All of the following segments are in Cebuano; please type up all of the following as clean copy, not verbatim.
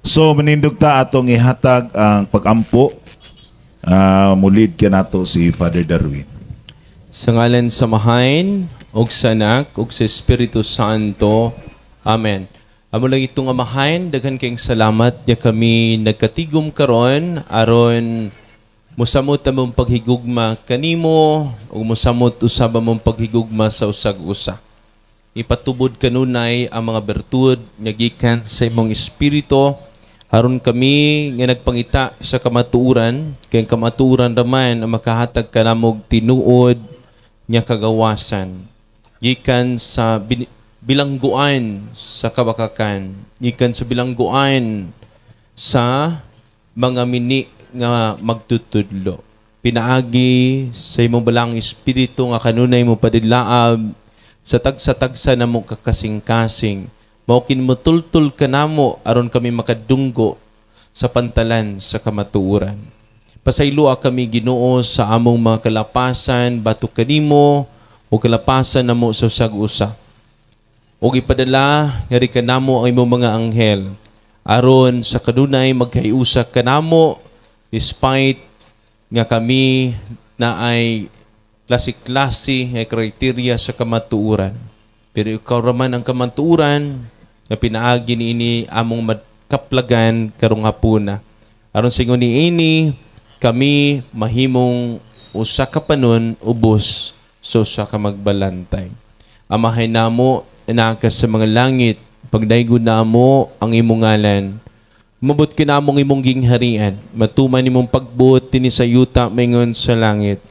So manindog ta atong ihatag ang pagampo. Mulid ka nato si Father Darwin. Sa ngalan sa Amahan, ug sa Anak, ug sa Espiritu Santo. Amen. Amo lang itong Amahan, daghan kayong salamat ya kami nagkatigom karon aron musamot among paghigugma kanimo ug musamot usab among paghigugma sa usag usa. Ipatubod kanunay ang mga bertud nga gikan sa imong espiritu aron kami nga nagpangita sa kamatuoran, kay ang kamatuoran raman ang makahatag kanamog tinuod nga kagawasan gikan sa bilangguan sa kabakakan, gikan sa bilangguan sa mga mini nga magtutudlo. Pinaagi sa imong balang espiritu nga kanunay mo padilaab sa tagsa-tagsa namo kakasing-kasing, mao kini motultol kanamo aron kami makadunggo sa pantalan sa kamatuoran. Pasayloa kami, Ginoo, sa among mga kalapasan batok kanimo o kalapasan namo sa usag usa. Ug ipadala ngari kanamo ang imong mga anghel aron sa kanunay magkahiusa kanamo despite nga kami na ay klase-klase nga criteria sa kamatuoran. Pero ikaw raman ang kamatuoran nga pinaagi niini among makaplagan karong hapuna. Aron singon niini kami mahimong usa ka panon ubos sa usa ka magbalantay. Amahay namo naa ka sa mga langit, pagdaygon namo ang imong ngalan. Mabot kinamong imong gingharian, matuman imong pagbuot dinhi sa yuta maingon sa langit.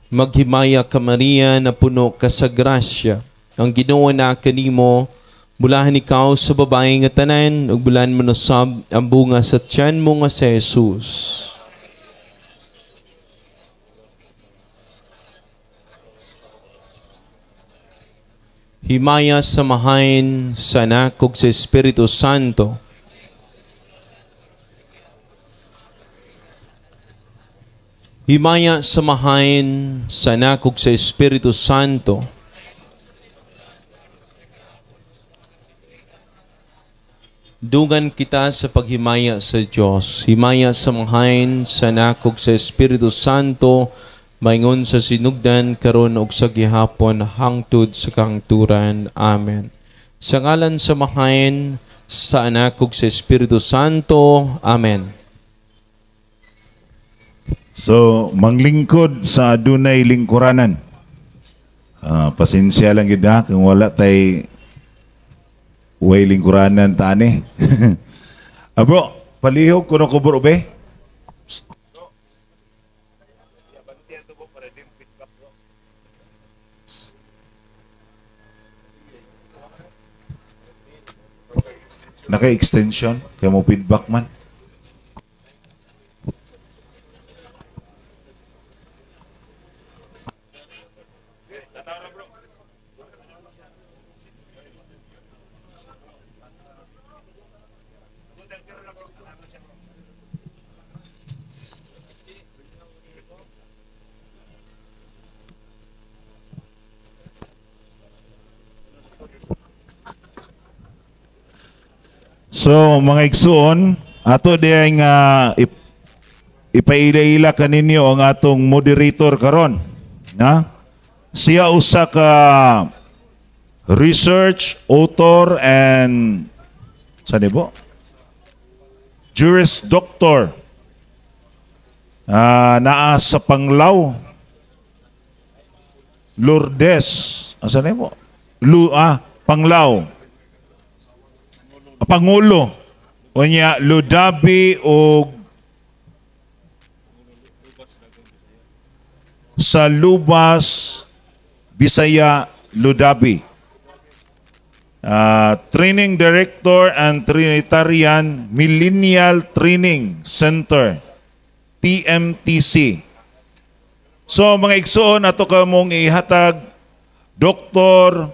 Maghimaya ka, Maria, na puno ka sa grasya. Ang Ginoo naa kanimo, bulahan ikaw sa babae nga tanan, ug bulahan man usab ang bunga sa tiyan mo nga si Jesus. Himaya sa Amahan, sa Anak, ug sa Espiritu Santo. Himaya sa Amahan, sa Anak, ug sa Espiritu Santo. Dungan kita sa paghimaya sa Dios. Himaya sa Amahan, sa Anak, ug sa Espiritu Santo, maingon sa sinugdan karon ug sa gihapon hangtod sa kahangturan. Amen. Sa ngalan sa Amahan, sa Anak, ug sa Espiritu Santo. Amen. So, manglingkod sa adunay lingkuranan. Pasensya lang gid ha kung wala tay way lingkuranan ta ani. Bro, palihog kuno ko bro be. Naka-extension kay mo feedback man. So mga igsuon, ato diay nga ipaila-ila kaninyo ang atong moderator karon, na? Siya usa ka research author and sa bo? Juris doctor. Naa sa Panglao. Lourdes. Asa ni mo? Panglao. Pangulo. Unya Ludabi og sa Lubas, Bisaya, Ludabi. Training Director and Trinitarian Millennial Training Center, TMTC. So mga igsoon, ato kamong ihatag Dr.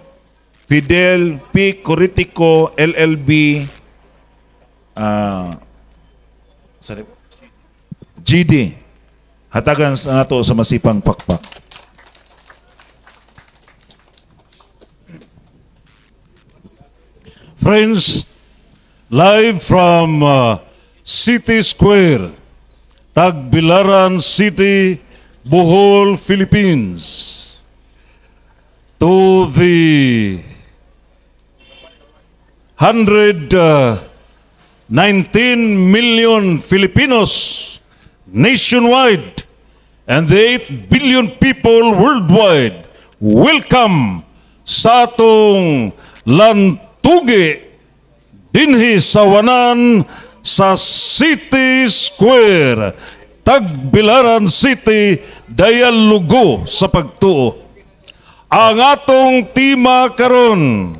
Fidel P. Coritico, LLB, Sorry. GD. Hatagan sa nato sa masipang pakpak. Friends, live from City Square, Tagbilaran City, Bohol, Philippines, to the 119 million Filipinos nationwide and the 8 billion people worldwide, welcome sa atong lantugi dinhi sa wanan sa City Square, Tagbilaran City, Dialogo sa Pagtuo. Ang atong tema karon,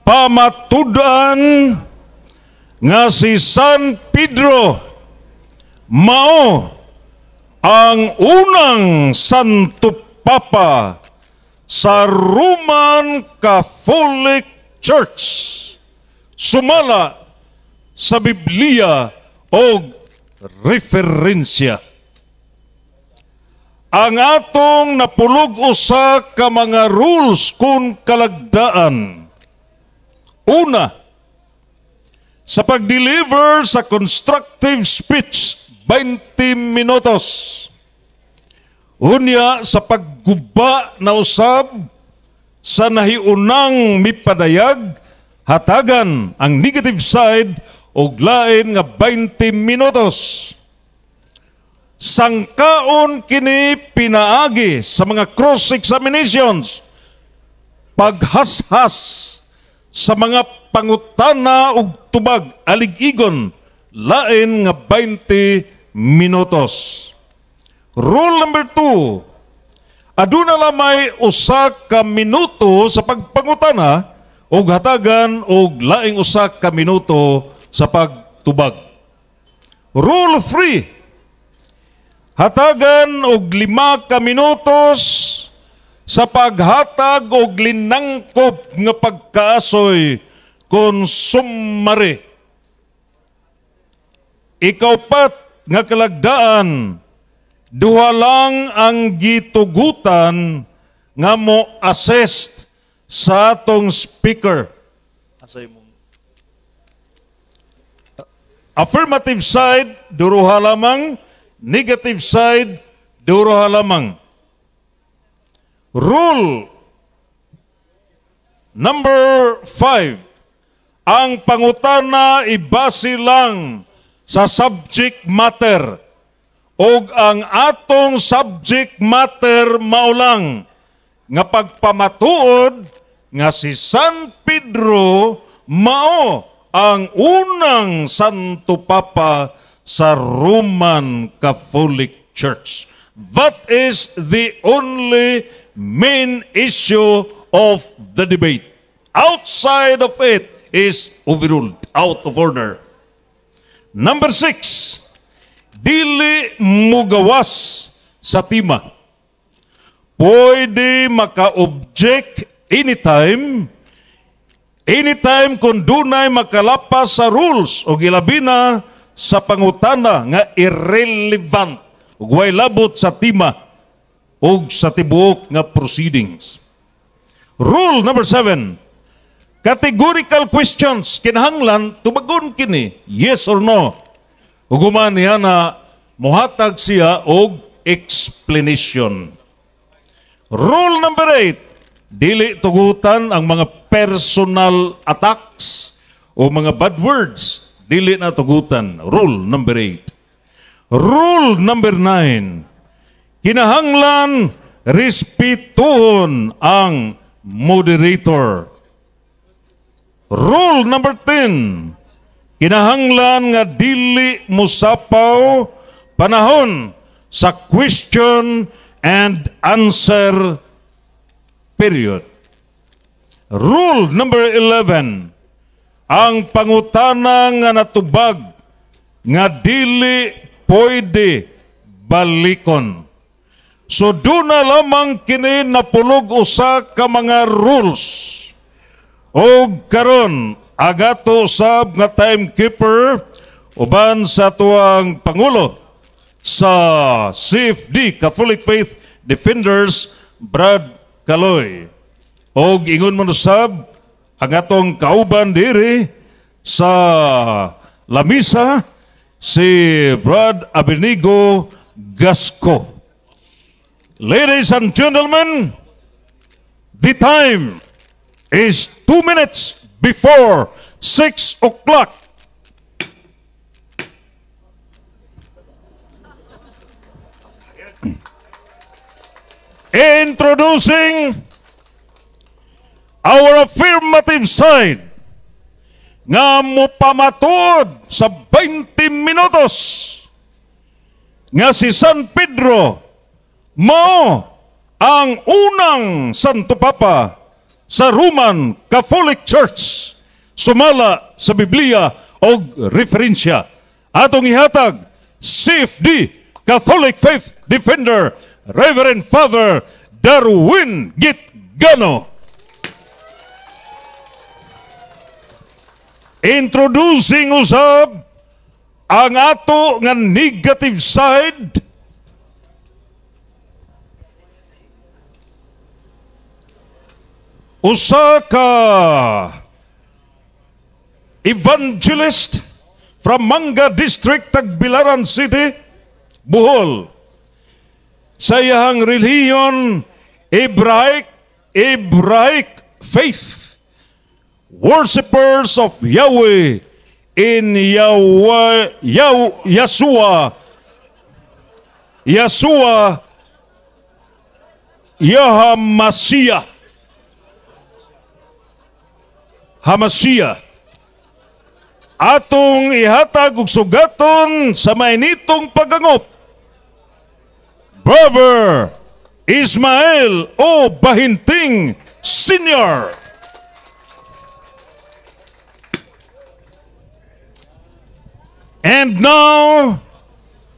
pamatud-an nga si San Pedro mao ang unang Santo Papa sa Roman Catholic Church sumala sa Biblia o referensya. Ang atong napulog usa ka mga rules kung kalagdaan. Una, sa pag-deliver sa constructive speech, 20 minutos. Unya, sa pagguba na usab sa nahiunang mipadayag, hatagan ang negative side og lain nga 20 minutos. Sangkaon kini pinaagi sa mga cross-examinations, paghashas sa mga pangutana ug tubag alig-igon, lain nga 20 minutos. Rule number 2, aduna lamay usa ka minuto sa pagpangutana ug hatagan og laing usa ka minuto sa pagtubag. Rule 3, hatagan og 5 ka minutos sa paghatag og linangkop nga pagkaasoy kon summary. Ikaupat nga kalagdaan, duha lang ang gitugutan nga mo assist sa atong speaker. Asay mong affirmative side, duruha lamang. Negative side, duruha lamang. Rule number 5, ang pangutana ibase lang sa subject matter og ang atong subject matter mao lang nga pagpamatuod nga si San Pedro mao ang unang Santo Papa sa Roman Catholic Church. That is the only main issue of the debate. Outside of it is overruled, out of order. Number 6, dili mugawas sa tema. Pwede maka-object anytime, anytime kung dunay makalapas sa rules o gilabina sa pangutana nga irrelevant ug way labot sa tema ug sa tibuok nga proceedings. Rule number 7, categorical questions kinahanglan tubagon kini yes or no. Ug human niya na mohatag siya og explanation. Rule number 8, dili tugutan ang mga personal attacks o mga bad words, dili na tugutan. Rule number 8. Rule number 9, kinahanglan respetuhon ang moderator. Rule number 10, kinahanglan nga dili mosapaw panahon sa question and answer period. Rule number 11, ang pangutana nga natubag nga dili pwede balikon. So duna lamang kini napulog usa ka mga rules. Og karon agato sab nga timekeeper Uban sa tuang Pangulo sa CFD, Catholic Faith Defenders, Brad Kaloy. Og ingon man usab ang atong kauban diri sa lamisa, si Brad Abenigo Gasco. Ladies and gentlemen, the time is 2 minutes before 6 o'clock. Introducing our affirmative side nga mopamatuod sa 20 minutos nga si San Pedro mao ang unang Santo Papa sa Roman Catholic Church sumala sa Biblia og referensya. Atong ihatag, CFD, Catholic Faith Defender, Reverend Father Darwin Gitgano. Introducing usab ang ato nga negative side, usa ka evangelist from Manga District, Tagbilaran City, Bohol. Sa iyang relihiyon, Hebraic faith, worshippers of Yahweh in Yahweh, Yah, Yeshua, Yeshua, Yahamasiah, Hamasiah. Atong ihatag og sugaton sa mainitong pagangop, Brother Ismael O. Bahinting Sr. And now,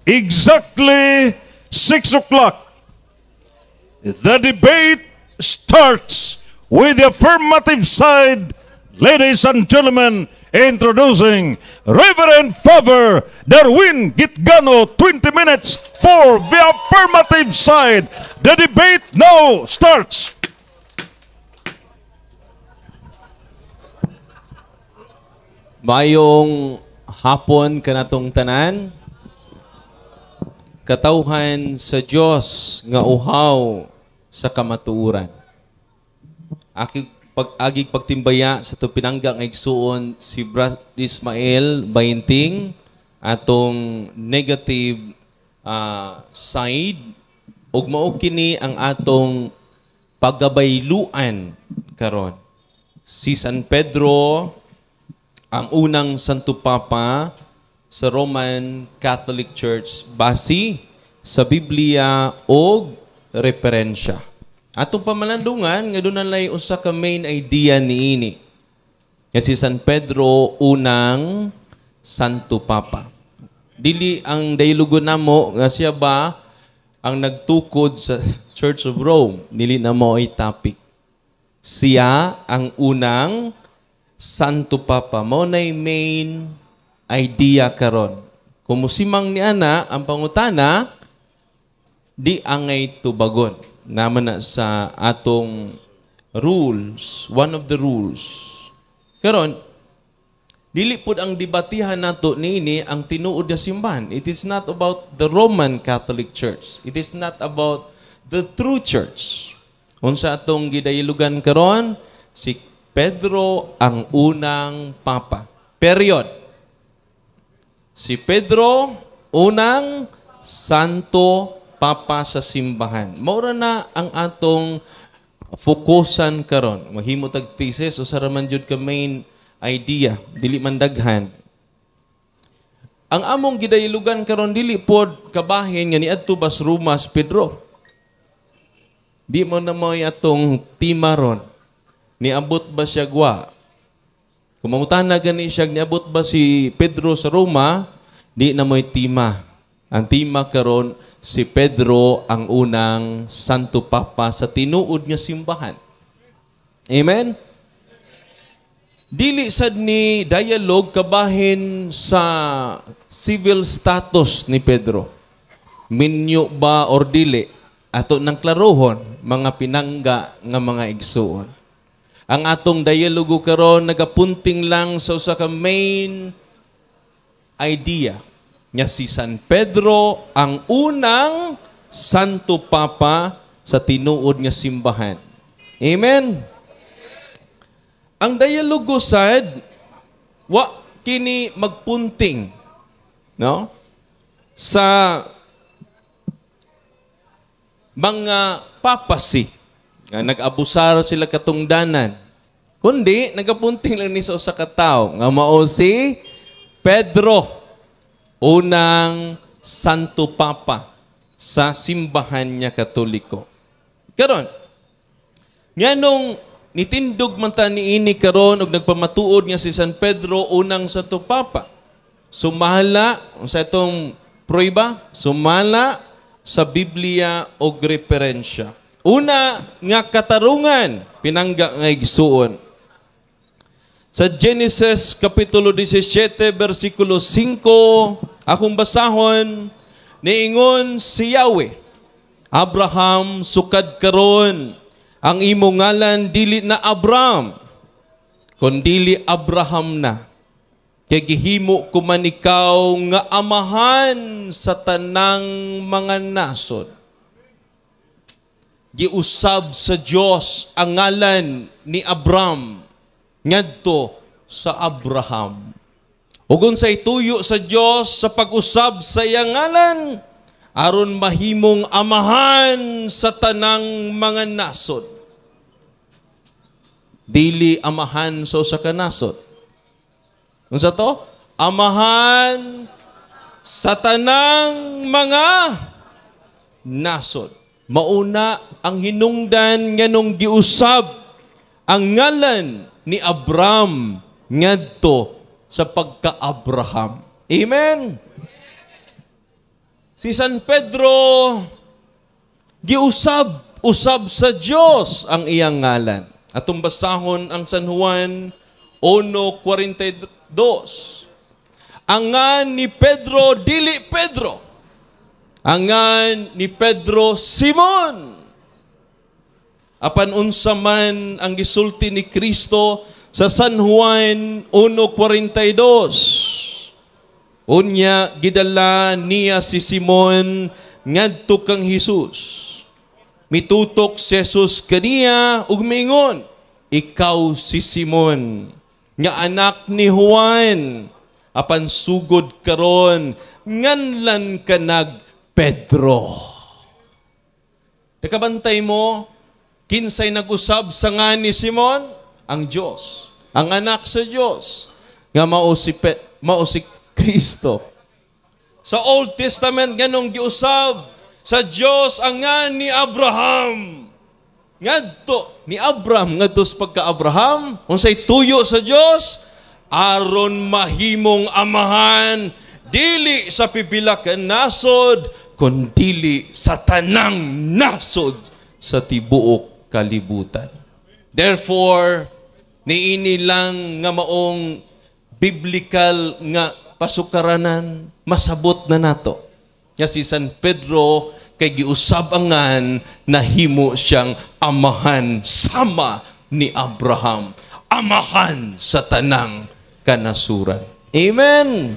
exactly 6 o'clock, the debate starts with the affirmative side. Ladies and gentlemen, introducing Reverend Father Darwin Gitgano, 20 minutes for the affirmative side. The debate now starts. Mayong hapon kanatong tanan. Katawhan sa Dios nga uhaw sa kamatuoran. Akig pag-agig pagtimbaya sa itong pinangga nga igsuon si Brad Ismael Bainting, atong negative side, ug mao kini ang atong pagabayluan karon. Si San Pedro ang unang Santo Papa sa Roman Catholic Church base sa Biblia og referensya. Atong pamalandungan nga dunay usa ka main idea niini. Nga si San Pedro unang Santo Papa. Dili ang daylugon namo nga siya ba ang nagtukod sa Church of Rome. Dili na mo ay topic. Siya ang unang Santo Papa. Mao nay main idea karon. Kung musimang ni ana ang pangutana, di angay tubagon. Naman na sa atong rules, one of the rules. Karon, dili pud ang debatihan nato niini ang tinuod nga simbahan. It is not about the Roman Catholic Church. It is not about the true church. Unsa atong gidaylugan karon, si Pedro ang unang papa. Period. Si Pedro unang Santo Papa sa simbahan. Maura na ang atong fokusan karon. Mahimo tag thesis usa ra man jud ka main idea, dili man daghan. Ang among gidaylugan karon dili pod kabahin nga niadto bas Roma si Pedro. Di mo na mo'y atong tema ron. Niabot ba siya gwa? Kung mangutana gani siya, niabot ba si Pedro sa Roma? Di na mo'y tema. Ang tema karon, si Pedro ang unang Santo Papa sa tinuod nga simbahan. Amen? Dili sad ni dialogue kabahin sa civil status ni Pedro. Minyo ba or dili? Ato nang klarohon, mga pinangga nga mga igsuon. Ang atong dialogo karon nagapunting lang sa usa ka main idea nga si San Pedro ang unang Santo Papa sa tinuod nga simbahan. Amen. Ang dialogo sad wa kini magpunting, no, sa mga papacy nga nag-abusar sila katungdanan, kundi nagapunting lang ni sa usa ka tawo nga mao si Pedro, unang Santo Papa sa simbahan niya Katoliko. Karon, nganong nitindog man ta niini karon og nagpamatuod nga si San Pedro unang Santo Papa? Sumala sa itong prueba, sumala sa Biblia og referensya. Una nga katarungan, pinangga nga igsuon. Sa Genesis Kapitulo 17, versikulo 5, akong basahon, niingon si Yahweh, "Abraham, sukad karon, ang imong ngalan dili na Abram, kundili Abraham na. Kay gihimo ko man ikaw nga amahan sa tanang mga nasod." Giusab sa Dios ang ngalan ni Abram ngadto sa Abraham. Ug unsay tuyo sa Dios sa pag-usab sa iyang ngalan? Aron mahimong amahan sa tanang mga nasod. Dili amahan sa usa ka nasod. Unsa to? Amahan sa tanang mga nasod. Mauna ang hinungdan nganong giusab ang ngalan ni Abram ngadto sa pagka-Abraham. Amen. Si San Pedro, giusab usab sa Dios ang iyang ngalan. Atong basahon ang San Juan 1:42. Ang ngan ni Pedro dili Pedro. Ang ngan ni Pedro Simon. Apan unsa man ang gisulti ni Kristo sa San Juan 1:42? Unya gidala niya si Simon ngadto kang Hesus. Mitutok si Jesus kaniya ug miingon, "Ikaw si Simon nga anak ni Juan, apan sugod karon nganlan ka nag Pedro." Nakabantay mo, kinsay nag-usab sa nga ni Simon? Ang Dios, ang anak sa Dios nga mao si Kristo. Sa Old Testament, ganong giusab sa Dios ang nga ni Abraham ngadto ni Abram ngadto sa pagka-Abraham? Unsay tuyo sa Dios? Aron mahimong amahan dili sa pipila ka nasod, kundili sa tanang nasod sa tibuok kalibutan. Therefore, niini lang nga maong biblical nga pasukaranan, masabot na nato nga si San Pedro kay giusab ang ngan, nahimo siyang amahan sama ni Abraham, amahan sa tanang kanasuran. Amen.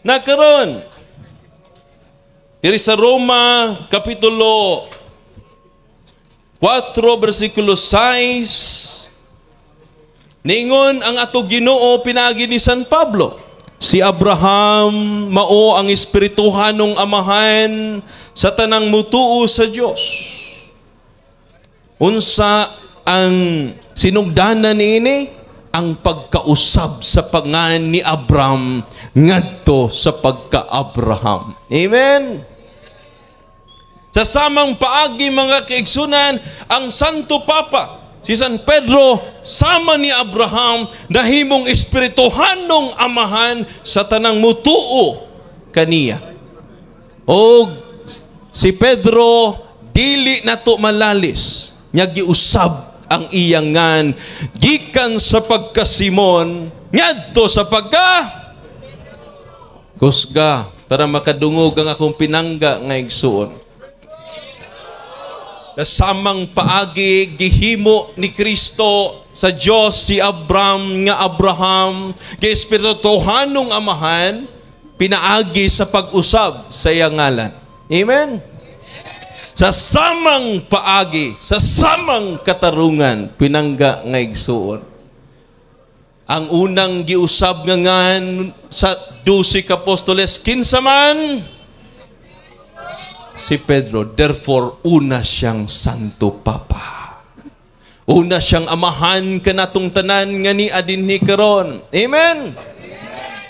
Nakaron diri sa Roma Kapitulo 4 versikulo 6, niingon ang ato Ginoo pinaagi ni San Pablo, si Abraham mao ang espirituhanong amahan sa tanang mutuo sa Dios. Unsa ang sinugdanan niini? Ang pagkausab sa pangan ni Abram ngadto sa pagka-Abraham. Amen. Sa samang paagi, mga kaigsunan, ang Santo Papa, si San Pedro, sama ni Abraham, nahimong espirituhanong amahan sa tanang mutuo kaniya. O si Pedro, dili nato malalis, nya giusab ang iyang ngan gikan sa pagka Simon ngadto sa pagka Kusga para makadungog ang akong pinangga nga igsuon. Kasamang paagi gihimo ni Kristo sa Dios si Abram nga Abraham kay espirituhanong amahan pinaagi sa pag-usab sa iyang ngalan. Amen. Sa samang paagi, sa samang katarungan, pinangga nga igsuon. Ang unang giusab nga ngan sa 12 ka apostoles, kinsa man? Si Pedro. Therefore, una siyang Santo Papa. Una siyang amahan kanatong tanan nga ni adinhi karon. Amen.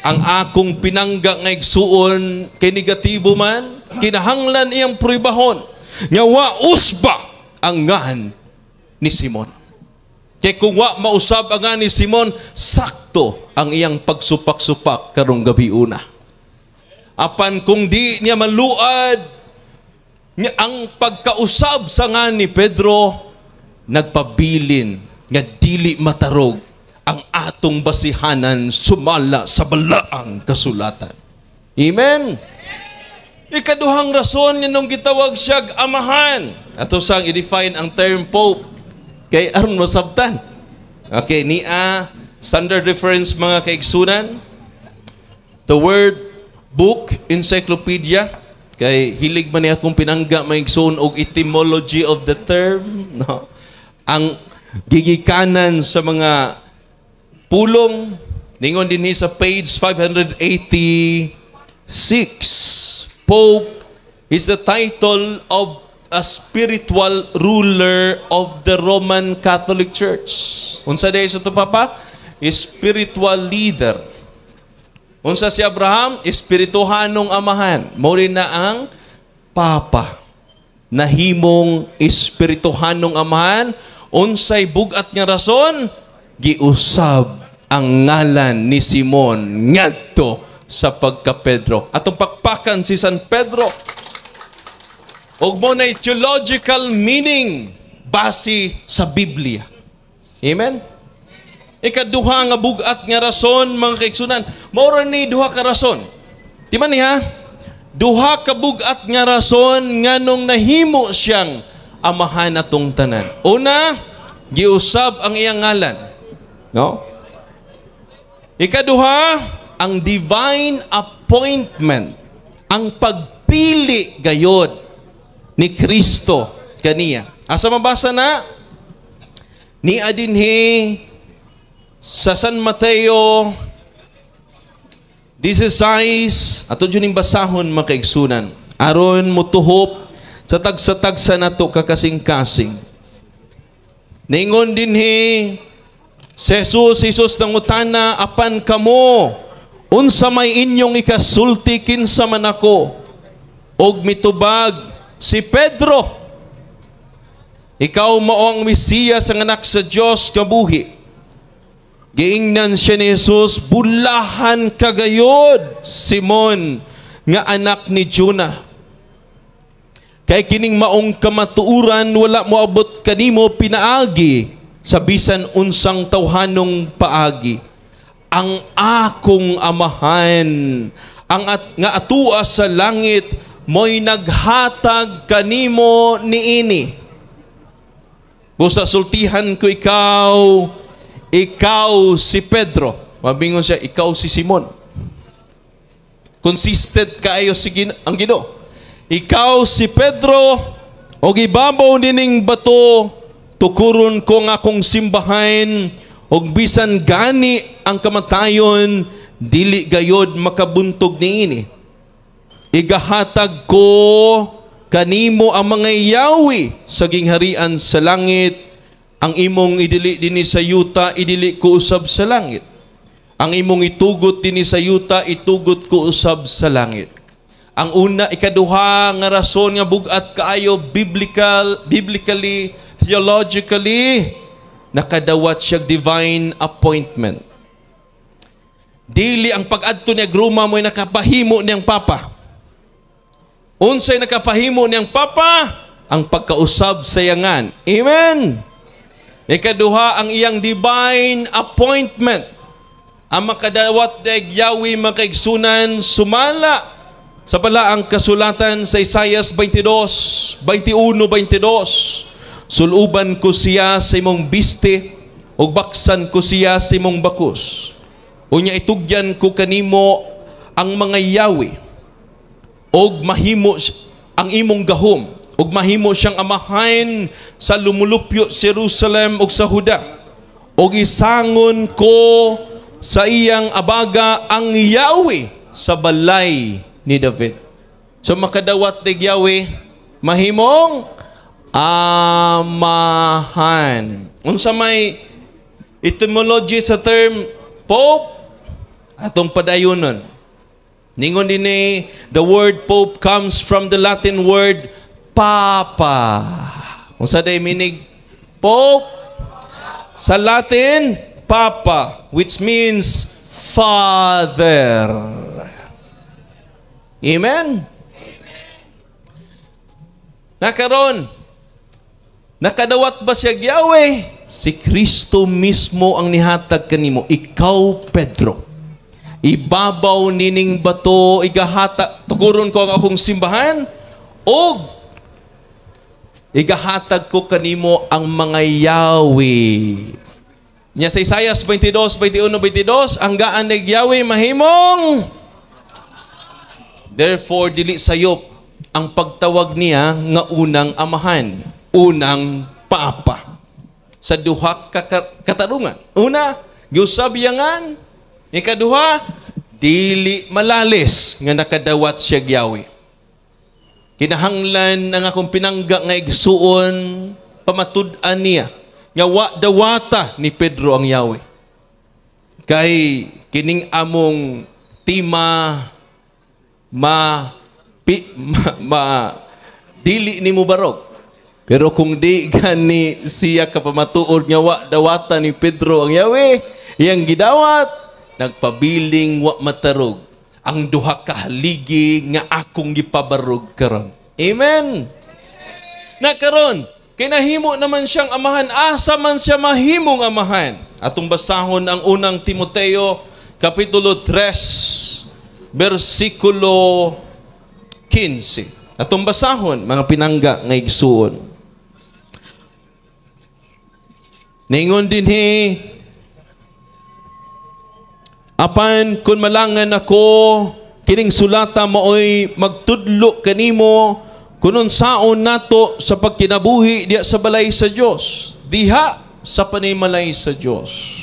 Ang akong pinangga nga igsuon kay negatibo man, kinahanglan iyang pruebahon nga wa usba ang ngan ni Simon. Kay kung wa mausab ang ngan ni Simon, sakto ang iyang pagsupak-supak karong gabi una. Apan kung di niya maluad nga ang pagkausab sa ngan ni Pedro, nagpabilin nga dili matarog ang atong basihanan sumala sa balaang kasulatan. Amen? Ikaduhang rason nga nung gitawag siyag amahan. Ato sang i-define ang term Pope kay aron masabtan. Okay, nia standard reference, mga kaigsunan. The word book encyclopedia, kay hilig man niya akong pinangga, mga igsoon, og etymology of the term, no? Ang gigikanan sa mga pulong, ningon dinhi sa page 586, Pope is the title of a spiritual ruler of the Roman Catholic Church. Unsa diay sa to, Papa? Spiritual leader. Unsa si Abraham? Espirituhanong amahan. Mao rin na ang Papa. Nahimong espirituhanong amahan. Unsay bugat nga rason? Giusab ang ngalan ni Simon ngadto sa pagka Pedro. Atong pakpakan si San Pedro. Og mo na theological meaning base sa Biblia. Amen? Ikaduha nga bugat nga rason, mga kaigsunan. Mao ra ni duha ka rason. Di ba niya? Duha ka bugat nga rason nganong nahimo siyang amahan atong tanan. Una, giusab ang iyang ngalan. No? Ikaduha, ang divine appointment, ang pagpili gayod ni Kristo kaniya. Asa mabasa na? Ni adinhi sa San Mateo 16, ato dyan yung basahon, mga kaigsunan. Aron mutuhop sa tagsa-tagsa nato kakasing-kasing. Ningon dinhi si Jesus, Jesus nangutana, "Apan kamo, unsa may inyong ikasulti kinsa man ako?" Og mitubag si Pedro, "Ikaw mao ang Mesiyas, ang anak sa Dios nga buhi." Giingnan siya ni Jesus, "Bulahan ka gayod, Simon, nga anak ni Jonah. Kay kining maong kamatuoran wala moabot kanimo pinaagi sa bisan unsang tawhanong paagi. Ang akong Amahan ang at, nga atua sa langit mo'y naghatag kanimo niini. Busa sultihan ko ikaw, ikaw si Pedro." Mabingon siya, "Ikaw si Simon." Consistent kaayo si ang Ginoo. "Ikaw si Pedro, og ibabaw nining bato tukuron ko ang akong simbahan, og bisan gani ang kamatayon dili gayod makabuntog niini. Igahatag ko kanimo ang mga yawi sa gingharian sa langit. Ang imong idili dinhi sa yuta, idili ko usab sa langit. Ang imong itugot dinhi sa yuta, itugot ko usab sa langit." Ang una, ikaduha nga rason nga bugat kaayo biblically, theologically, nakadawat siya divine appointment. Dili ang pag-adto niya Roma mo'y nakapahimo niyang papa. Unsay nakapahimo niyang papa? Ang pagkausab sa iyangan. Amen. Ikaduha, ang iyang divine appointment. Ang makadawat deg Yahweh, makaigsunan, sumala sa balaang kasulatan sa Isaias 22, 21, 22. Suluban ko siya sa imong biste, ug baksan ko siya sa imong bakus. Unya itugyan ko kanimo ang mga yawi, og mahimo ang imong gahom, ug mahimo siyang amahan sa lumulupyo sa Jerusalem ug sa Huda. Ug isangon ko sa iyang abaga ang Yahweh sa balay ni David. So makadawat ni Yahweh, mahimong amahan. Unsa may etymology sa term Pope? Atong padayonon. Ningon dinhi, the word Pope comes from the Latin word papa. Unsa day meaning Pope? Sa Latin, papa, which means father. Amen? Nakaron, nakadawat ba siya Yahweh? Si Kristo mismo ang nihatag kanimo. Ikaw, Pedro. Ibabaw nining bato, igahata, tukuron ko ang akong simbahan, og igahatag ko kanimo ang mga Yahweh. Nya sa Isaias 22, 21, 22, ang gaan ni Yahweh mahimong. Therefore, dili sayop ang pagtawag niya nga unang amahan, unang papa. Sa duha ka katarungan. Una, giusab iyangan. Ikaduha, dili malalis nga nakadawat siya Yahweh. Kinahanglan ang akong pinangga nga igsuon pamatud-an niya nga wa dawata ni Pedro ang Yahweh. Kay kining among tema ma, pi, ma, ma dili nimo barog. Pero kung di gani siya kapamatuod nga wa dawata ni Pedro ang Yahweh, iyang gidawat, nagpabiling wa matarog ang duha ka haligi nga akong gipabarog karon. Amen. Na karon, kinahimo naman siyang amahan, asa man siya mahimong amahan? Atong basahon ang unang Timoteo kapitulo 3 bersikulo 15. Atong basahon mga pinangga nga igsuon. Ningon dinhi, apan kun malangan ako, kining sulata maoy magtudlo kanimo kun unsaon nato sa pagkinabuhi diha sa balay sa Dios, diha sa panimalay sa Dios.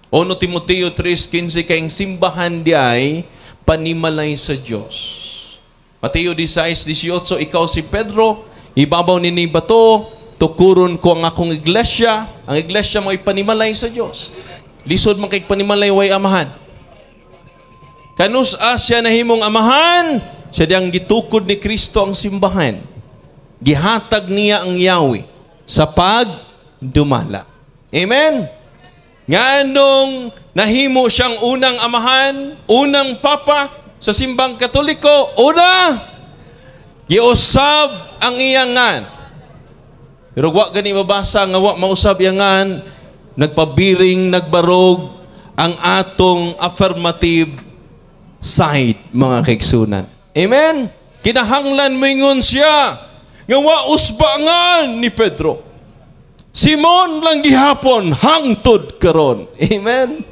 1 Timoteo 3:15, kay ang simbahan diay panimalay sa Dios. Mateo 16:18, ikaw si Pedro, ibabaw nini bato, tukuron ko ang akong iglesia. Ang iglesia mo'y panimalay sa Dios. Lisod man kay panimalay way amahan. Kanus siya nahimong amahan, siya diyang gitukod ni Kristo ang simbahan. Gihatag niya ang Yahweh sa pagdumala. Amen? Nganong nahimo siyang unang amahan, unang papa sa simbang Katoliko? Una, giusab ang iyangan. Pero wa gani mabasa nga wa mausab iyangan, nagpabiring, nagbarog ang atong affirmative side, mga kaigsunan. Amen? Kinahanglan moingon siya nga wa usbangan ni Pedro. Simon lang gihapon hangtod karon. Amen?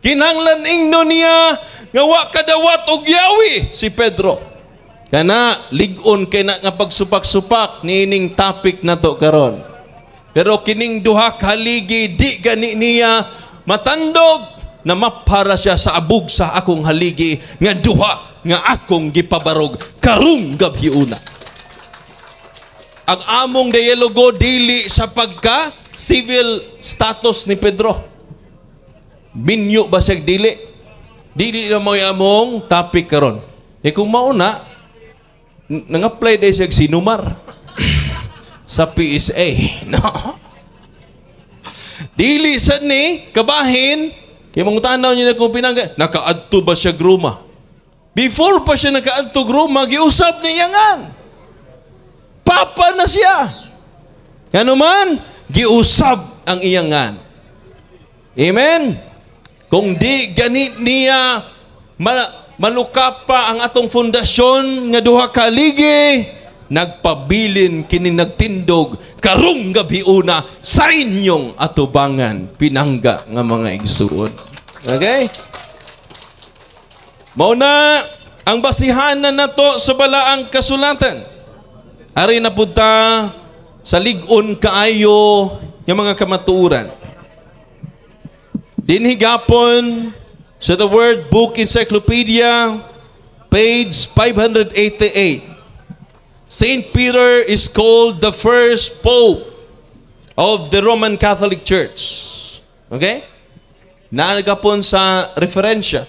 Kinahanglan ingno niya nga wa kadawat og yawi si Pedro. Kana lig-on kay na nga pagsupak-supak niining topic nato karon. Pero kining duha ka haligi di gani niya matandog na mapara siya sa abog sa akong haligi nga duha nga akong gipabarog karong gabhiuna. Ang among dialogo dili sa pagka civil status ni Pedro. Minyo ba siya dili? Dili na mo'y among topic karon. E kung mauna, nang-apply dahil siya sinumar sa PSA. No? Dili sad ni, kabahin, kay mga tanaw niya na kung pinangga, nakaadto ba siya Roma? Before pa siya nakaadto Roma, giusab niya nga. Papa na siya. Ano man, Giusab ang iyang ngan. Amen? Kung di gani niya maluka pa ang atong pundasyon nga duha ka haligi, nagpabilin kini nagtindog karong gabi una sa inyong atubangan, pinangga nga mga igsuon. Okay? Mao na ang basihanan nato sa balaang kasulatan. Ari na pud ta sa lig-on kaayo nga mga kamatuoran. Dinhi gapon sa The Word Book Encyclopedia, page 588. Saint Peter is called the first pope of the Roman Catholic Church. Okay? Naa gapon sa referensya.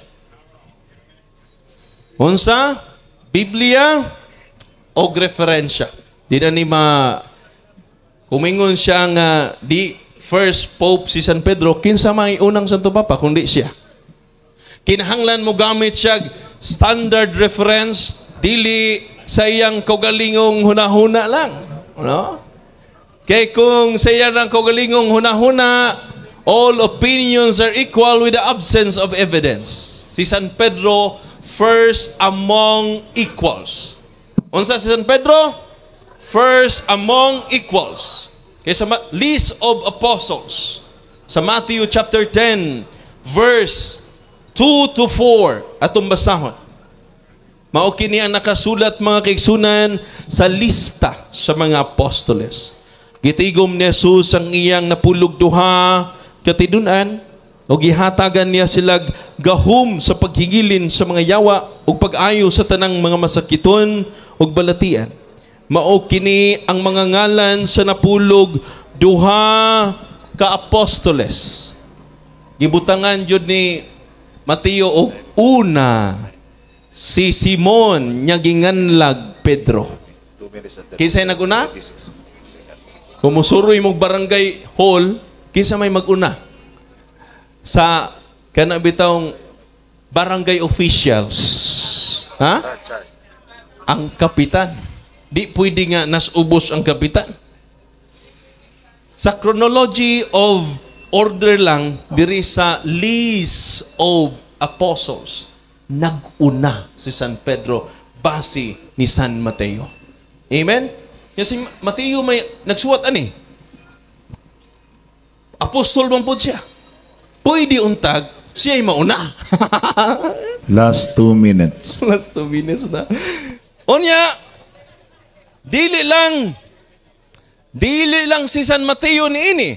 Unsa? Biblia o referensya. Di na ni ma kumingon siya nga di first pope si San Pedro, kinsa may unang Santo Papa kundi siya. Kinahanglan mo gamit siya standard reference, dili sa iyang kaugalingong hunahuna lang. No? Kay kung sa iyang kaugalingong hunahuna, all opinions are equal with the absence of evidence. Si San Pedro, first among equals. Unsa si San Pedro? First among equals. Kay sa list of apostles, sa Matthew chapter 10, verse 2 to 4, atong basahon. Mao kini ang nakasulat, mga kaigsunan, sa lista sa mga apostoles. Gitigom ni Jesus ang iyang 12 katidun-an ug gihatagan niya sila gahom sa paghigilin sa mga yawa ug pag-ayo sa tanang mga masakiton ug balatian. Mao kini ang mga ngalan sa 12 ka apostoles. Gibutangan jud ni Mateo og una si Simon nga ginganlag Pedro. Kinsay naguna? Kung musuroy mong barangay hall, kinsa may maguna? Sa kana bitawng barangay officials. Ha? Ang kapitan. Di pwede nga nas ubos ang kapitan. Sa chronology of order lang, diri sa list of apostles, nag-una si San Pedro base ni San Mateo. Amen? Yan si Mateo may nagsuwat ani. Apostol man po siya. Pwede untag, siya ay mauna. Last 2 minutes. Last 2 minutes na. Unya, dili lang si San Mateo ni ini.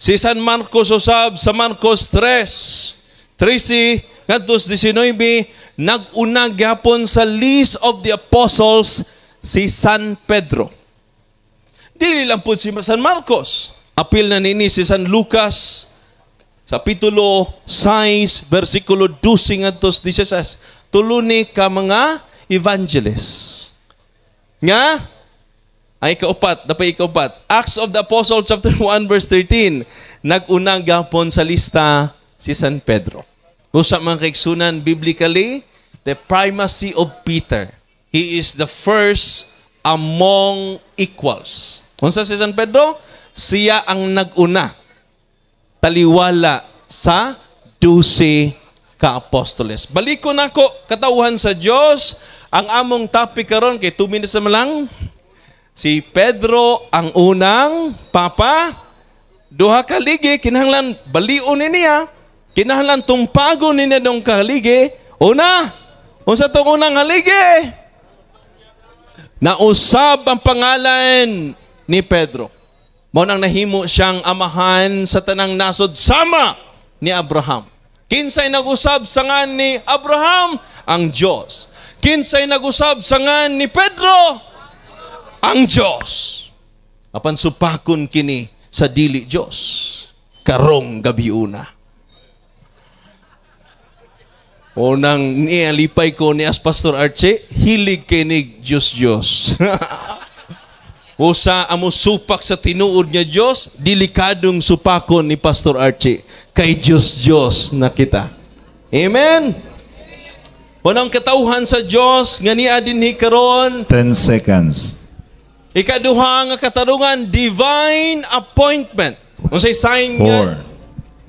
Si San Marcos usab sa Marcos 3, 13 ngadto 19, nag-una gyapon sa list of the apostles si San Pedro. Dili lang po si San Marcos. Apil na nini si San Lucas sa kapitulo 6, versikulo 12 ngadto 16. Tulo ni ka mga evangelists. Nga ay kaupat, dapat ikaupat. Acts of the Apostle chapter 1 verse 13. Nag-una gapon sa lista si San Pedro. Usa, mga kaigsunan, biblically, the primacy of Peter. He is the first among equals. Unsa si San Pedro? Siya ang nag-una taliwala sa 12 ka apostoles. Balikon nako, katawhan sa Dios, ang among topic karon kay 2 minutes naman lang. Si Pedro ang unang papa, duha ka haligi, kinahanglan balion ni niya, kinahanglan tumpagon ni niya dong kaligi. Una, unsa tong unang haligi? Nausab ang pangalan ni Pedro. Mao nang nahimo siyang amahan sa tanang nasod sama ni Abraham. Kinsay nag-usab sa ngan ni Abraham? Ang Diyos. Kinsay nag-usab sa ngan ni Pedro? Ang Diyos. Apan supakon kini sa dili Diyos karong gabi una. Unang nialipay ko ni as Pastor Archie, hilig kinig Diyos Diyos. Usa amo supak sa tinuod nga Diyos, delikadong supakon ni Pastor Archie. Kay Diyos Diyos na kita. Amen? Unang katawhan sa Diyos, nga niya dinhi karon, 10 seconds. Ikaduha nga katarungan, divine appointment. Unsay sign nga Four.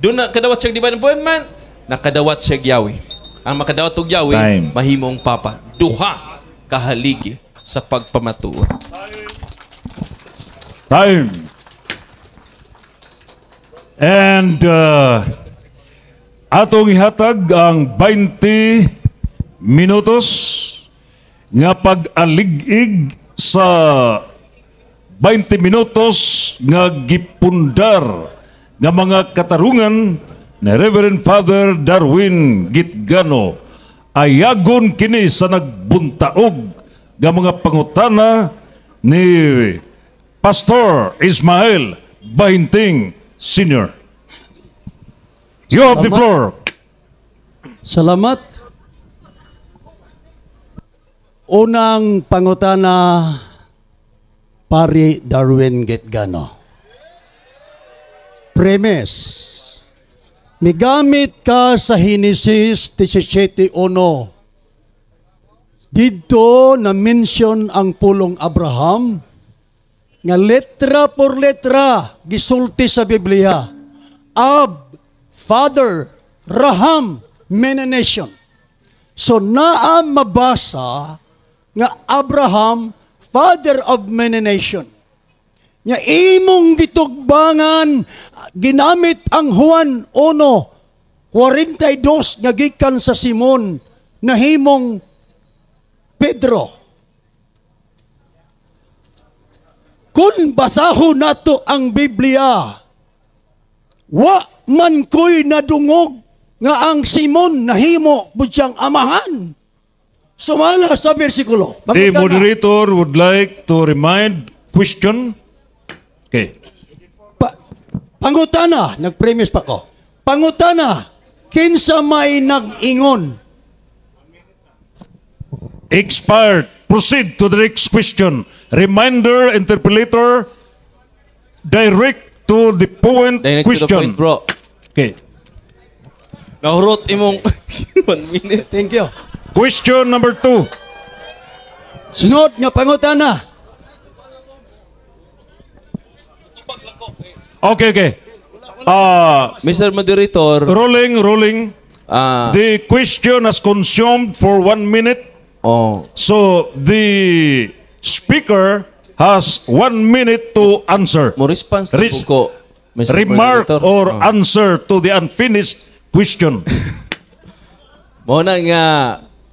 doon na kadawat siya divine appointment, nakadawat siya Yahweh. Ang makadawat og Yahweh, Time. mahimong papa. Duha kahaligi sa pagpamatuod. Time. And atong ihatag ang 20 minutos nga pag-alig-ig sa 20 minutos nga gipundar nga mga katarungan ni Reverend Father Darwin Gitgano. Ayagon kini sa nagbuntaog nga mga pangutana ni Pastor Ismael Bahinting Sr. You have the Salamat. Floor. Salamat. Unang pangutana, Pari Darwin Gitgano. Premise. Migamit ka sa Henesis 17.1. Didto na mention ang pulong Abraham nga letra por letra gisulti sa Biblia. Ab, father, Raham, many nation. So naa mabasa nga Abraham, father of many nation. Nga imong gitugbangan, ginamit ang Juan 1:42 nga gikan sa Simon nahimong Pedro. Kung basahon nato ang Biblia, wa man ko'y nadungog nga ang Simon nahimo pud siyang amahan. Sumala sa bersikulo. The Pangutana. Moderator would like to remind question. Okay. Pangutana, nag-premise pa ko. Pangutana, kinsa may nag-ingon? Expired. Proceed to the next question. Reminder, interpellator, direct to the point Direct to the question. Point, bro. Okay. Nahurot imong 1 minute. Thank you. Question number 2. Sunod nga pangutana. Okay. Mr. Moderator, Rolling, rolling. The question has consumed for 1 minute. Oh, So the speaker has 1 minute to answer. Mo response na po ko, Mr. Remark Moderator. or Oh. answer to the unfinished question. Mao na nga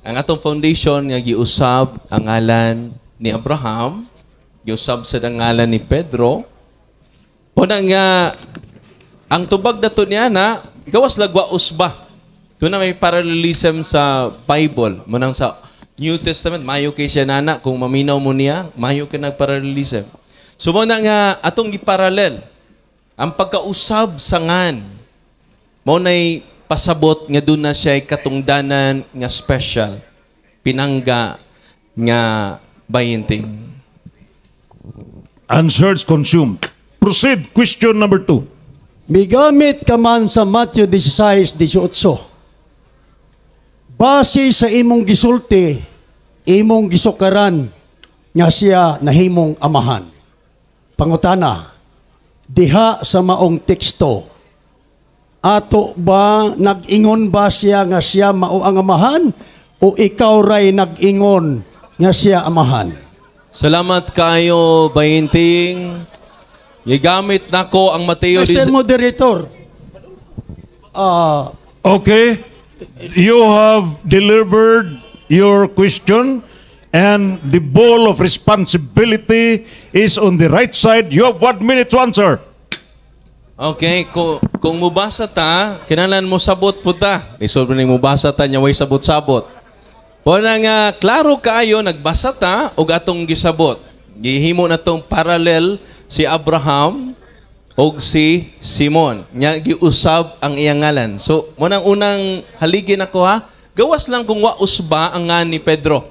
ang atong foundation nga giusab ang ngalan ni Abraham, giusab sa ang ngalan ni Pedro. Mao na nga ang tubag nato niya na gawas lagwa usba. Doon na may parallelism sa Bible. Manang sa New Testament, mayo kay siya nana. Kung maminaw mo niya, mayo kay nagparallelism. So mao na nga atong giparallel ang pagkausab sa ngan. Mao nay pasabot nga doon na siya katungdanan nga special, pinangga nga bayinting. Answers consumed. Proceed. Question number 2. Migamit ka man sa Matthew 16:18. Base sa imong gisulti, imong gisukaran nga siya nahimong amahan. Pangutana, diha sa maong teksto, ato ba nag-ingon ba siya nga siya mao ang amahan o ikaw ray nag-ingon nga siya amahan? Salamat kayo, bayinting. Gigamit nako ang Mateo Mr. Moderator, Okay. You have delivered your question and the ball of responsibility is on the right side. You have 1 minute to answer. Okay, kung mubasa ta, kinahanglan mo sabot po ta. Isolve ning mubasa ta nya way sabot-sabot. Wala nga klaro kaayo nagbasa ta og atong gisabot. Gihimo na tong parallel si Abraham og si Simon. Nya giusab ang iyang ngalan. So, mo nang unang haligi nako ha. Gawas lang kung wa usba ang ngan ni Pedro.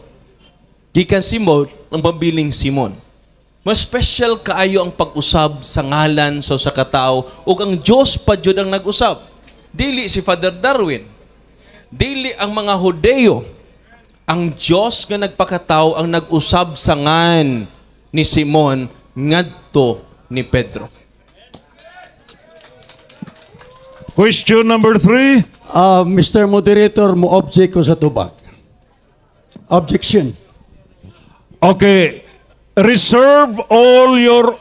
Gikan Simon, ang pabiling Simon. Mas special kaayo ang pag-usab sa ngalan sa usa ka tawo ug ang Dios pa jud ang nag-usab. Dili si Father Darwin. Dili ang mga Hudeo. Ang Dios nga nagpakatawo ang nag-usab sa ngan ni Simon ngadto ni Pedro. Question number 3. Mr. Moderator, mo object ko sa tubag. Objection. Okay. Reserve all your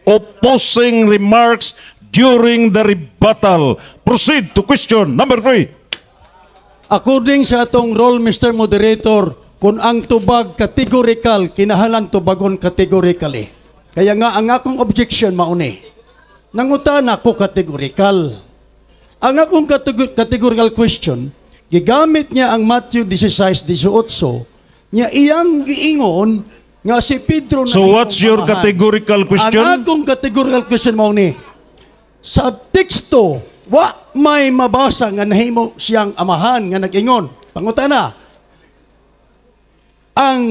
opposing remarks during the rebuttal. Proceed to question number 3. According sa atong role, Mr. Moderator, kung ang tubag categorical, kinahanglan tubagon categorically. Kaya nga ang akong objection mauni. Nangutana ko categorical. Ang akong categorical question, gigamit niya ang Matthew 16:18, niya iyang giingon nga si Pedro So nahimong what's your amahan. Categorical question? Ang akong categorical question mauni. Sa teksto, wa may mabasa nga nahimo siyang amahan nga nag-ingon. Pangutana, ang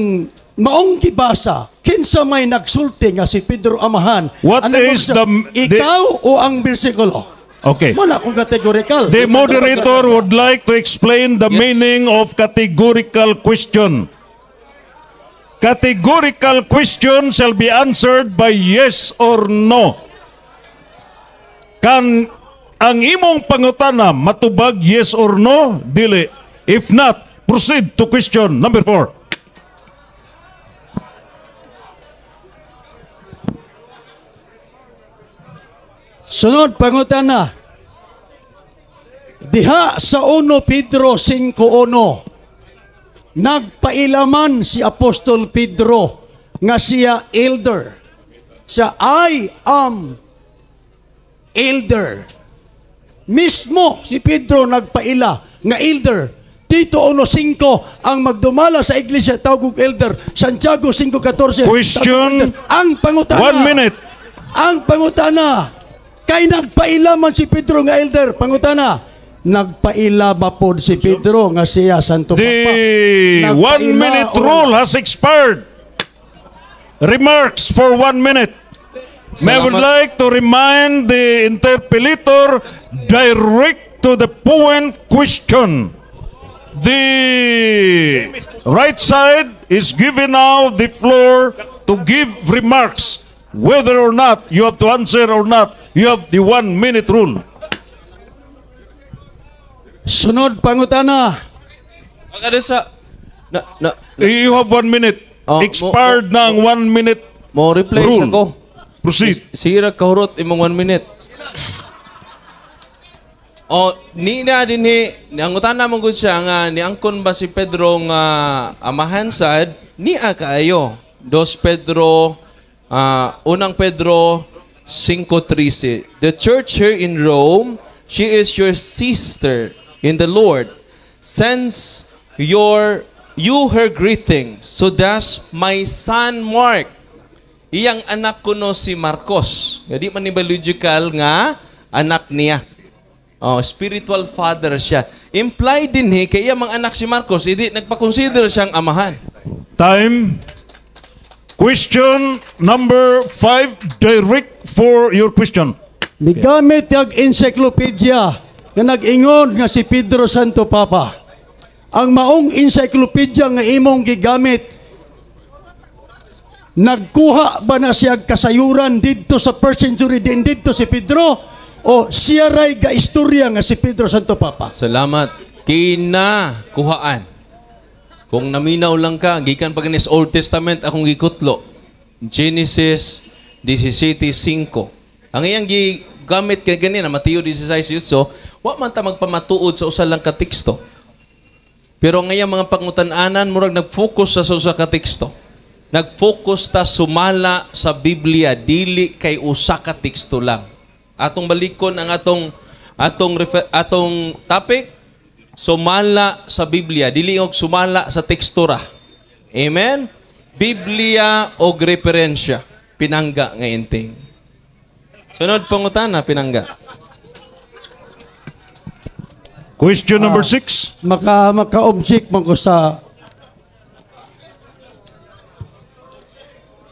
maong gibasa, kinsa may nagsulti nga si Pedro amahan? What Ano is ikaw o ang bersikulo? Okay. Muna kung categorical. The moderator would like to explain the meaning of categorical question. Categorical question shall be answered by yes or no. Kan ang imong pangutana matubag yes or no, dili. If not, proceed to question number 4. Sunod, pangutana. Diha sa 1 Pedro 5:1, nagpailaman si Apostol Pedro nga siya elder. Sa "I am elder." Mismo si Pedro nagpaila nga elder. Tito 1:5, ang magdumala sa iglesia tawag og elder. Santiago 5:14, Question. tawag og elder. Ang pangutana. 1 minute. Ang pangutana, kay nagpaila man si Pedro nga elder. Pangutana, nagpaila ba pod si Pedro nga siya Santo Papa? The Nagpaila 1 minute rule has expired. Remarks for 1 minute. May I would Salamat. Like to remind the interpellator, direct to the point question. The right side is given now the floor to give remarks. Whether or not you have to answer or not, you have the 1 minute rule. Sunod pangutana. Kada sa na You have 1 minute. Oh, Expired na ang 1 minute mo reply rule. sa ko. Proceed. Sira kahurot imong 1 minute. O ni na din ni nangutana man gud siya nga niangkon ba si Pedro nga amahan sad niya kaayo. Dos Pedro, unang Pedro 5:13. The church here in Rome, she is your sister in the Lord, sends you her greeting. So does my son Mark. Iyang anak kuno si Marcos. Nga di man ni biological nga anak niya. Oh, spiritual father siya. Implied din he kay iya mga anak si Marcos, hindi nagpa-consider siyang amahan. Time. Question number 5. Direct for your question. Migamit ang encyclopedia nga nag-ingon nga si Pedro Santo Papa. Ang maong encyclopedia nga imong gigamit, nagkuha ba na siya kasayuran didto sa first century din didto si Pedro o siya ray ga istorya nga si Pedro Santo Papa? Salamat. Kinakuhaan. Kung naminaw lang ka, gikan pa ganis Old Testament akong gikutlo. Genesis 17:5. Ang iyang gigamit kay ganina Mateo 16:8, wa man ta magpamatuod sa usa lang ka teksto. Pero ang iyang mga pangutan-anan murag nag-focus sa usa ka teksto. Nag-focus ta sumala sa Biblia, dili kay usa ka teksto lang. Atong balikon ang atong topic, sumala sa Biblia, dili og sumala sa tekstura. Amen. Biblia og referensya, pinangga nga inting. Sunod pangutana, pinangga. Question number 6. Maka-object man ko sa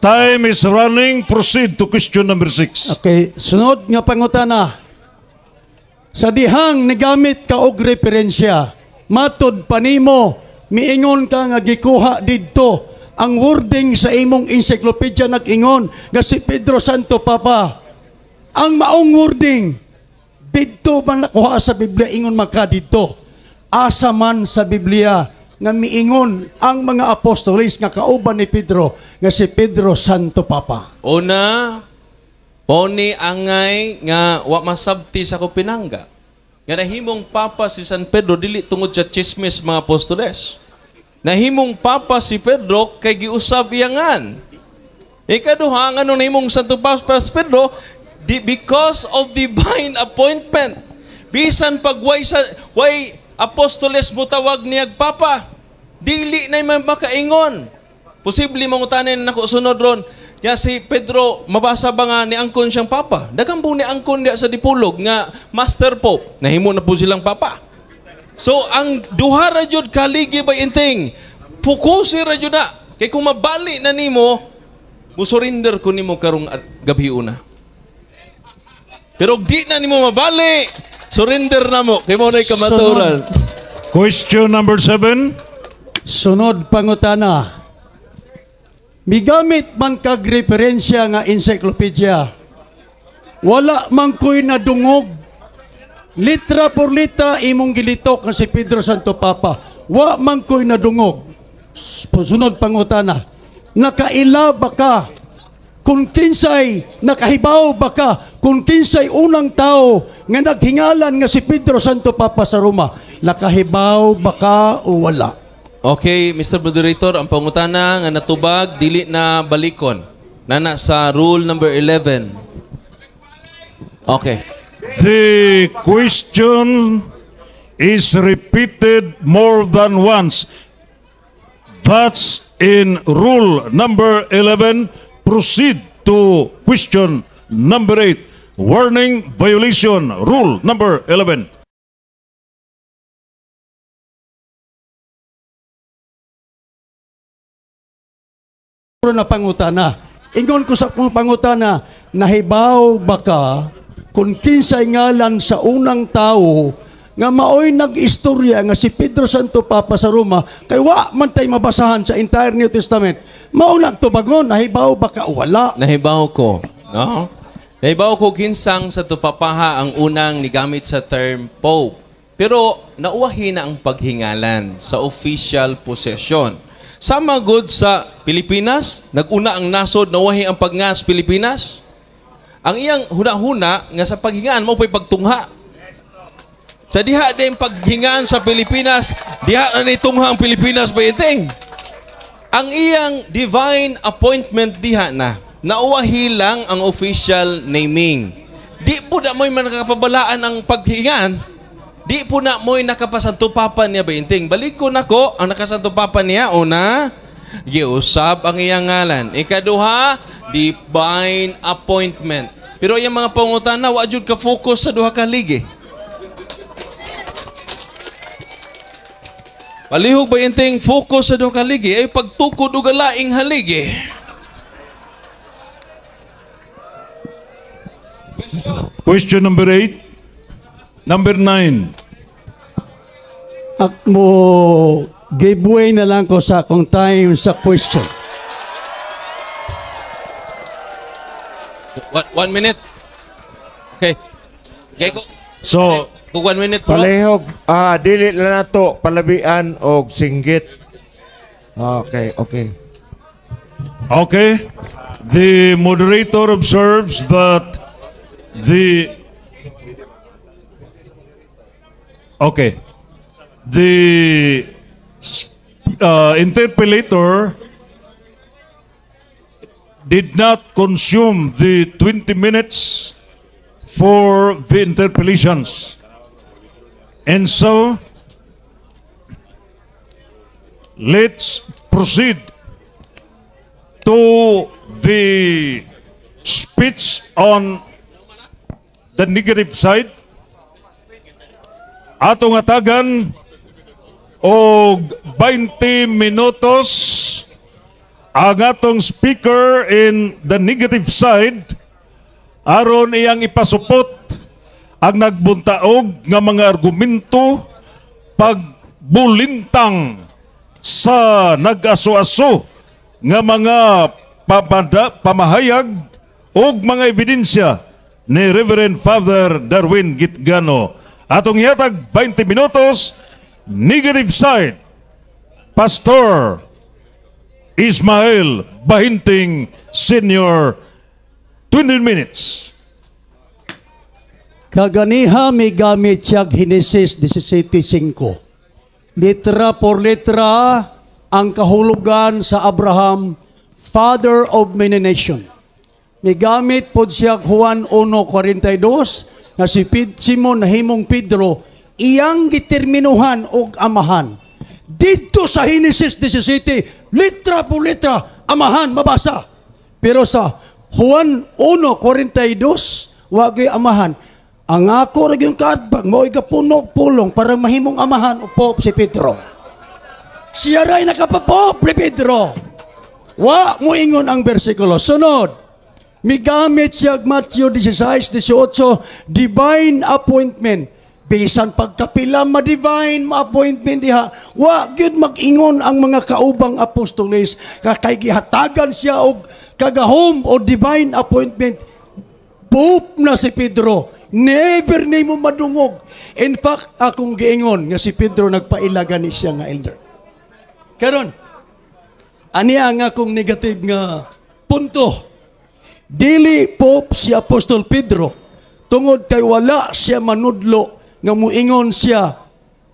Time is running. Proceed to question number 6. Okay, sunod nga pangutana. Sa dihang nigamit ka og referensya, matod pa nimo, miingon ka nga gikuha didto Ang wording sa imong encyclopedia nag-ingon nga si Pedro Santo Papa. Ang maong wording didto man nakuha sa Biblia, ingon man ka didto. Asa man sa Biblia nga miingon ang mga apostoles nga kauban ni Pedro nga si Pedro Santo Papa? Una, poni angay nga wa masabti sa ko pinangga. Nga nahimong papa si San Pedro dili tungod sa chismis mga apostoles. Nahimong papa si Pedro kay giusab iyangan. Ikaduha, nga nung nahimong Santo Papa si Pedro di, because of divine appointment. Bisan pag way, sa, way apostoles mo tawag niyag papa, dili na may makaingon. Posible mangutanin nako sunod ron. Ya si Pedro, mabasa ba nga ni angkon siyang papa? Daghang po ni angkon diya sa Dipolog nga Master Pope. Nahimo na po silang papa. So ang duha ra jud kaligi bay inting. Fokus ra jud na. Kay kung mabali na nimo, musurrender ko nimo karong gabi una. Pero di na nimo mabali, surrender na mo. Kay mo na'y kamaturan. Question number 7. Sunod pangutana. Migamit man kag referensya nga encyclopedia. Wala man ko'y nadungog. Litra por litra imong gilitok nga si Pedro Santo Papa. Wa man ko'y nadungog. Sunod pangutana. Nakaila ba ka kung kinsay nakahibaw ba ka kung kinsay unang tao nga naghingalan nga si Pedro Santo Papa sa Roma? Nakahibaw ba ka o wala? Okay, Mr. Moderator, ang pangutana nga natubag dili na balikon. Nana sa rule number 11. Okay. The question is repeated more than once. That's in rule number 11. Proceed to question number 8. Warning violation, rule number 11. Pero na pangutana. Ingon ko sa akong pangutana, nahibaw ba ka kung kinsay ngalan sa unang tao nga maoy nag-istorya nga si Pedro Santo Papa sa Roma, kay wa man tay mabasahan sa entire New Testament? Mao lang tubagon, nahibaw ba ka o wala? Nahibaw ko, no? Nahibaw ko kinsang sa tupapaha ang unang nigamit sa term Pope. Pero nauwahi na ang paghingalan sa official possession. Sama good sa Pilipinas, naguna ang nasod, nauwahi ang pagngas Pilipinas. Ang iyang huna-huna nga sa paghingaan mo pa'y pagtungha. Sa diha din paghingaan sa Pilipinas, diha na nitungha ang Pilipinas ba iting? Ang iyang divine appointment diha na, nauwahi lang ang official naming. Di po na mo'y nakakapabalaan ang paghingaan. Di po na mo'y nakapasanto papa niya ba inting. Balik ko nako, ang nakasanto papa niya, una, giusab ang iyang ngalan. Ikaduha, divine appointment. Pero iyang mga pangutana, wa jud ka focus sa duha ka ligi. Palihog ba inting focus sa duha ka ligi ay pagtukod og laing haligi. Question number 8. Number 9. At mo giveaway na lang ko sa akong time sa question. One minute. Okay. Okay, ko. So, Kung 1 minute bro. Palihog, dili lang nato palabian og singgit. Okay, okay. Okay. The moderator observes that the Okay. The interpellator did not consume the 20 minutes for the interpellations. And so, let's proceed to the speech on the negative side. Atong atagan og 20 minutos ang atong speaker in the negative side aron iyang ipasupot ang nagbuntaog nga mga argumento pagbulintang sa nag-aso-aso nga mga pamahayag ug mga ebidensya ni Reverend Father Darwin Gitgano. Atong ihatag 20 minutos, negative side, Pastor Ismael Bahinting Senior, 20 minutes. Kaganiha may gamit siya Genesis 17:5. Litra por letra ang kahulugan sa Abraham, father of many nation. May gamit pod siya Juan 1:42 nga si Simon nahimong Pedro, iyang giterminuhan og amahan. Dito sa Genesis 17, litra por letra, amahan mabasa. Pero sa Juan 1:42, wagi amahan. Ang ako ra gyud kaatbang, mao'y kapuno pulong para mahimong amahan o Pope si Pedro. Siya ray nakapapop ni Pedro. Wa mo ingon ang bersikulo. Sunod, migamit siya Matthew 16:18, divine appointment. Bisan pagkapila ma-divine ma-appointment diha, wa gyud mag-ingon ang mga kaubang apostoles kay gihatagan siya og kagahom o divine appointment. Pope na si Pedro. Never nimo madungog. In fact, akong giingon nga si Pedro nagpaila gani siya nga elder. Karon, ani ang akong negative nga punto. Dili Pope si Apostol Pedro tungod kay wala siya manudlo nga muingon siya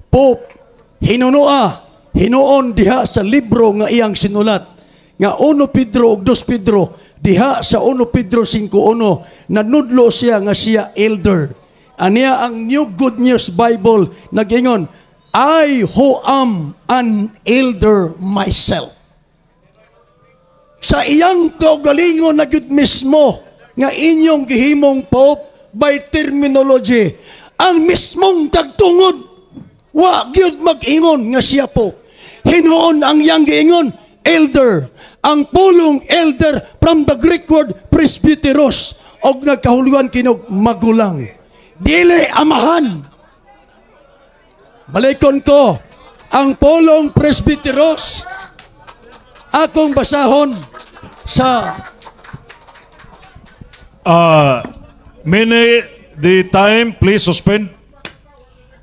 Pope hinunoa hinuon diha sa libro nga iyang sinulat nga 1 Pedro ug 2 Pedro. Diha sa 1 Pedro 5:1 nanudlo siya nga siya elder. Aniya ang New Good News Bible nagingon, "I who am an elder myself." Sa iyang kaugalingon na gyud mismo nga inyong gihimong Pope by terminology, ang mismong tagtungod wa gyud mag-ingon nga siya Pope. Hinuon ang iyang giingon elder. Ang pulong elder from the Greek word presbyteros og nagkahulugan kinog magulang, dili amahan. Balikon ko ang pulong presbyteros, akong basahon sa Many the time, please suspend.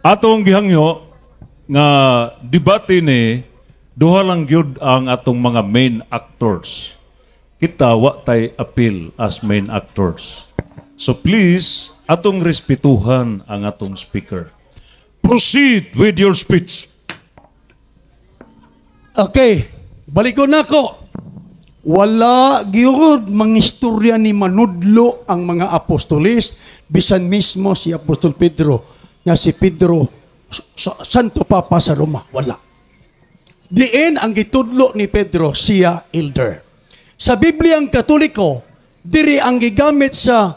Atong gihangyo nga debate ni duha lang gyud ang atong mga main actors. Kita wa tay appeal as main actors. So please, atong respetuhan ang atong speaker. Proceed with your speech. Okay, balikon nako. Wala gyud mangistorya ni manudlo ang mga apostolis, bisan mismo si Apostol Pedro nga si Pedro Santo Papa sa Roma, wala. Diin ang gitudlo ni Pedro siya elder. Sa Bibliang Katoliko, diri ang gigamit sa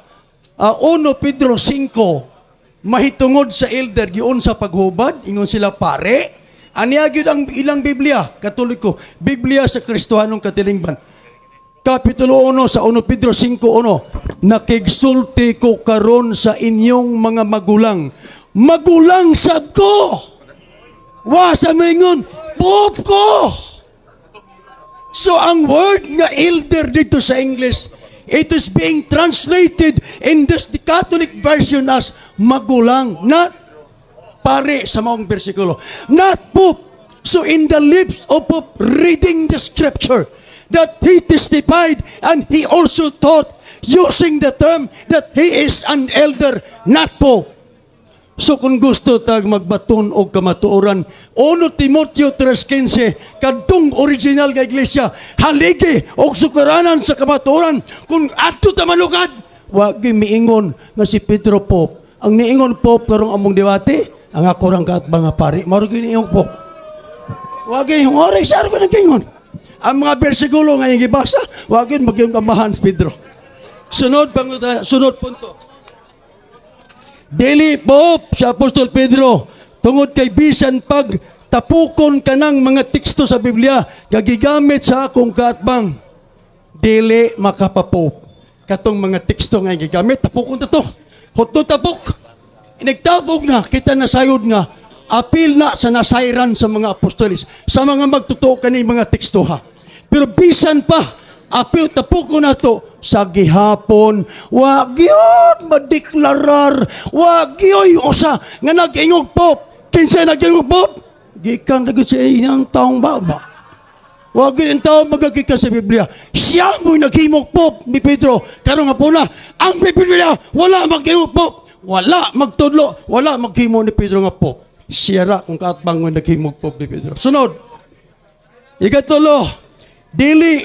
1 Pedro 5 mahitungod sa elder giun sa paghubad, ingon sila pare. Aniya gyud ang ilang Biblia, Katoliko, Biblia sa Kristohanong Katilingban. Kapitulo 1 sa 1 Pedro 5:1, "Nakigsulti ko karon sa inyong mga magulang." Magulang sab ko. Wa sa mingon, Pope ko. So ang word nga elder dito sa English, it is being translated in this the Catholic version as magulang, not pare sa maong bersikulo. Not Pope. So in the lips of Pope reading the scripture, that he testified and he also taught using the term that he is an elder, not Pope. So kung gusto tag magbaton og kamatuoran, 1 Timoteo 3:15, kadtong original nga iglesia, haligi og sukaranan sa kamatuoran, kung adto ta manukad, wa gyud miingon nga si Pedro Pope. Ang niingon Pope karong among debate, ang ako rang kaatbang nga pari, mao gyud niingon Pope. Wa gyud yung oray sa ko nagingon. Ang mga bersikulo nga iyang gibasa, wa gyud magyong kamahan si Pedro. Sunod panguta, sunod punto. Dili Pope si Apostol Pedro tungod kay bisan pag tapukon kanang mga teksto sa Biblia nga gigamit sa akong kaatbang, dili makapapope. Katong mga teksto nga gigamit, tapukon ta to. Hutdo tapok. Inigtabog na kita na sayod nga apil na sa nasayran sa mga apostolis, sa mga magtotoo kani mga teksto ha. Pero Pero bisan pa, apil tapuko nato sa gihapon, wa gyud madeklarar, wa gyoy usa nga nag-ingog Pope. Kinsa nag-ingog Pope? Gikan ra gyud sa iyang taong baba. Wa gyud ang tao magagikan sa Biblia. Siya mo'y naghimog Pope ni Pedro. Karon nga po na, ang Biblia wala maghimog Pope. Wala magtudlo, wala maghimo ni Pedro nga Pope. Siya ra kung kaatbang mo naghimog Pope ni Pedro. Sunod. Ikatulo, dili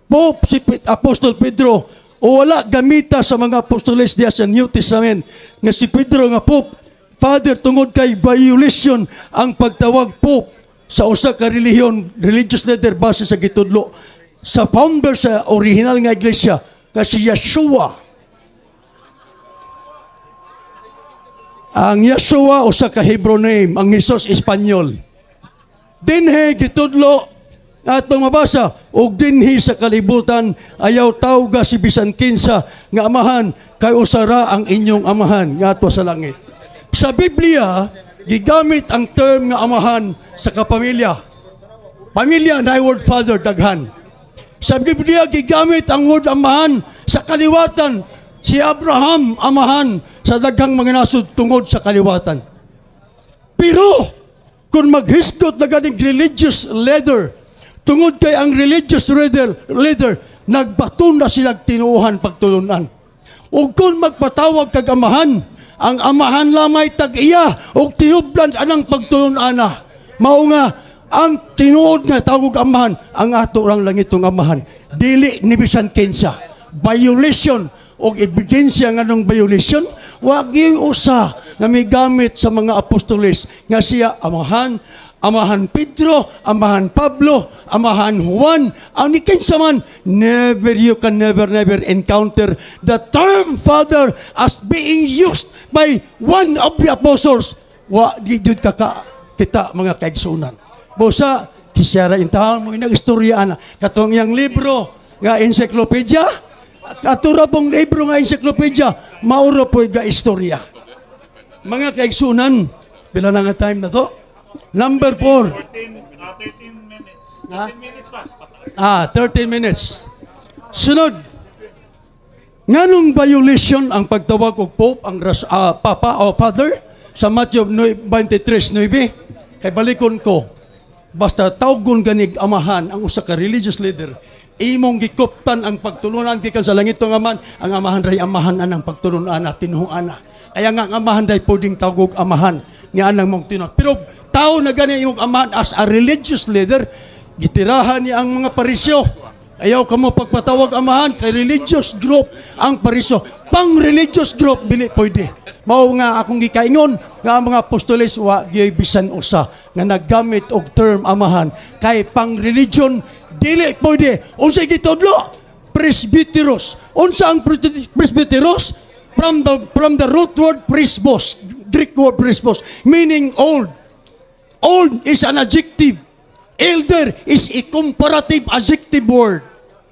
Pope si Apostol Pedro o wala gamita sa mga apostoles diya sa New Testament nga si Pedro nga Pope, Father, tungod kay violation ang pagtawag Pope sa usa ka relihiyon, religious leader, base sa gitudlo sa founder sa original nga iglesia nga si Yeshua. Ang Yeshua usa ka Hebrew name, ang Jesus Espanyol. Dinhi gitudlo atong mabasa, og dinhi sa kalibutan ayaw tawga si bisan kinsa nga amahan, kay usara ang inyong amahan nga ato sa langit. Sa Biblia gigamit ang term nga amahan sa kapamilya. Pamilya na word father daghan. Sa Biblia gigamit ang word amahan sa kaliwatan. Si Abraham amahan sa daghang mga nasod tungod sa kaliwatan. Pero kung maghisgot na ganing religious leader, tungod kay ang religious leader nagbaton na silang tinuohan pagtulunan. Ug kung magpatawag kag amahan, ang amahan lamay tag-iya ug tinublan anang pagtulun-ana. Mao nga ang tinuod nga tawag amahan, ang ato rang langitong amahan, dili ni bisan kinsa. Violation og ebidensya nganong violation, wa gyud usa nga migamit sa mga apostoles nga siya amahan, amahan Pedro, amahan Pablo, amahan Juan, ang ni kinsa man. Never, you can never, never encounter the term father as being used by one of the apostles. Wa gyud ka kita, mga kaigsunan. Busa kisyara intahan mo inag istorya ana katong iyang libro nga encyclopedia, ato ra pong libro nga encyclopedia, mauro po'y ga istorya. Mga kaigsunan, pila na nga time na to? Number 4. 13 minutes. Ha? 13 minutes pa. 13 minutes. Sunod. Nganong violation ang pagtawag og Pope ang Papa o Father sa Matthew 23:9? Kay balikon ko, basta tawgon ganig amahan ang usa ka religious leader, imong gikuptan ang pagtulunan gikan sa langit nga amahan. Ang amahan ray amahan anang pagtulunan tinuohan. Kaya nga ang amahan ray pwedeng tawgog amahan nga anang mong tinuod. Pero tao na gani imong amahan as a religious leader, gitirahan niya ang mga Parisyo. Ayaw ka mo pagpatawag amahan kay religious group ang Parisyo. Pang religious group dili pwede. Mao nga akong gikaingon nga ang mga apostoles wa gyud bisan usa nga naggamit og term amahan kay pang religion dili pwede. Unsay gitudlo? Presbyteros. Unsa ang presbyteros? From the root word presbos, Greek word presbos, meaning old. Old is an adjective. Elder is a comparative adjective word.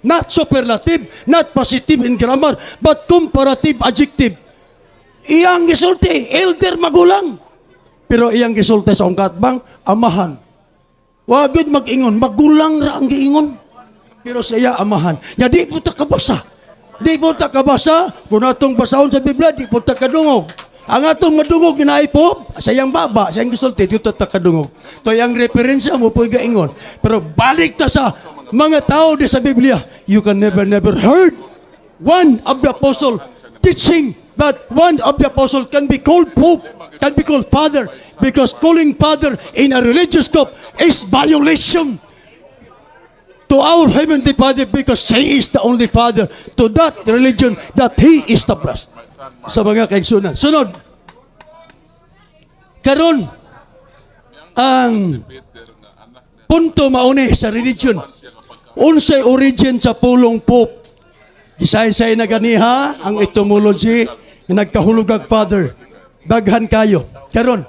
Not superlative, not positive in grammar, but comparative adjective. Iyang gisulti, elder, magulang. Pero iyang gisulti sa katbang, amahan. Wa gud mag-ingon, magulang ra ang giingon. Pero sa iya, amahan. Nya di po ta kabasa. Di po ta kabasa, kung atong basahon sa Biblia, di po ta kadungog. Ang atong madungog ginaay po, sa iyang baba, sa iyang gisulti, di ta kadungog. To iyang referensya mo po gaingon. Pero balik ta sa mga tao di sa Biblia, you can never, never heard one of the apostle teaching that one of the apostle can be called Pope, can be called Father, because calling Father in a religious scope is violation to our Heavenly Father, because He is the only Father to that religion that He established. Sa mga kaigsunan. Sunod. Karon, ang punto mauni sa religion. Unsay origin sa pulong Pope? Gisay-say na ganiha ang etymology nga nagkahulugag father. Daghan kayo. Karon,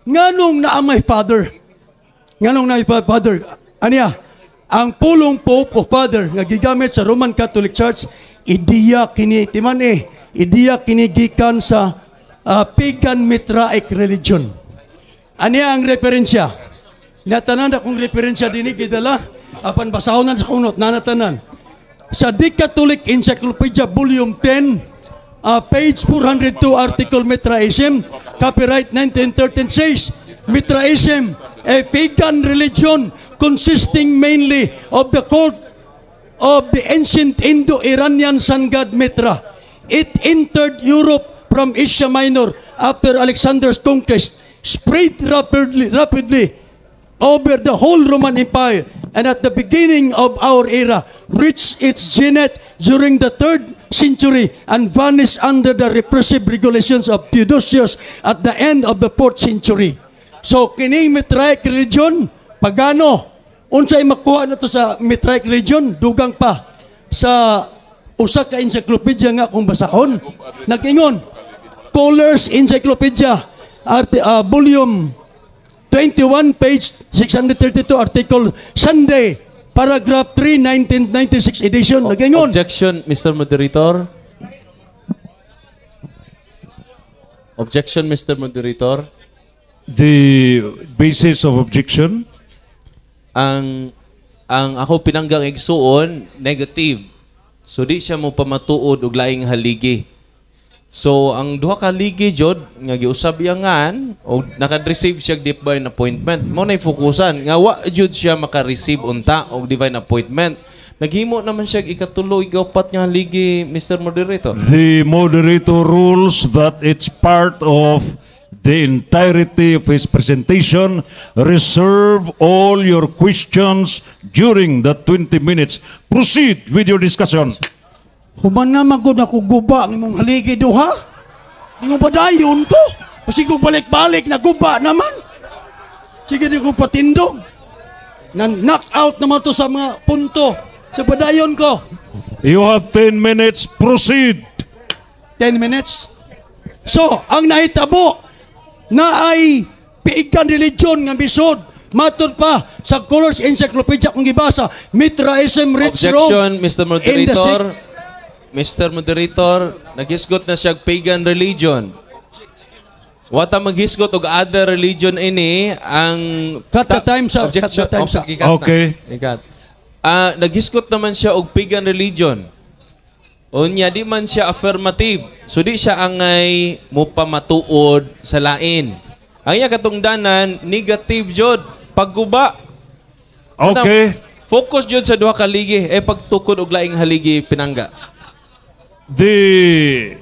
nganong naa may father? Nganong naay father? Aniya, ang pulong Pope o Father nga gigamit sa Roman Catholic Church, ideya kini timan eh, ideya kini gikan sa pagan Mithraic religion. Aniya ang referensya? Natanan akong referensya dinhi gidala. Apan basahon na sa kunot, nanatanan. Sa The Catholic Encyclopedia, Volume 10, page 402, article Mithraism, copyright 1913 says, "Mithraism, a pagan religion consisting mainly of the cult of the ancient Indo-Iranian sun god Mithra. It entered Europe from Asia Minor after Alexander's conquest, spread rapidly over the whole Roman Empire, and at the beginning of our era, reached its zenith during the third century and vanished under the repressive regulations of Theodosius at the end of the fourth century." So, kining Mithraic religion, pagano, unsay makuha na to sa Mithraic religion, dugang pa sa usa ka encyclopedia nga kung basahon, nag-ingon, Coller's Encyclopedia, volume 21, page 632, article Sunday, paragraph 3, 1996 edition, nag-ingon. Objection, Mr. Moderator. Objection, Mr. Moderator. The basis of objection? Ang ako pinanggang igsuon negative. So di siya mo pamatuod og laing haligi. So ang duha ka haligi jud nga giusab iyangan og naka-receive siya og divine appointment. Mao nay fokusan nga wa jud siya maka-receive unta og divine appointment. Naghimo naman siya og ikatulo, ikaupat nga haligi, Mr. Moderator. The moderator rules that it's part of the entirety of his presentation. Reserve all your questions during the 20 minutes. Proceed with your discussion. Human na man gud ako guba ang imong haligi duha. Di mo padayon ko. Kasi kung balik-balik na guba naman. Sige, di ko patindog. Na knock out naman to sa mga punto. Sa padayon ko. You have 10 minutes. Proceed. 10 minutes. So, ang nahitabo na ay pagan religion nga bisod. Matod pa sa Coller's Encyclopedia kung gibasa, Mithraism reached Objection, Rome Mr. in the Moderator. Mr. Moderator, naghisgot na siya og pagan religion. Wata maghisgot og other religion ini ang Cut the time, sir. Objection. Cut the time, sir. Okay, i-cut na. Okay. I-cut. Ah, naghisgot naman siya og pagan religion. Unya di man siya affirmative. So di siya angay mopamatuod sa lain. Ang iya katungdanan negative jud, pagguba. Okay. Focus jud sa duha ka haligi eh pagtukod og laing haligi, pinangga. The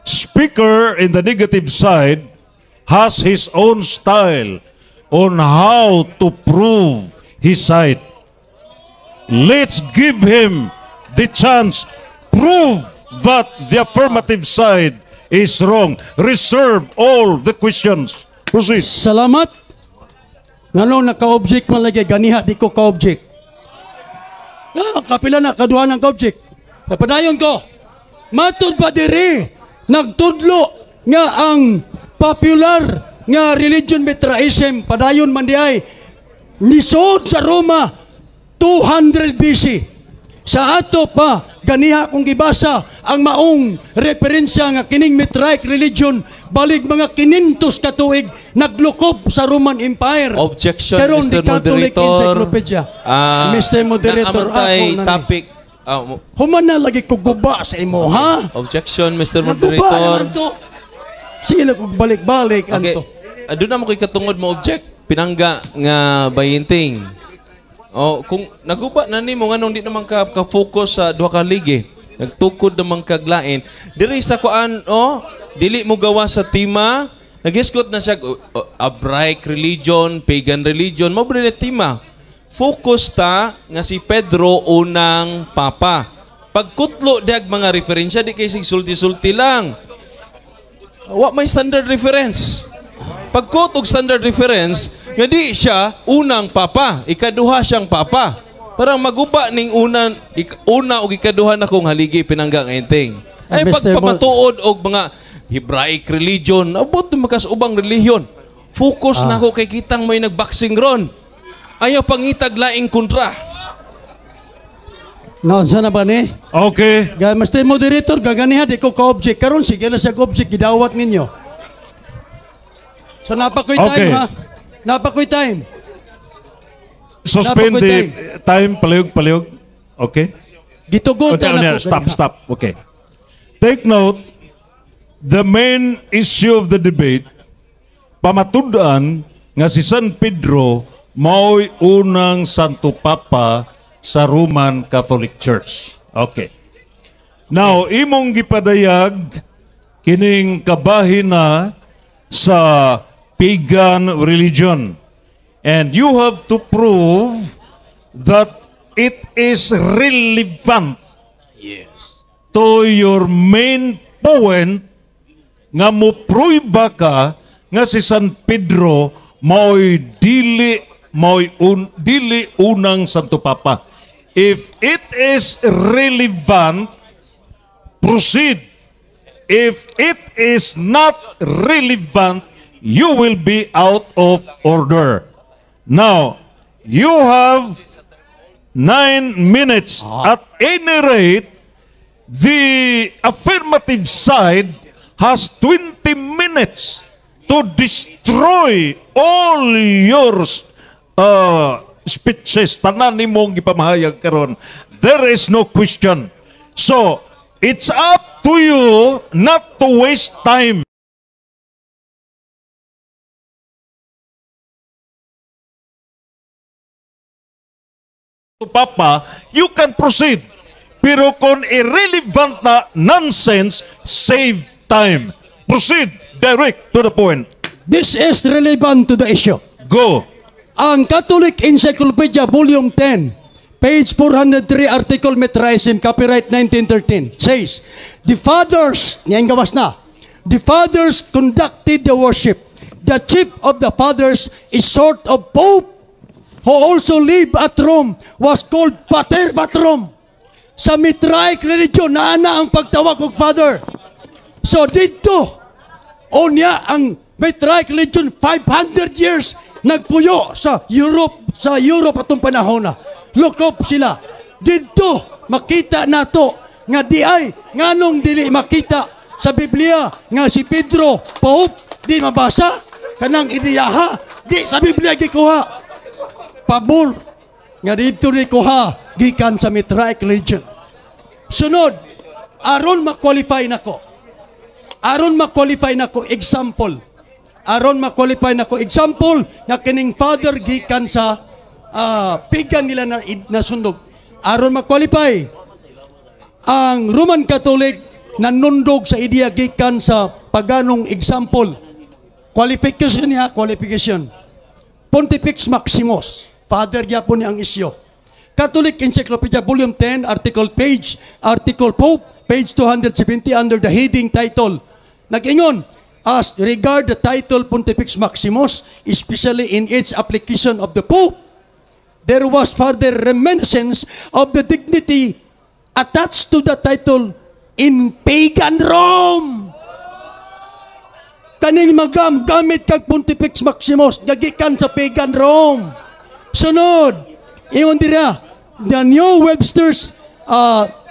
speaker in the negative side has his own style on how to prove his side. Let's give him the chance prove that the affirmative side is wrong. Reserve all the questions. Proceed. Salamat. Ngano naka-object man lagi ganiha di ko ka-object. Ah, kapila na kaduha ng ka-object. Napadayon ko. Matud pa diri nagtudlo nga ang popular nga religion Mithraism padayon man di ay nisod sa Roma 200 BC. Sa ato pa ganiha kong gibasa ang maong referensya nga kining Mithraic religion balig mga 500 ka tuig naglukob sa Roman Empire. Objection, Karon, Mr. the Catholic Moderator. Encyclopedia. Ah, Mr. Moderator, naamantay ako na ni. topic. Ah, Human na lagi ko guba sa imo, ha? Objection, Mr. Naguba Moderator. naman to. Sige lang kog balik-balik Okay. anto. Ah, doon na mo kay katungod mo object pinangga nga bayinting. Oh, kung naguba na nimo nganong di naman ka ka-focus sa duha ka haligi. Nagtukod naman kag lain. Diri sa kuan oh, dili mo gawa sa tema. Naghisgot na siya oh, oh, Abraic religion, pagan religion, mo ba ni tema. Focus ta nga si Pedro unang papa. Pagkutlo dag mga referensya di kay sig sulti-sulti lang. Wa may standard reference. Pagkot og standard reference, nga di siya unang papa, ikaduha siyang papa. Parang maguba ning una, una og ikaduha na kong haligi, pinangga nga enteng. Ay Mr. pagpamatuod og mga Hebraic religion, abot na makas ubang relihiyon. Focus na ko kay kitang may nagboxing ron. Ayaw pangitag laing kontra. Naunsa na ba ni? Okay. Ga Mr. Moderator, gaganiha di ko ka-object. Karon sige na siya object gidawat ninyo. So napakoy time Okay. ha. Napakoy time. Suspend Naa pa ko'y the time. Time, palihog, palihog. Okay? Gitugutan Okay, ako. stop, stop. Okay. Take note, the main issue of the debate, pamatud-an nga si San Pedro mao'y unang Santo Papa sa Roman Catholic Church. Okay. Now, imong gipadayag kining kabahin na sa pagan religion. And you have to prove that it is relevant to your main point nga mopruiba ka nga si San Pedro mao'y dili unang Santo Papa. If it is relevant, proceed. If it is not relevant, you will be out of order. Now, you have 9 minutes. At any rate, the affirmative side has 20 minutes to destroy all your speeches. Tanan nimong gipamahayag karon. There is no question. So, it's up to you not to waste time. Papa, you can proceed. Pero kung irrelevant na nonsense, save time. Proceed direct to the point. This is relevant to the issue. Go. Ang Catholic Encyclopedia, Volume 10, page 403, article Mithraism, copyright 1913, says, "The fathers," niyan gawas na, "the fathers conducted the worship. The chief of the fathers is sort of pope who also lived at Rome, was called Pater Patrum." Sa Mithraic religion, naana ang pagtawag og father. So dito, unya ang Mithraic religion 500 years nagpuyo sa Europe atong panahon na. Lukop sila. Dito makita nato nga di ay nganong dili makita sa Biblia nga si Pedro Pope, di mabasa kanang ideyaha di sa Biblia gikuha. Pabor nga dito ni kuha gikan sa Mithraic religion. Sunod, aron ma-qualify nako. Aron ma-qualify nako example. Aron ma-qualify nako example nga kining father gikan sa pagan nila na nasundog. Aron ma-qualify ang Roman Catholic nanundog sa ideya gikan sa paganong example. Qualification niya, qualification. Pontifex Maximus, father gyapon niya ang isyo. Catholic Encyclopedia, Volume 10, article page, article Pope, page 270 under the heading title. Nag-ingon, "As regard the title Pontifex Maximus, especially in its application of the Pope, there was further reminiscence of the dignity attached to the title in pagan Rome." Kaning magam gamit kag Pontifex Maximus gagikan sa pagan Rome. Sunod, ingon dira, the New Webster's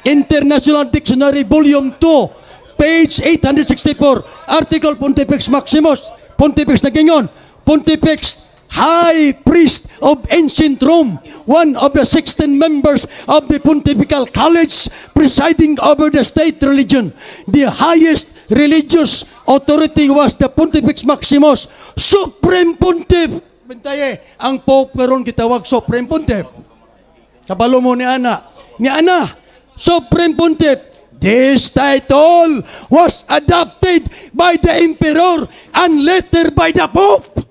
International Dictionary, Volume 2, page 864, article Pontifex Maximus, Pontifex nagingon, "Pontifex, High Priest of Ancient Rome, one of the 16 members of the Pontifical College presiding over the state religion. The highest religious authority was the Pontifex Maximus, Supreme Pontiff." Bintaye, ang Pope karon gitawag Supreme Pontiff. Kabalo mo ni ana. Ni ana, Supreme Pontiff. "This title was adopted by the Emperor and later by the Pope."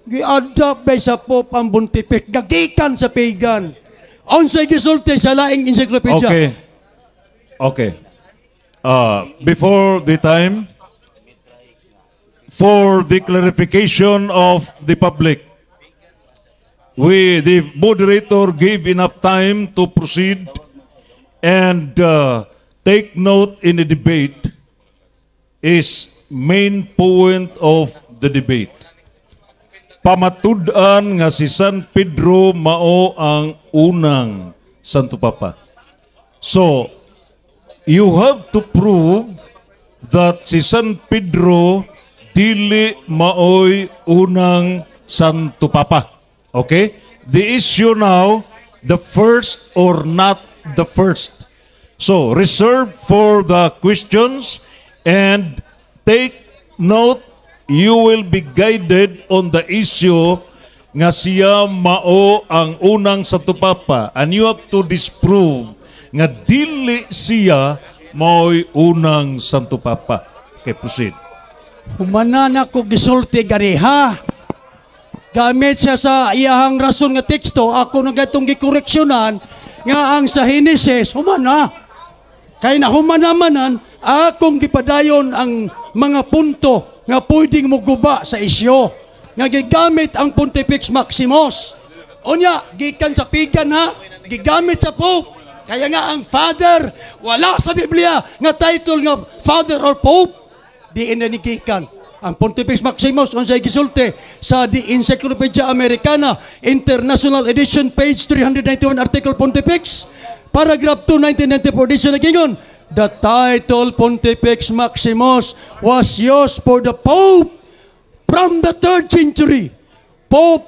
Gi-adopt by sa Pope ang Pontifex. Gagikan sa pagan. Unsay gisulti sa laing encyclopedia? Okay. Okay. Before the time, for the clarification of the public, we, the moderator gave enough time to proceed and take note in the debate is main point of the debate. Pamatud-an nga si San Pedro mao ang unang Santo Papa. So, you have to prove that si San Pedro dili maoy unang Santo Papa. Okay? The issue now, the first or not the first. So, reserve for the questions and take note, you will be guided on the issue nga siya mao ang unang Santo Papa and you have to disprove nga dili siya mao'y unang Santo Papa. Okay, proceed. Humana na ko gisulti ganiha. Gamit siya sa iyahang rason nga teksto, ako na gatong gikoreksyonan nga ang sa Genesis, humana. Kay nahuman namanan, akong gipadayon ang mga punto nga pwedeng muguba sa isyo. Nga gigamit ang Pontifex Maximus. Unya, gikan sa pagan ha, gigamit sa Pope. Kaya nga ang Father, wala sa Biblia nga title nga Father or Pope. Di na ni gikan. Ang Pontifex Maximus, unsay gisulti sa The Encyclopedia Americana, International Edition, page 391, article Pontifex, paragraph 2, 1994 edition, nagingon, "The title Pontifex Maximus was used for the Pope from the third century. Pope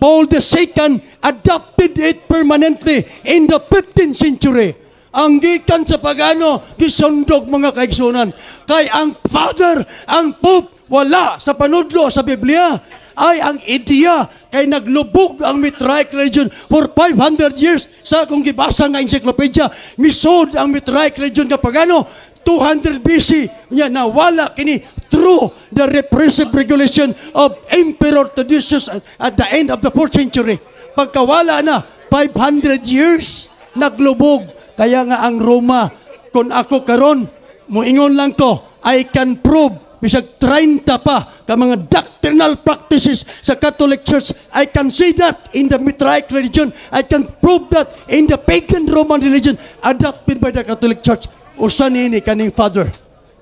Paul II adopted it permanently in the 15th century." Ang gikan sa pagano, gisundog, mga kaigsunan. Kay ang Father, ang Pope, wala sa panudlo sa Biblia. Ay ang ideya kay naglubog ang Mithraic religion for 500 years. Sa akong gibasa nga encyclopedia, misod ang Mithraic religion nga pagano 200 BC nya nawala kini through the repressive regulation of Emperor Theodosius at the end of the 4th century. Pagkawala na 500 years, naglubog. Kaya nga ang Roma, kung ako karon muingon lang ko, I can prove bisag 30 pa ka mga doctrinal practices sa Catholic Church. I can see that in the Mithraic religion. I can prove that in the pagan Roman religion adopted by the Catholic Church. Usa nini kaning Father.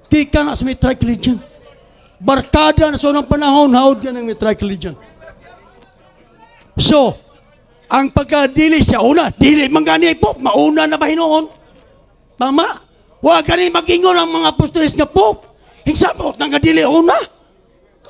Gikan na sa Mithraic religion. Barkada na sa unang panahon, haod ka ng Mithraic religion. So, ang pagkadili siya una, dili man gani Pope, mauna na ba hinuon? Tama? Wa gani mag-ingon ang mga apostoles nga Pope. Hingsamot nang dili una.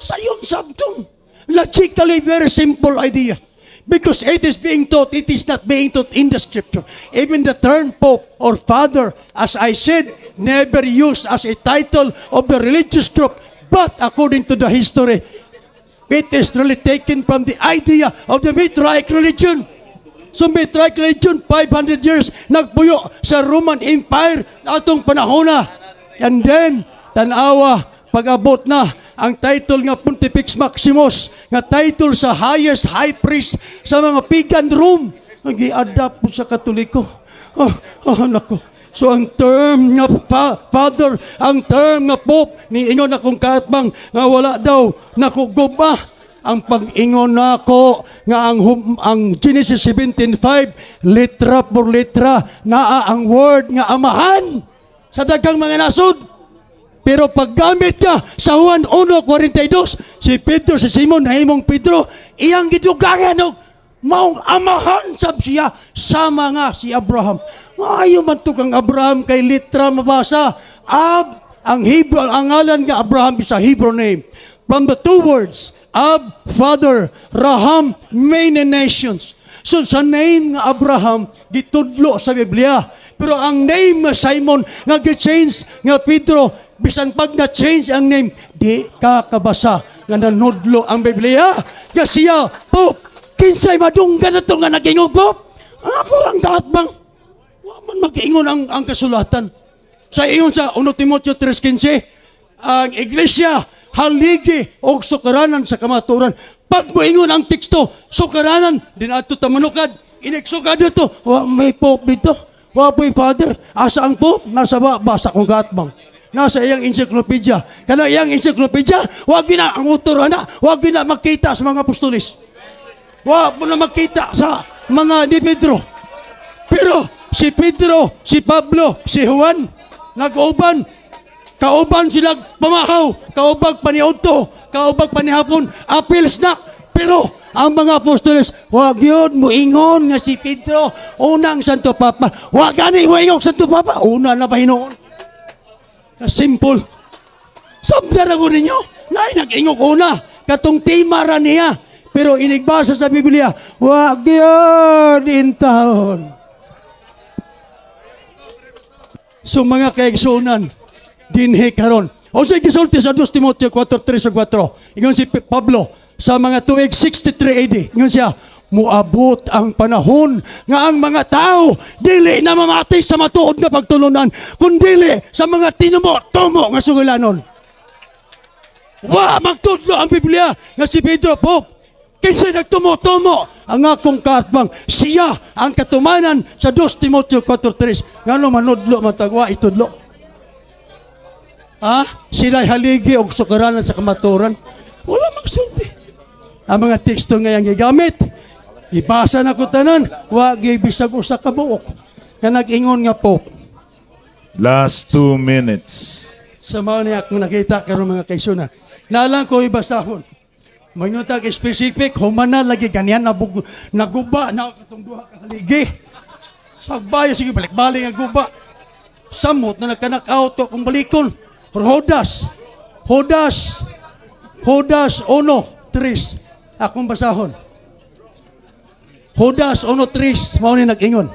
Sayon sabton. Logically, very simple idea. Because it is being taught, it is not being taught in the scripture. Even the term Pope or Father, as I said, never used as a title of the religious group. But according to the history, it is really taken from the idea of the Mithraic religion. So Mithraic religion, 500 years, nagpuyo sa Roman Empire atong panahona. And then, tanawa, pag-abot na ang title nga Pontifex Maximus, nga title sa highest high priest sa mga pagan Rome, nag-i-adapt po sa Katoliko. Oh, oh, nako. So ang term nga father, ang term nga Pope, ni ingon akong kaatbang nga wala daw nakuguba ang pag-ingon nako nga ang Genesis 17:5, letra por letra naa ang word nga amahan sa daghang mga nasod. Pero paggamit ka sa Juan 1:42, si Pedro, si Simon nahimong Pedro, iyang gidugangan og maong amahan sab siya sama nga si Abraham. Maayo man to kang Abraham kay litra mabasa. Ab ang Hebrew, ang ngalan nga Abraham is a Hebrew name. From the two words, Ab, father, Raham, many nations. So sa name nga Abraham, gitudlo sa Biblia. Pero ang name nga Simon, nga gi-change nga Pedro, bisan pag na-change ang name, di ka kabasa nga nanudlo ang Biblia. Nga siya, Pope, kinsay madunggan na to nga nagingong Pope? Ang ako lang bang? Wa man mag-ingon ang kasulatan. Sa ingon sa 1 Timoteo 3:15, ang iglesia haligi og sukaranan sa kamaturan. Pag moingon ang teksto, sukaranan, din ato tamanukad, inigsukad dito, wa may Pope dito, wa po'y Father, asa ang Pope? Nasa ba, basa kong katbang. Nasa iyang encyclopedia. Kana iyang encyclopedia, wa gina ang author ana, wa gina makita sa mga apostolis. Wa mo na makita sa mga ni Pedro. Pero si Pedro, si Pablo, si Juan, nag-uban, kauban sila pamahaw, kaubag paniudto, kaubag panihapon, apils na. Pero ang mga apostoles, wag yun muingon nga si Pedro, unang Santo Papa. Wag gani muingon Santo Papa, una na ba hinuon? Kasimple. Sabdar ako ninyo, nay nag-ingog una, katong tema ra niya. Pero inigbasa sa Biblia, wa gyud intawon. So mga kaigsuonan, dinhi karon. O sa gisulti sa 2 Timoteo 4:3 ug 4. Ingon si Pablo sa mga tuig 63 AD. Ingon siya, muabot ang panahon nga ang mga tao dili na mamati sa matuod nga pagtulunan, kundili sa mga tinumo-tumo nga sugilanon. Wa magtudlo ang Biblia nga si Pedro Pope. Kinsa nagtumo-tumo? Ang akong kaatbang, siya ang katumanan sa 2 Timoteo 4:3. Ngano manudlo matagwa itudlo? Ha? Sila'y haligi og sukaranan sa kamaturan. Wala magsulti. Ang mga teksto nga yang gigamit, ibasa na ko tanan, wa gibisag usa ka buok nga nag-ingon nga Pope. Last 2 minutes. Sa mao ni akong nakita karon mga kaigsuonan. Nalang ko ibasahon. Maingon tag specific, humana lagi ganiyan naguba na katong duha ka haligi. Sagbay sige balik-balik ang guba. Samot na nagkanak-out kung balikon. Judas. Judas. Judas 1:3. Akong basahon. Judas 1:3 mao ni nag-ingon.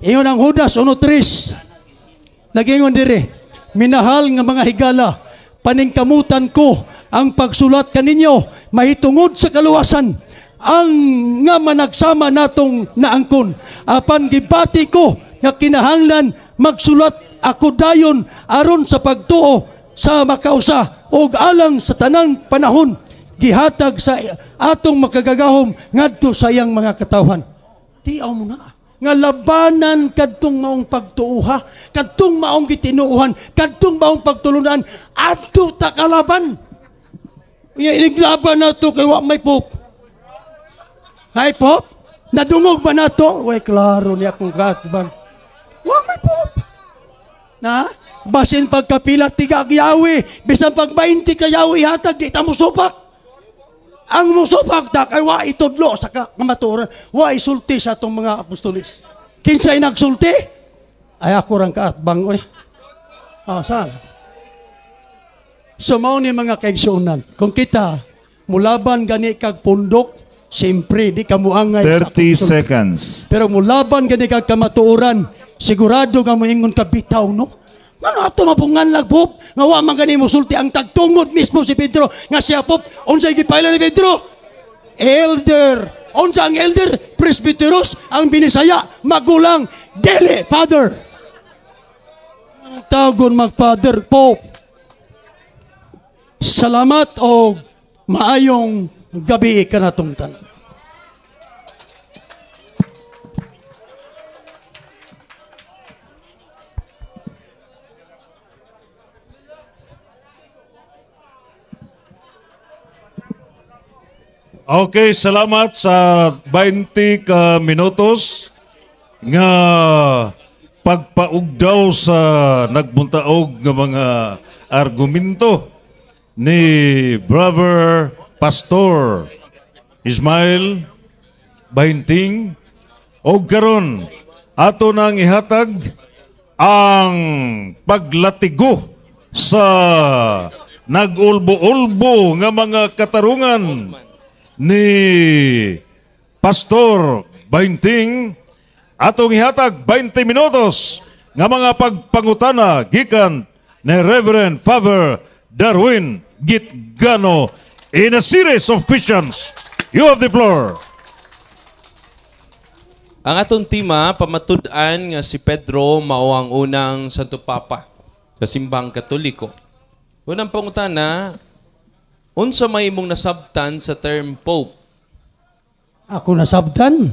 Ingon ang Judas 1:3. Nag-ingon diri, minahal nga mga higala, paningkamutan ko ang pagsulat kaninyo mahitungod sa kaluwasan ang nga managsama natong naangkon. Apan gibati ko nga kinahanglan magsulat ako dayon aron sa pagtuo sa makausa og alang sa tanang panahon gihatag sa atong makagagahom ngadto sa iyang mga katawhan. Tiaw mo na nga labanan kadtong maong pagtuoha, kadtong maong gitinuohan, kadtong maong pagtulunan, adto ta kalaban. Unya iniglaban nato kay wa may Pope. Nay Pope? Nadungog ba nato? Way klaro niya akong katbang. Wa may Pope. Na? Basin pagkapila tiga yawi, bisan pag 20 ka yawi hatag di ta mosupak. Ang musupak ta kay wa itudlo sa kamatuoran, wa isulti sa atong mga apostolis. Kinsay nagsulti? Ay ako rang kaatbang oy. Ah, saan? So mao ni mga kaigsuonan, kung kita mulaban gani kag pundok, siyempre di ka muangay sa 30 seconds. Pero mulaban gani kag kamatuoran, sigurado nga moingon ka bitaw no. Ngano ato mapunganlag Pope nga wa man gani mosulti ang tagtungod mismo si Pedro nga siya Pope. Unsay gipailan ni Pedro? Elder. Unsa ang elder? Presbyteros, ang Binisaya, magulang, dili father. Anong tagon mag-father? Pope. Salamat og maayong gabi kanatong tanan. Okay, salamat sa 20 ka minutos nga pagpaugdaw sa nagbuntaog nga mga argumento ni Brother Pastor Ismael Bahinting. Og karon ato nang ihatag ang paglatigo sa nagulbo-ulbo nga mga katarungan ni Pastor Bahinting. Atong ihatag 20 minutos nga mga pagpangutana gikan ni Reverend Father Darwin Gitgano in a series of questions. You have the floor. Ang atong tema, pamatud-an nga si Pedro mao ang unang Santo Papa sa Simbahang Katoliko. Unang pangutana, unsa may imong nasabtan sa term Pope? Ako nasabtan,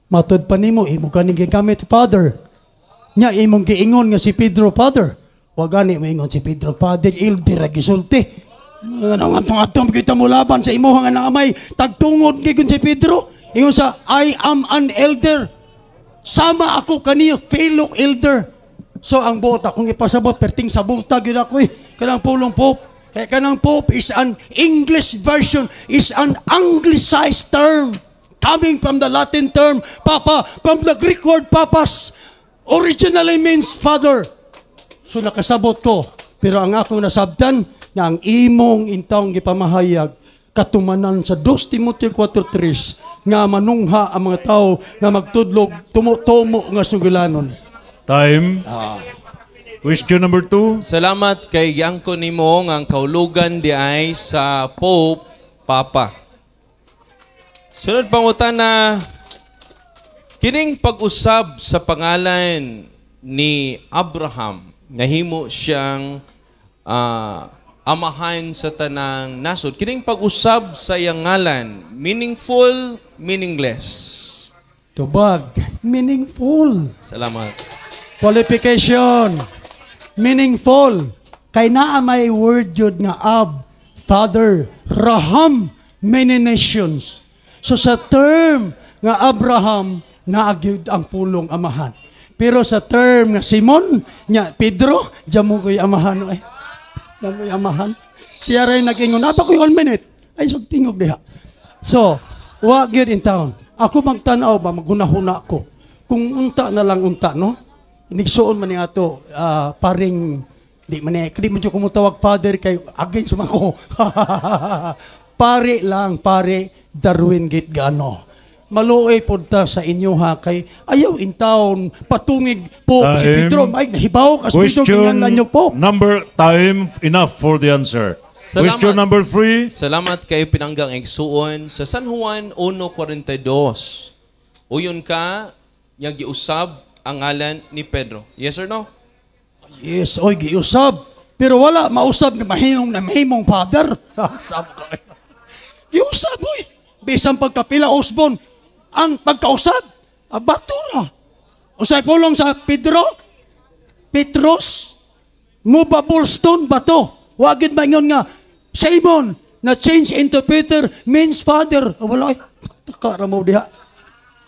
matud pa nimo imo kaning gigamit father. Nya imong giingon nga si Pedro father. Wa gani moingon si Pedro father, elder ra gisulti. Ano nga atong kita mo laban sa imuha nga naamay tagtungod gyud si Pedro. Ingon sa I am an elder. Sama ako kaniyo fellow elder. So ang buot akong ipasabot perting sabuta gyud ako eh. Kanang pulong Pope. Kaya kanang Pope is an English version, is an anglicized term coming from the Latin term papa, from the Greek word papas, originally means father. So nakasabot ko, pero ang akong nasabtan na ang imong intawong gipamahayag Katumanan sa 2 Timoteo 4:3 nga manungha ang mga tao nga magtudlog tumo-tumo nga sugilanon. Time. Question number 2. Salamat kay giangko nimo nga ang kaulugan di ay sa Pope Papa. Sunod pangutana, kining pag-usab sa pangalan ni Abraham, nahimo siyang amahan sa tanang nasod. Kining pag-usab sa iyang ngalan, meaningful, meaningless? Tubag, meaningful. Salamat. Qualification, meaningful. Kay naa may word yun nga Ab, Father, Raham, many nations. So sa term nga Abraham, naagyud ang pulong amahan. Pero sa term nga Simon, nya Pedro, diyan mo ko'y amahan. Ay, diyan mo'y amahan. Siya rin nag-ingon, apa ko'y 1 minute. Ay, so tingog diha. So, wa gyud in town. Ako magtanaw ba, maghuna-huna ko. Kung unta na lang unta, no? Inigsuon man ni ato, paring, di man ni, di man ko mutawag father kay against man ko. Pare lang, pare Darwin Gate Gano. Maluoy pod ta sa inyo ha kay ayaw in town patungig po si Pedro ay nahibaw ka si Pedro Question ganyan lang yung po. number time enough for the answer. Salamat. Question number 3. Salamat kay pinanggang igsuon sa San Juan 1:42. Uyon ka nya giusab ang ngalan ni Pedro. Yes or no? Yes, oy giusab. Pero wala mausab nga mahimong na mahimong father. Sab ko. Giusab oy. Bisan pagkapila Osborne, ang pagkausab, abatura. Usay pulong sa Pedro, Petros, movable stone bato. Wa gid maingon nga Simon na change into Peter means father. Wala ay taka ra mo diha.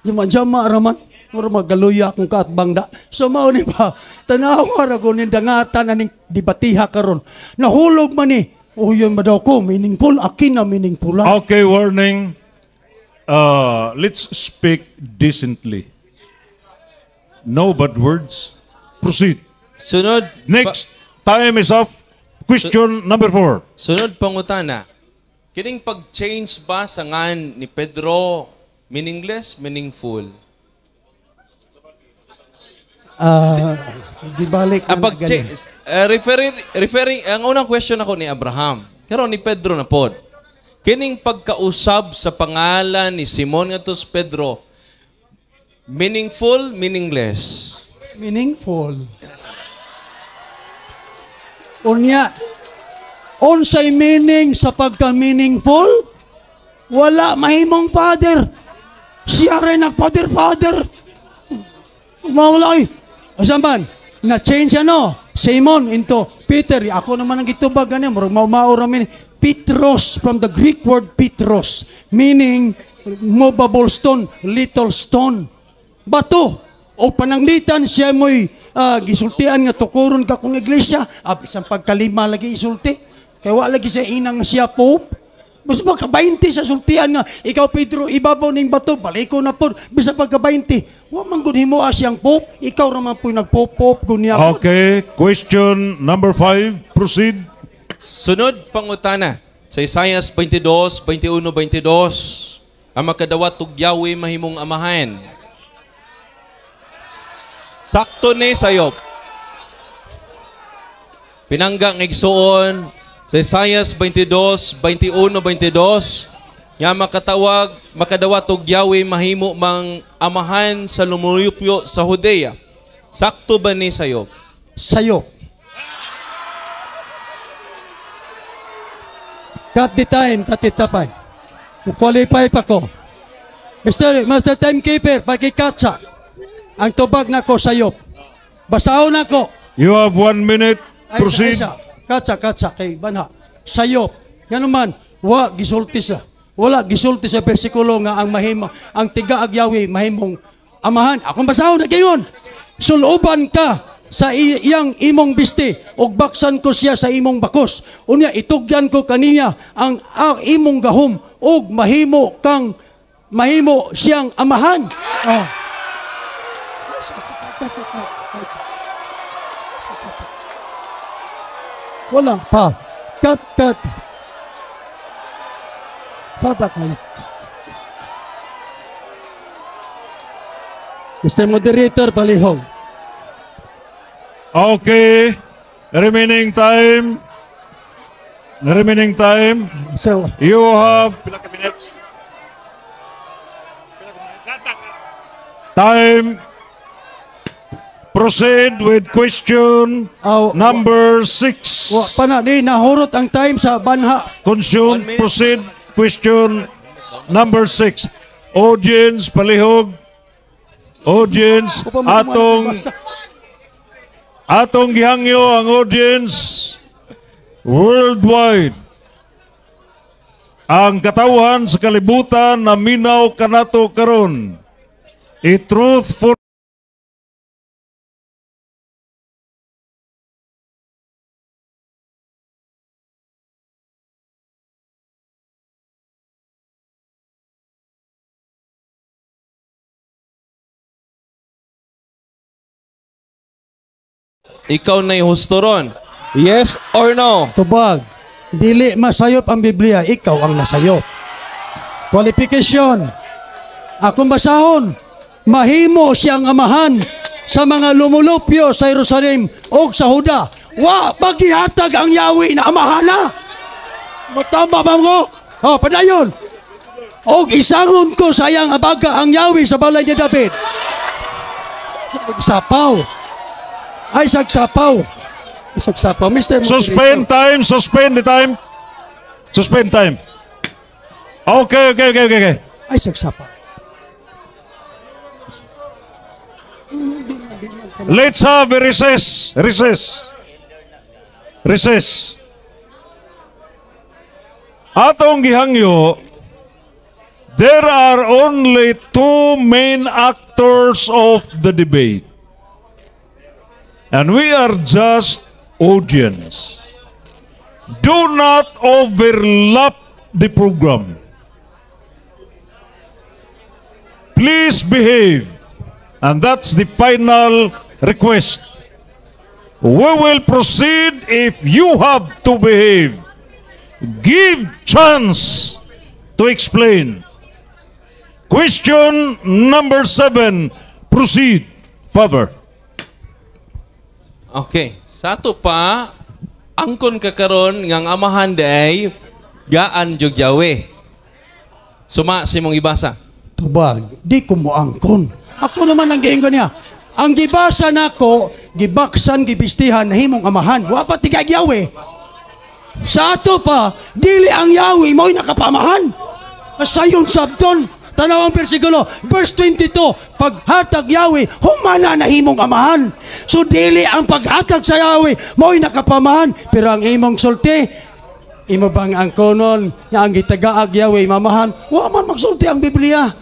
Jama-jama ra man. Mura magaluya akong kaatbang da. So mao ni ba, tanawa ra ko ning dangatan aning debatiha karon. Nahulog man ni. Oh, yun ba daw ko? Meaningful? Akin na meaningful lang. Okay, warning. Let's speak decently. No bad words. Proceed. Sunod. Next, time is off. Question number 4. Sunod pangutana. Kining pag-change ba sa ngan ni Pedro meaningless, meaningful? Gibalik Ang na pag-change, referring, ang unang question ako ni Abraham, karon ni Pedro na pod. Kining pagkausab sa pangalan ni Simon ngadto sa Pedro, meaningful, meaningless? Meaningful. Unya, unsay meaning sa pagka-meaningful? Wala mahimong father. Siya rin nag-father, father. Mawala ay. Asa man? Na-change ano? Simon into Peter. Ako naman ang gitubag ganyan. Murag maumao ra min. Petros, from the Greek word Petros, meaning movable stone, little stone. Bato. O pananglitan siya mo'y gisultian nga tukuron ka kung iglesia. Bisan pagkalima lagi isulti. Kaya wa lagi siya inang siya Pope. Basta pagka-20 sa sultian nga, ikaw Pedro, ibabaw ning bato, baliko na po. Bisa pagka-20, wa man gud himoa siyang Pope, ikaw ra man po'y nagpop-pop gunya po. Okay, question number 5, proceed. Sunod pangutana sa Isaias 22, 21, 22, ang makadawat og Yahweh mahimong amahan. Sakto ni sayop. Pinanggang igsuon sa Isaias 22, 21, 22, nga makadawat og Yahweh mahimo mang amahan sa lumuyupyo sa Judea. Sakto ba ni sayop? Sayop. Cut the time, cut it tapay. Qualify pa ko. Mr. Timekeeper, pagkikatsa. Ang tubag na ko sayop. Basahon ako. You have 1 minute. Ay, Proceed. Isa, katsa, kay banha. Sayop. Nga naman, wa gisulti sa. Wala gisulti sa bersikulo nga ang mahimo, ang tiga agyawi mahimong amahan. Akong basahon na gayon. Suluban ka sa iyang imong bisti ug baksan ko siya sa imong bakos. Unya itugyan ko kaniya ang imong gahom ug mahimo kang mahimo siyang amahan. Oh. Wala pa. Cut, cut. Sapa kayo. Mr. Moderator, palihog. Okay. Remaining time. Remaining time. So, you have pila ka minutes? Time. Proceed with question number 6. Wa pa na di nahurot ang time sa banha. Consume. Proceed question number 6. Audience palihog. Audience atong gihangyo ang audience worldwide. Ang katawhan sa kalibutan na minaw kanato karon. A truth for Ikaw na'y husto ron. Yes or no? Tubag. Dili masayop ang Biblia, ikaw ang nasayop. Qualification. Akong basahon, mahimo siyang amahan sa mga lumulupyo sa Jerusalem o sa Huda. Wa pagihatag ang Yahweh na amahan na. Matama ba mo? Oh, padayon. Og isangon ko sa iyang abaga ang Yahweh sa balay ni David. Sapaw. Ay, sagsapaw. Sagsapaw. Mr. Suspend time. Suspend the time. Suspend time. Okay. Ay, sagsapaw. Let's have a recess. Recess. Atong gihangyo, there are only two main actors of the debate. And we are just audience. Do not overlap the program. Please behave. And that's the final request. We will proceed if you have to behave. Give chance to explain. Question number 7. Proceed, Father. Okay. Sa ato pa, angkon ka karon nga ang amahan day gaan jug Yahweh. Suma sa imong ibasa. Tubag, di ko mo angkon. Ako naman ang giingon niya. Ang gibasa nako, gibaksan, gibistihan, nahimong amahan. Wa pa tigag Yahweh. Sa ato pa, dili ang Yahweh mo'y nakapamahan. Sayon sabton. Tanaw ang bersikulo, verse 22, paghatag Yahweh, humana na himong amahan. So dili ang paghatag sa Yahweh, mo'y nakapamahan. Pero ang imong sulti, imo bang ang konon nga ang gitagaag Yahweh mamahan? Wa man magsulti ang Biblia.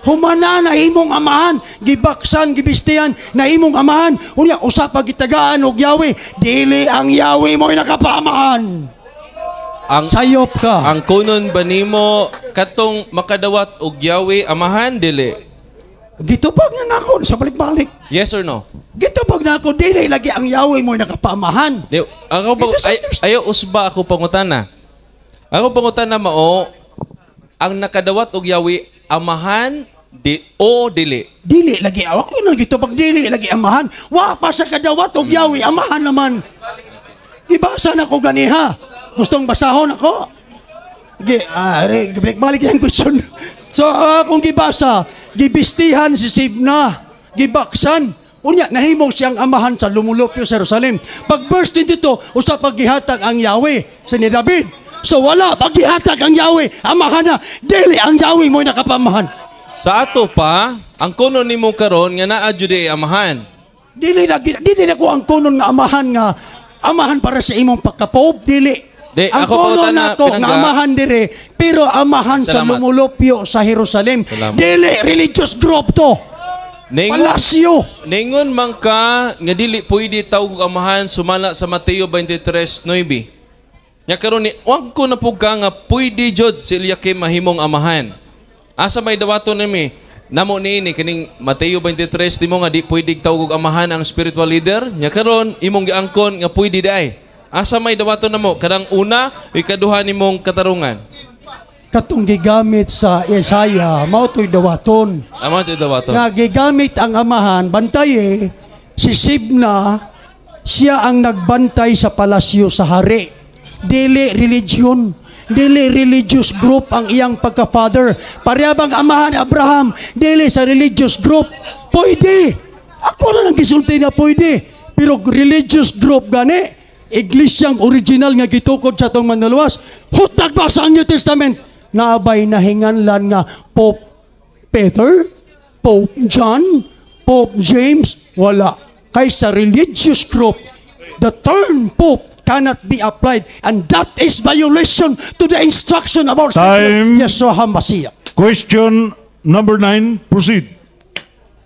Humana na himong amahan, gibaksan, gibistihan na himong amahan. Unya usa pa gitagaan og Yahweh, dili ang Yahweh mo'y nakapamahan. Ang sayop ka. Ang kunon ba nimo katong makadawat og Yahweh amahan dili? Gitubag na nako sa balik-balik. Yes or no? Gitubag na ako dili lagi ang Yahweh mo'y nakapamahan. Di, ako ba, ayo usba ako pangutana. Ako pangutana mao ang nakadawat og Yahweh amahan di o dili. Dili lagi ako na gitubag dili lagi amahan. Wa pa sa kadawat og Yahweh amahan naman. Gibasa na ko ganiha. Gustong basahon ako. Balik yung question. So, kung gibasa, gibistihan si Sibna, gibaksan. Unya, nahimo siyang amahan sa lumulupyo sa Jerusalem. Pag verse 22, usa paggihatag ang Yahweh sa ni David. So wala, paggihatag ang Yahweh, amahan na, dili ang Yahweh mo'y nakapamahan. Sa ato pa, ang kuno nimo karon nga naa jud amahan. Dili na ko ang kuno nga amahan nga amahan para sa imong pagkapob, dili. Di, ang ako kono nato nga amahan dire, pero amahan sa lumulupyo sa Jerusalem. Salamat. Dili religious group to. Ningon, palasyo. Ningon man ka nga dili pwede tawag amahan sumala sa Mateo 23:9. Nya karon ni wag ko na pug ka nga pwede jud si Eliakim mahimong amahan. Asa may dawaton nimi? Namo niini kining Mateo 23 nimo nga di pwede tawag amahan ang spiritual leader. Nya karon imong giangkon nga pwede di ay. Asa may dawaton namo kadang una ikaduha nimong katarungan. Katong gigamit sa Isaiah, mao to'y dawaton. Amo ti dawaton. Nga gigamit ang amahan, bantaye, si Sibna, siya ang nagbantay sa palasyo sa hari. Dili religion, dili religious group ang iyang pagka-father. Pareha bang amahan Abraham, dili sa religious group. Pwede. Ako na nang gisulti na pwede. Pero religious group gani, iglesyang original nga gitukod sa atong Manluluwas, hutag ba sa New Testament? Naabay nahinganlan nga Pope Peter, Pope John, Pope James, wala. Kay sa religious group, the term Pope cannot be applied, and that is violation to the instruction of our Savior, Time. Yeshua HaMashiach. Question number 9, proceed.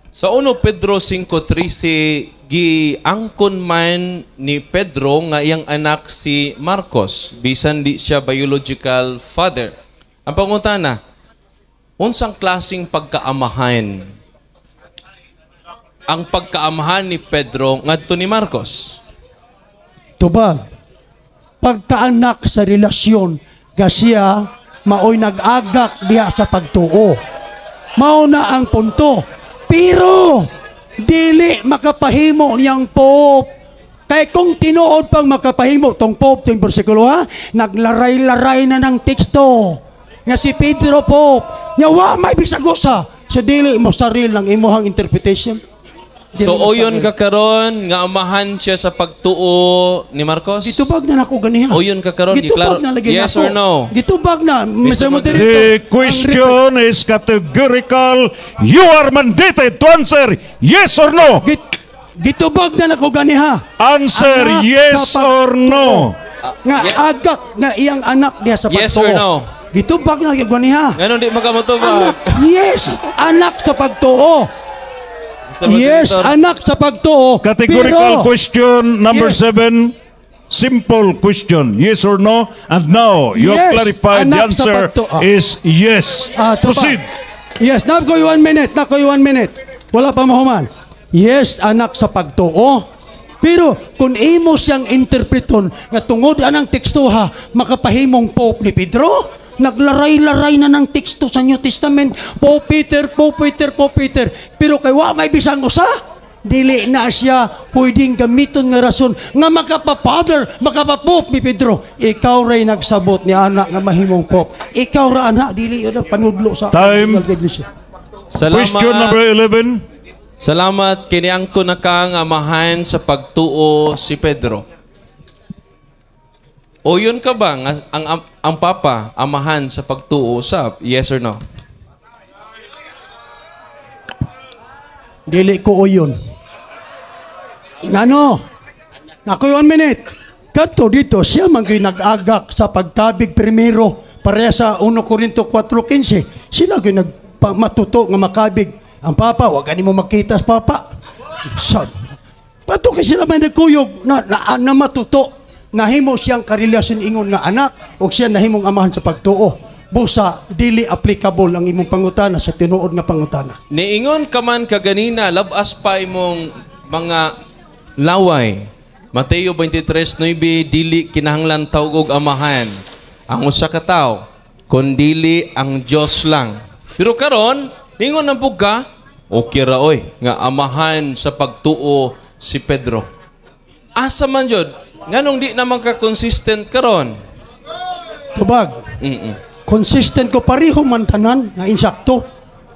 Sa 1 Pedro 5:13, giangkon man ni Pedro nga iyang anak si Marcos bisan di siya biological father. Ang pangutana, unsang klaseng pagkaamahan ang pagkaamahan ni Pedro ngadto ni Marcos? Tubag, pagkaanak sa relasyon, nga siya maoy nag-agak diha sa pagtuo. Mao na ang punto. Pero dili makapahimo niyang Pope. Kay kung tinuod pang makapahimo tong Pope tong bersikulo ha, naglaray-laray na ng teksto. Nga si Pedro Pope, nya wa may bisag usa sa dili mo saril ng imuhang interpretation. Dili So mo oyon saril. ka karon nga amahan siya sa pagtuo ni Marcos? Gitubag na nako ganiha. Oyon ka karon, Gitubag giklaro- na lagi Yes nako. or no? Gitubag na, Mr. Mr. Moderator. The Ang question is categorical. You are mandated to answer yes or no. Gitubag na nako ganiha. Answer Anak yes sa or no. Nga agak nga iyang anak diha sa Yes pagtuo. or no? Gitubag na gyud ganiha. Nganong di makamutubag? Anak, yes, anak sa pagtuo. Mr. Yes, Moderator. anak sa pagtuo. Categorical Pero, question number Yes. 7. Simple question, yes or no? And now you have Yes, clarified the anak sa answer pagtuo. is yes. Tubag. Proceed. Yes, naa ko'y 1 minute, naa ko'y 1 minute. Wala pa mahuman. Yes, anak sa pagtuo. Pero kung imo siyang interpreton nga tungod anang teksto ha, makapahimong Pope ni Pedro, naglaray-laray na ng teksto sa New Testament, Pope Peter, Pope Peter, Pope Peter. Pero kay wa may bisang usa, dili na siya pwedeng gamiton nga rason nga makapa-father, makapa-pope ni Pedro. Ikaw ray nagsabot ni anak nga mahimong pope. Ikaw ra anak, dili yun ang panudlo sa Time. Iglesia. Salamat. Question number 11. Salamat kiniangko na ka nga amahan sa pagtuo si Pedro. O yun ka ba nga ang papa amahan sa pagtuo usab? Yes or no? Dili ko uyon. Ngano? Nakoy 1 minute. Kadto dito, siya man gyud nag-agak sa pagtabig primero. Pareha sa 1 Korinto 4:15. Sila gyud nagmatuto nga makabig. Ang papa, wag gani mo makita sa papa. Sa Pato kay sila may nagkuyog na matuto. Nahimo siyang karelasyon ingon nga anak o siya nahimong amahan sa pagtuo. Busa, dili applicable ang imong pangutana sa tinuod nga pangutana. Niingon ka man kaganina, labas pa imong mga laway. Mateo 23:9, dili kinahanglan tawgog amahan ang usa ka tawo, kundili ang Dios lang. Pero karon, ningon ang ka, okay ra oy nga amahan sa pagtuo si Pedro. Asa man jud? Nganong di naman ka consistent karon? Tubag. Consistent ko, pareho man tanan nga insakto.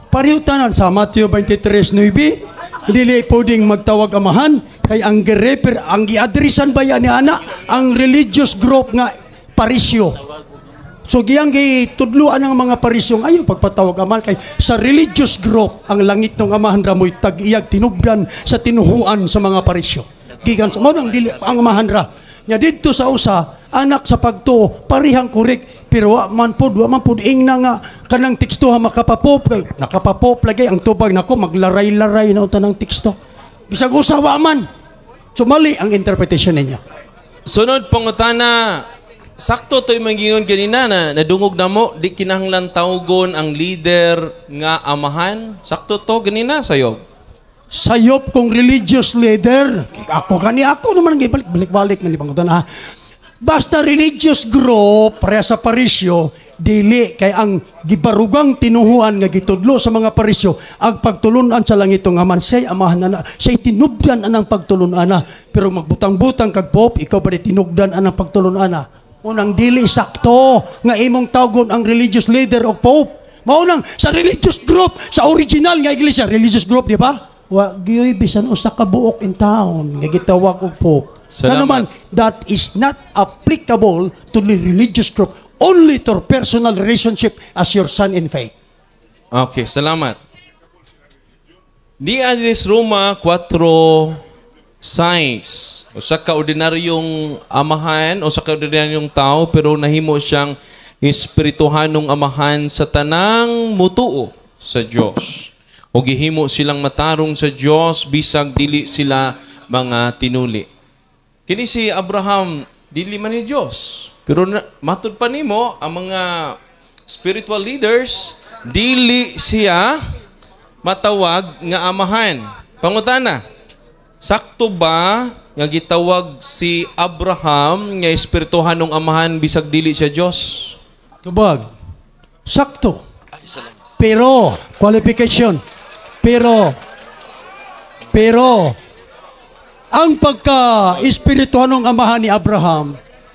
Pareho tanan sa Mateo 23:9, dili pwedeng magtawag amahan kay ang girefer, ang giadresan ba yan ni ana ang religious group nga Parisyo. So giyang gitudluan ang mga Parisyo ayo pagpatawag amahan kay sa religious group ang langit ng amahan ramoy tag-iyag tinubdan sa tinuhuan sa mga Parisyo. Gikan sa mao nang dili ang amahan ra. Nya didto sa usa anak sa pagtuo parihang korek, pero wa man pud ingna nga kanang teksto ha makapapop kay nakapapop lagi ang tubag nako, maglaray-laray na unta ng teksto. Bisag usa wa man. Sumali ang interpretation ninyo. Sunod pangutana, sakto to'y mangingon ganina na nadungog na mo, di kinahanglan tawgon ang leader nga amahan. Sakto to ganina sayo. Sayop kong religious leader. Ako gani, ako naman ang balik balik man ni pangutana ha. Basta religious group, pareha sa Parisyo, dili kay ang gibarugang tinuhuan nga gitudlo sa mga Parisyo ang pagtulunan sa langitong Amahan, siya'y amahan ana, siya'y tinubdan anang pagtulunan ana. Pero magbutang-butang kag Pope, ikaw ba di tinugdan anang pagtulunan ana? Unang dili sakto nga imong tawgon ang religious leader o Pope. Maunang sa religious group, sa original nga iglesia, religious group, di ba? Wa gyoy bisan usa ka buok in town nga gitawag og Pope. Salamat. Ngano man, that is not applicable to the religious group, only to personal relationship as your son in faith. Okay, salamat. Di anis Roma 4:6. Usa ka ordinaryong amahan, usa ka ordinaryong tao, pero nahimo siyang espirituhanong amahan sa tanang mutuo sa Dios. O gihimo silang matarong sa Dios bisag dili sila mga tinuli. Kini si Abraham, dili man ni Dios. Pero na, matud pa nimo ang mga spiritual leaders, dili siya matawag nga amahan. Pangutana, sakto ba nga gitawag si Abraham nga espirituhanong amahan bisag dili siya Dios? Tubag. Sakto. Ay, salamat. Pero, qualification. Pero, ang pagka-espirituhanong amahan ni Abraham,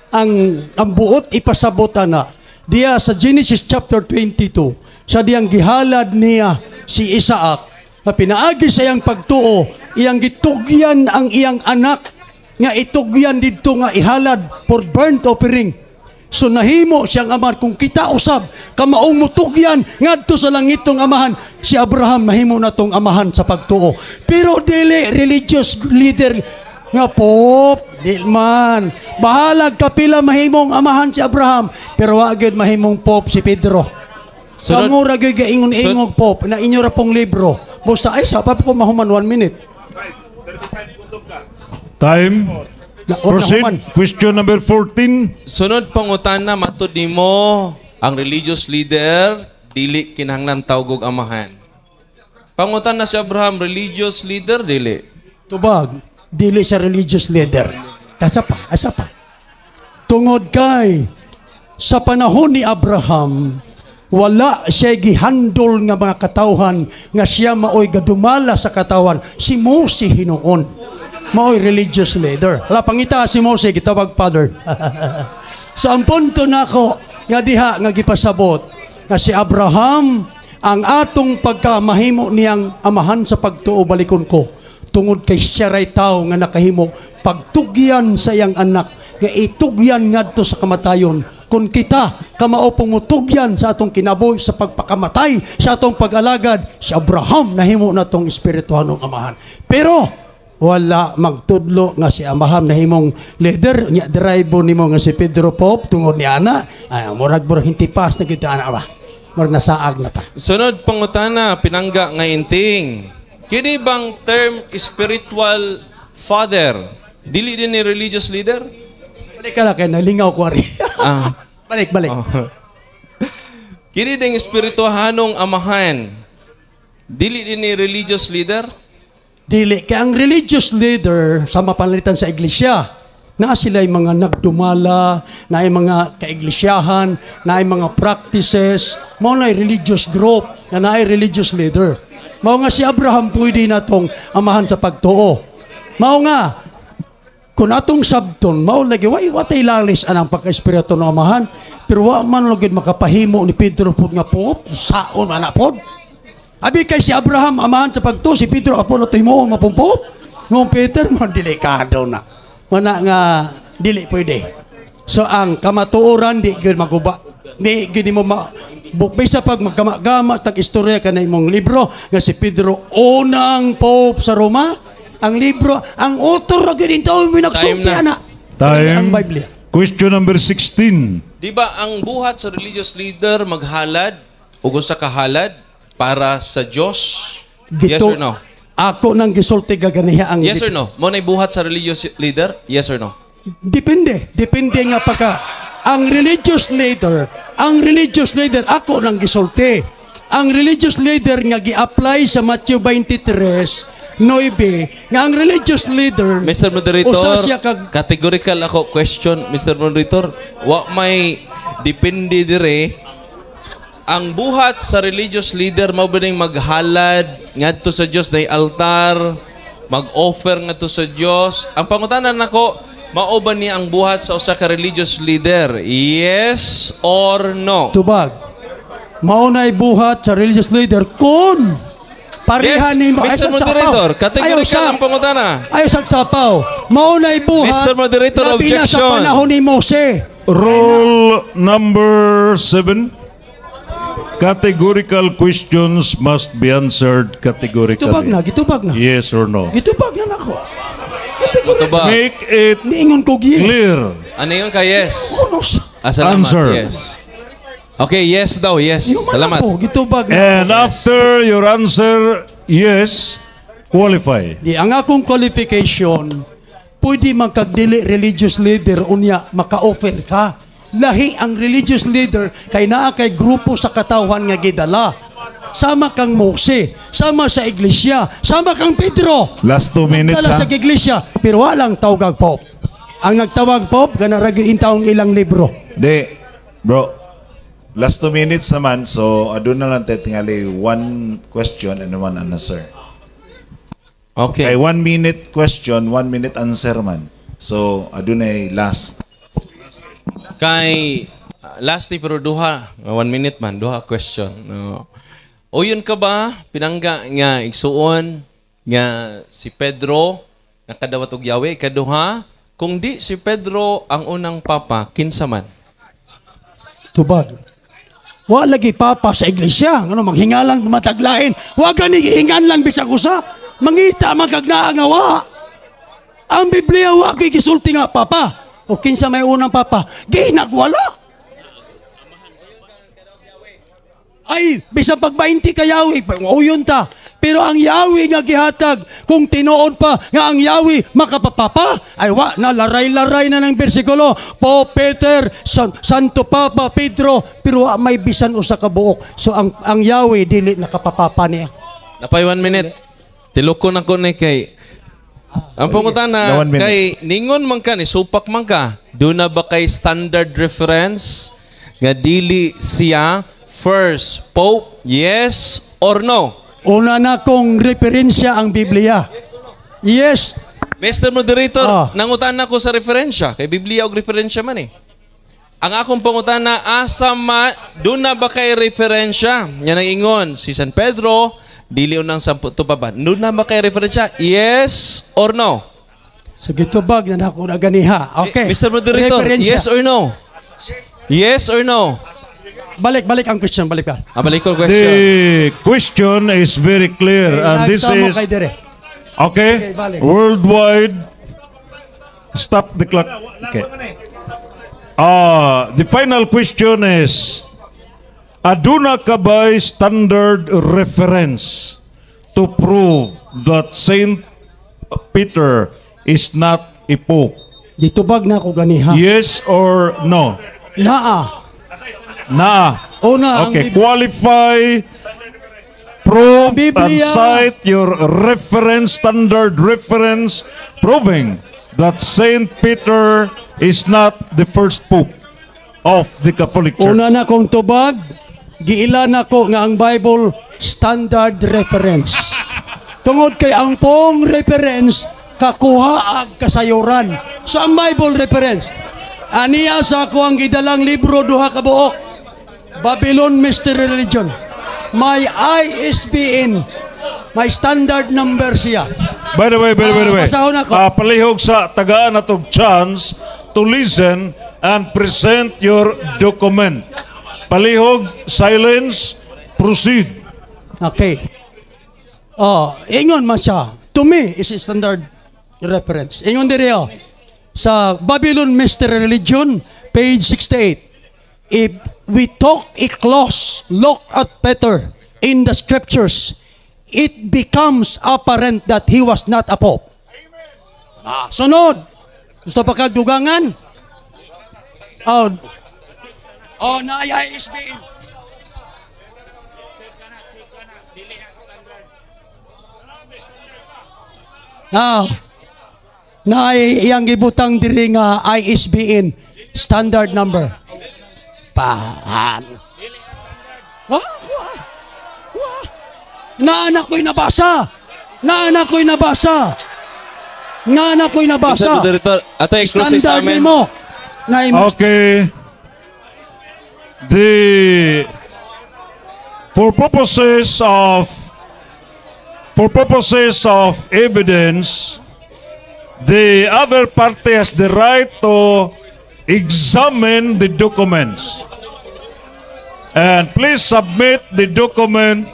ang buot ipasabot na, diya sa Genesis chapter 22, sa diyang gihalad niya si Isaac, na pinaagi sa iyang pagtuo, iyang gitugyan ang iyang anak, nga itugyan didto nga ihalad for burnt offering. So nahimo siyang amahan. Kung kita usab kamaong mutugyan ngadto sa langitong Amahan, si Abraham nahimo na tong amahan sa pagtuo. Pero dili religious leader nga Pope, di man. Bahalag kapila mahimong amahan si Abraham, pero wa gyud mahimong Pope si Pedro. Sunod. Kamo ra gyud gaingon-ingog Pope na inyo ra pong libro. Basta ay sa pa ko mahuman 1 minute. Time. Proceed. Nahuman. Question number 14. Sunod pangutana, matud nimo ang religious leader dili kinahanglan tawgog amahan. Pangutana, si Abraham religious leader dili? Tubag, dili sa religious leader. Asa pa, asa pa. Tungod kay sa panahon ni Abraham, wala siya gihandol nga mga katawhan nga siya maoy gadumala sa katawan. Si Moses hinuon maoy religious leader. Hala, pangita si Moses, gitawag father. So ang punto nako nga diha nga gipasabot nga si Abraham, ang atong pagkamahimo niyang amahan sa pagtuo, balikon ko, tungod kay siya ray tao nga nakahimo pagtugyan sa iyang anak nga itugyan ngadto sa kamatayon. Kung kita kamao pong mutugyan sa atong kinabuhi sa pagpakamatay sa atong pag-alagad, si Abraham nahimo na tong espirituhanong amahan, pero wala magtudlo nga si Abraham nahimong leader nya. Drive nimo nga si Pedro Pope tungod ni ana, ay murag murag hintipas na kita ana ba, murag nasaag na ta. Sunod pangutana, pinangga nga inting. Kini bang term spiritual father dili din ni religious leader? Balik ka lang kay nalingaw ko ari. Balik, balik. Kini ding espirituhanong amahan dili din ni religious leader? Dili kay ang religious leader sa mapanalitan sa iglesia na sila'y mga nagdumala, na ay mga kaiglesiyahan, na ay mga practices, mao na religious group, na naay religious leader. Mao nga si Abraham pwede na tong amahan sa pagtuo. Mao nga, kung atong sabton, mao lagi, way, watay lalis anang pagka-espiritu ng amahan, pero wa man lagi makapahimo ni Pedro pod nga Pope, saon man na pod. Abi kay si Abraham amahan sa pagtuo, si Pedro apo na mo mapumpop. Mo Peter mo delikado na. Wala nga dili pwede. So ang kamatuoran di gyud maguba. Di gyud mo ma bisa pag maggama-gama tag istorya ka na imong libro nga si Pedro unang pope sa Roma. Ang libro, ang author ra gyud intaw mo nagsulti Time na. Ana. Time. Ang Biblia. Question number 16. Di ba ang buhat sa religious leader maghalad ug usa ka halad para sa Dios? Yes Gito- or no? Ako nang gisulti gaganiha ang Yes or no? Mo na buhat sa religious leader? Yes or no? Depende. Depende nga pagka ang religious leader ako nang gisulti. Ang religious leader nga gi-apply sa Matthew 23 9 nga ang religious leader Mr. Moderator, usa siya kag categorical ako question, Mr. Moderator. Wa may depende dire ang buhat sa religious leader, mao ba ning maghalad ngadto sa Dios na altar, mag-offer ngadto sa Dios? Ang pangutana nako, mao ba ni ang buhat sa usa ka religious leader? Yes or no? Tubag. Mao na'y buhat sa religious leader kung pareha nimo. Ay, Mr. sa Moderator, sapaw. categorical Ayaw sa ang pangutana. Ayaw sa sapaw. Mao na'y buhat. Mr. Moderator, labi na sa objection. panahon ni Mose. Rule number 7. Categorical questions must be answered categorically. Gitubag na, gitubag na. Yes or no? Gitubag na nako. Categorical. Tubag. Make it Niingon ko yes. clear. Ano yun ka? Yes. Ano sa? Ah, salamat. Answer. Yes. Okay, yes daw, yes. Yung Salamat. Ako, gitubag na. And after your answer, yes, qualify. Di, ang akong qualification, pwede man kag dili religious leader, unya maka-offer ka. Lahi ang religious leader kay naa kay grupo sa katawhan nga gidala. Sama kang Mose, sama sa iglesia, sama kang Pedro. Last 2 minutes Nagdala ha. sa iglesia, pero walang tawag Pope. Ang nagtawag Pope, gana ra gyud intawong ilang libro. Di, bro. Last 2 minutes naman, so aduna lang tayo tingali one question and one answer. Okay. Kay 1 minute question, 1 minute answer man. So, adunay last. Kay last ni pero duha, 1 minute man, duha question. No. O yun ka ba pinangga nga igsuon nga si Pedro nakadawat og Yahweh? Kaduha, kung di si Pedro ang unang papa, kinsa man? Tubag. Wa lagi papa sa iglesia. Ano, manghingalan mataglain. Wa gani gihinganlan bisag usa. Mangita man kag naa nga wa. Ang Biblia wa kay gisulti nga papa. O kinsa may unang papa? Ginagwala. Ay, bisan pag 20 ka Yahweh, uyon ta. Pero ang Yahweh nga gihatag, kung tinuod pa nga ang Yahweh makapapapa, ay wa, na laray-laray na ng bersikulo. Po Peter, Santo Papa Pedro, pero wa may bisan usa ka buok. So ang Yahweh dili nakapapapa niya. Napay 1 minute. Tilukon ako ni kay ang pangutana Na 1 minute. Kay ningon man ka ni supak man ka, do na ba kay standard reference nga dili siya first pope? Yes or no? Una na kong referensya ang Biblia. Yes. Mr. Moderator, nangutan ako sa referensya. Kay Biblia og referensya man eh. Ang akong pangutana, asa ma, doon na ba kay referensya? Yan ang ingon, si San Pedro, dili unang sampu pa ba? Doon na ba kay referensya? Yes or no? So gitubag na nako na ganiha. Okay. Eh, Mr. Moderator, Referensya. yes or no? Yes or no? Balik, balik ang question, balik ka. Ah, balik ko question. The question is very clear and this Nagtamo is kay dire. okay, Okay, balik. Worldwide. Stop the clock. Okay. Ah, the final question is, aduna ka ba'y standard reference to prove that Saint Peter is not a pope? Gitubag na ako ganiha. Yes or no? Naa. Naa. Una, ang Okay, qualify, prove, and Biblia. Cite your reference, standard reference, proving that Saint Peter is not the first pope of the Catholic Church. Una na kong tubag, giila na ko nga ang Bible standard reference. Tungod kay ang pong reference kakuha ag kasayuran. So ang Bible reference, aniya sa ako ang gidalang libro, duha ka buok. Babylon Mystery Religion. May ISBN, may standard number siya. By the way, by the way, by the way, Basahon ako. Palihog sa tagaan natog chance to listen and present your document. Palihog, silence, proceed. Okay. Oh, ingon man siya. To me is a standard reference. Ingon diri oh. Sa Babylon Mystery Religion, page 68. If we took a close look at Peter in the scriptures, it becomes apparent that he was not a pope. Ah, sunod. Gusto pa kag dugangan? Oh, na ISBN. Ah. Na ay iyang gibutang diri nga ISBN standard number. Pahan. Wah, wah, wah. Naa ko'y nabasa. Naa ko'y nabasa. Naa ko'y nabasa. Mr. Moderator, ato i-cross Standard examine. nimo. Na imo. Okay. The for purposes of evidence, the other party has the right to examine the documents. And please submit the document.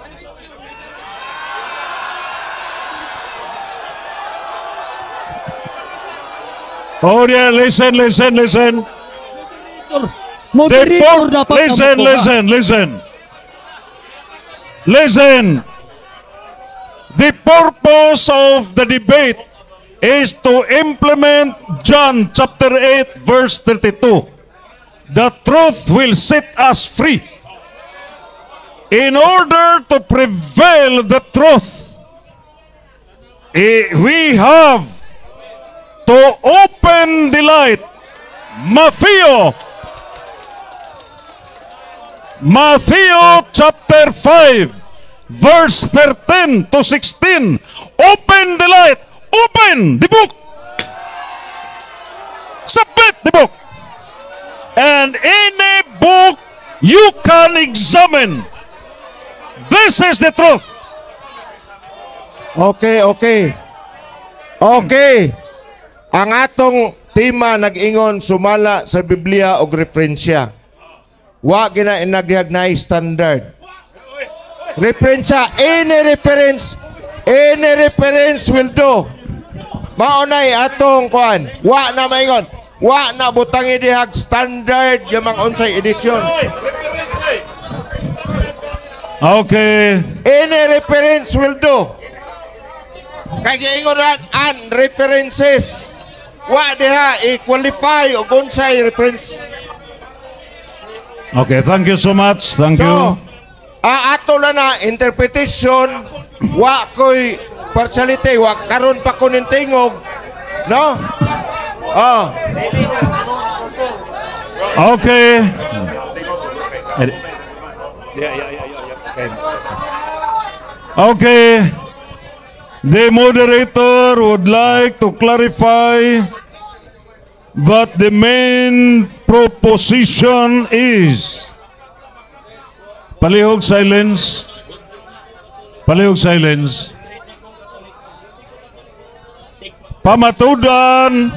Oh yeah, listen, listen, listen. Moderator, The dapat listen, na mokuha. Listen, listen. Listen. The purpose of the debate is to implement John chapter 8 verse 32. The truth will set us free. In order to prevail the truth, we have to open the light. Matthew chapter 5, verse 13 to 16. Open the light. Open the book. Submit the book. And any book you can examine. This is the truth. Okay. Ang atong tema nag-ingon sumala sa Biblia og referensya. Wa gina inagyag na standard. Referensya, any reference will do. Maunay atong kuan. Wa na maingon. Wa na butangi dihag standard yung mga unsay edisyon. Okay. Any reference will do. Kay giingon ran an references. Wa diha i-qualify og unsay reference. Okay, thank you so much. Thank So, you. Ato na na interpretation, wa ko'y partiality, wa karon pa ko ning tingog, no? Oh. Okay. Okay. The moderator would like to clarify that the main proposition is, palihog silence. Palihog silence. Pamatudan.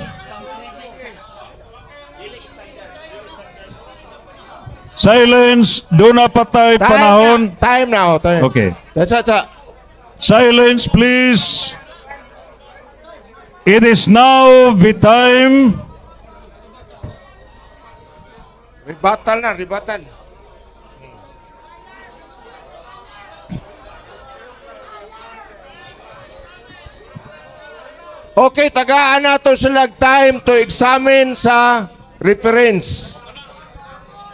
Silence. Duna pa tay Time panahon. na, time na, oh, time. Okay. That's it, sa. Silence, please. It is now the time. Rebuttal na, rebuttal. Okay, tagaan na to sila time to examine sa reference.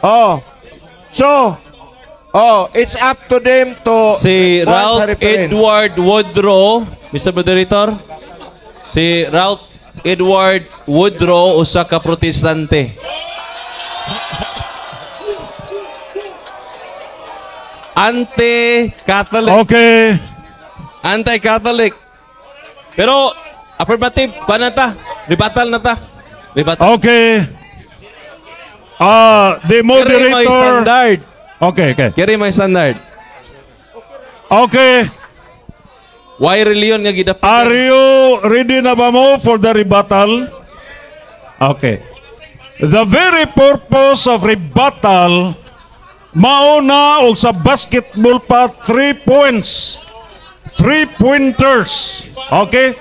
Oh. So, oh, it's up to them to Si kuhan sa Ralph reference. Edward Woodrow, Mr. Moderator. Si Ralph Edward Woodrow, usa ka Protestante. Anti-Catholic. Okay. Anti-Catholic. Pero affirmative, kuha na ta. Rebuttal na ta. Rebuttal. Okay. The Kiri may moderator. standard. Okay. Kiri may standard. Okay. Why religion nga gidapit? Are you ready na ba mo for the rebuttal? Okay. The very purpose of rebuttal, mauna og sa basketball pa, 3 points. Three pointers. Okay?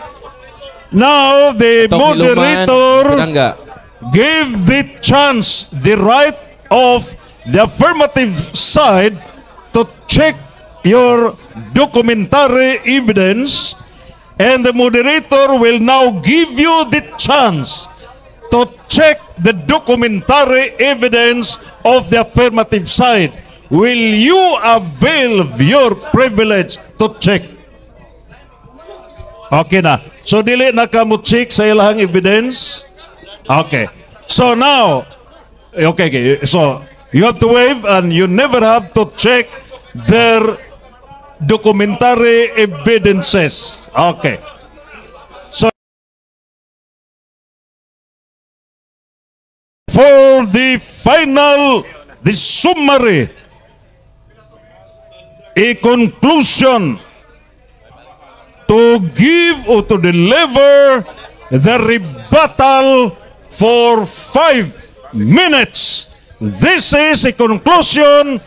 Now, the Atong Hiluman, moderator Pinangga. Give the chance, the right of the affirmative side to check your documentary evidence, and the moderator will now give you the chance to check the documentary evidence of the affirmative side. Will you avail your privilege to check? Okay na. So dili na ka mo check sa ilahang evidence? Okay. So now, okay. So you have to waive and you never have to check their documentary evidences. Okay. So for the final, the summary, a conclusion to give or to deliver the rebuttal for 5 minutes. This is a conclusion.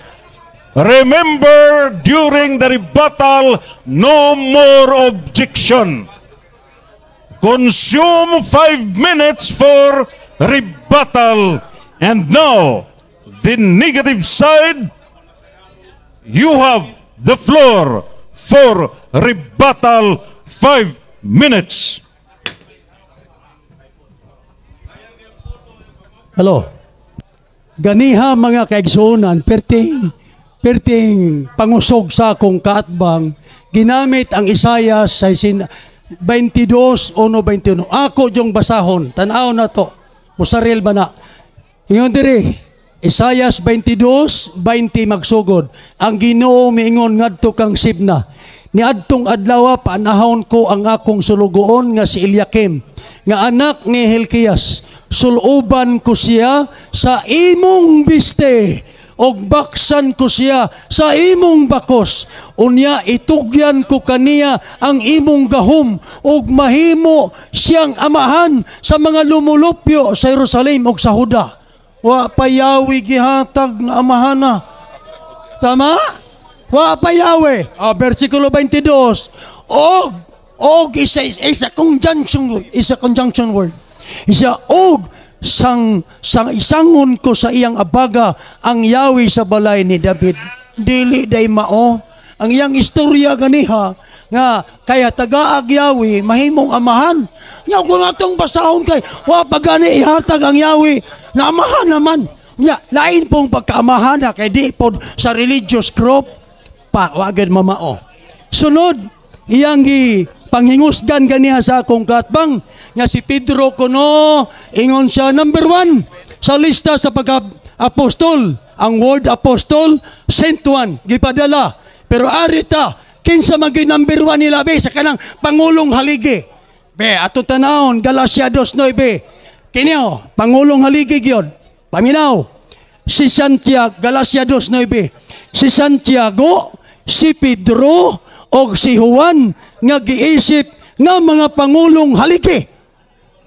Remember, during the rebuttal, no more objection. Consume 5 minutes for rebuttal. And now, the negative side, you have the floor for rebuttal, 5 minutes. Hello. Ganiha, mga kaigsuonan, perting perting pangusog sa akong kaatbang, ginamit ang Isaiah 22, 1, 21. Ako yung basahon, tanaw na to. Musaril ba na? Ingon diri, Isaiah 22, 20 magsugod. Ang Ginoo miingon ngadto kang Sibna: "Niadtong adlaw, paanahon ko ang akong sulugoon nga si Eliakim nga anak ni Hilkias. Suluban ko siya sa imong biste og baksan ko siya sa imong bakos. Unya itugyan ko kaniya ang imong gahom ug mahimo siyang amahan sa mga lumulupyo sa Jerusalem ug sa Huda." Wa pa Yahweh gihatag nga amahana. Tama? Wa pa Yahweh. Oh, versikulo 22. Og isa conjunction, isa conjunction word. Isa og sang isangon ko sa iyang abaga ang Yahweh sa balay ni David. Dili day mao ang iyang istorya ganiha nga kaya tagaag Yahweh mahimong amahan. Nya kung atong basahon kay wa pa gani ihatag ang Yahweh na amahan naman. Nya lain pong pagkaamahan na kay di pod sa religious group pa wa gid mamao. Sunod, iyang gi panghingusgan ganiha sa akong katbang nga si Pedro kuno, ingon siya number 1 sa lista sa pagka-apostol. Ang word apostol, sent one, gipadala. Pero arita, kinsa man gyud number 1 nila be sa kanang pangulong haligi? Be, ato tanawon Galatia 2:9. Kini oh, pangulong haligi gyud. Paminaw. Si Santiago, Galatia 2:9. Si Santiago, si Pedro og si Juan nga giisip nga mga pangulong haligi.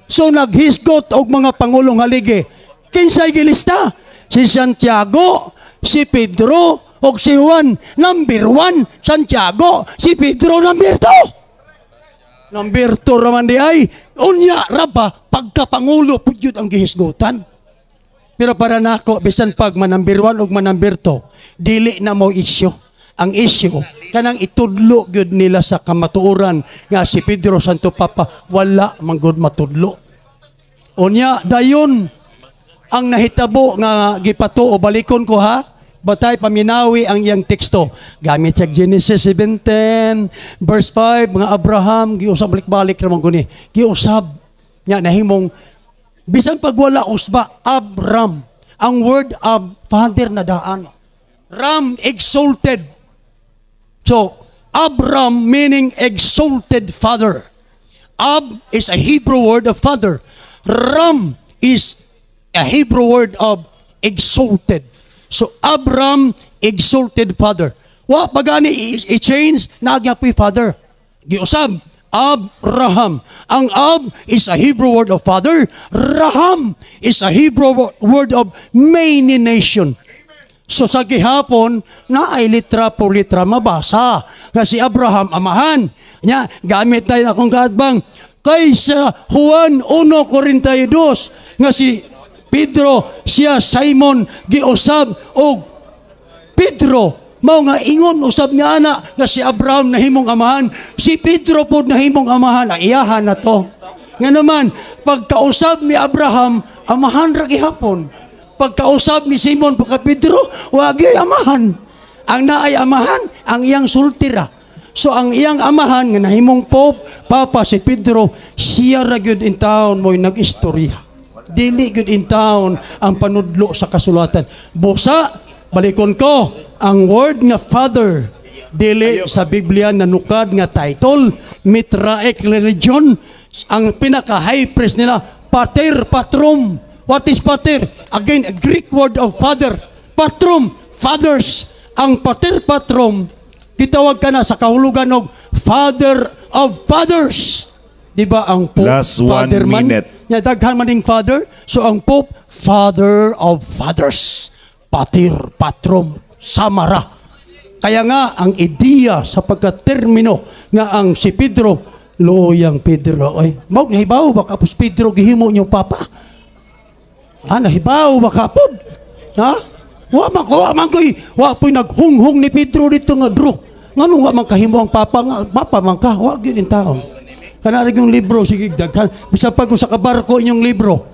So naghisgot og mga pangulong haligi. Kinsay gilista? Si Santiago, si Pedro og si Juan. Number 1, Santiago, si Pedro number 2. Number 2 raman di ay. Unya ra ba pagkapangulo pud yun ang gihisgutan. Pero para nako, bisan pag man-number 1 ug man-number 2, dili na mo issue. Ang issue kanang itudlo gyud nila sa kamatuoran nga si Pedro Santo Papa wala man gud matudlo. Unya dayon ang nahitabo nga gipatuo, balikon ko ha. Batay paminawi ang iyang teksto. Gamit sa Genesis 17 verse 5, mga Abraham giusab, balik-balik ra man guni. Giusab nya nahimong bisan pag wala usba Abram. Ang word ab, father na daan. Ram, exalted. So, Abram meaning exalted father. Ab is a Hebrew word of father. Ram is a Hebrew word of exalted. So, Abram, exalted father. Wa pa gani i-change, nagya po'y father. Giusab, Abraham. Ang Ab is a Hebrew word of father. Raham is a Hebrew word of many nation. So sa gihapon, na ay litra po litra mabasa. Nga si Abraham, amahan. Nya, gamit tayo akong kaatbang. Kay sa Juan 1.42, nga si Pedro, siya Simon, giusab og Pedro, mao nga ingon usab nga ana nga si Abraham nahimong amahan, si Pedro pod nahimong amahan, ang iyahan na to. Nga naman, pagkausab ni Abraham, amahan ra gihapon. Pagkausab ni Simon pagka Pedro, wagi amahan. Ang naay amahan, ang iyang sultira. So ang iyang amahan nga nahimong Pope, Papa si Pedro, siya ra gyud in town mo'y nag-istorya. Dili gyud in town ang panudlo sa kasulatan. Busa, balikon ko, ang word nga father dili sa Biblia nanukad nga title. Mithraic religion, ang pinaka high priest nila, pater patrum. What is pater? Again, a Greek word of father. Patrum, fathers. Ang pater patrum, gitawag ka na sa kahulugan og father of fathers. Di ba ang Pope, Last one father man? Minute. Nya daghan man ning father. So ang Pope, father of fathers. Pater patrum, samara. Kaya nga ang ideya sa pagkatermino nga ang si Pedro, luyang Pedro, ay, mao nahibaw ba kapos Pedro gihimo niyong papa? Ha, nahibaw ba kapod? Ha? Wa man ko, wa man ko'y, wa po'y naghunghong ni Pedro dito nga dro. Ngano wa man kahimo ang papa nga, papa man ka, wa gyud in taon. Kana rin yung libro, sige, daghan. Bisa pag kung sa kabarko inyong libro.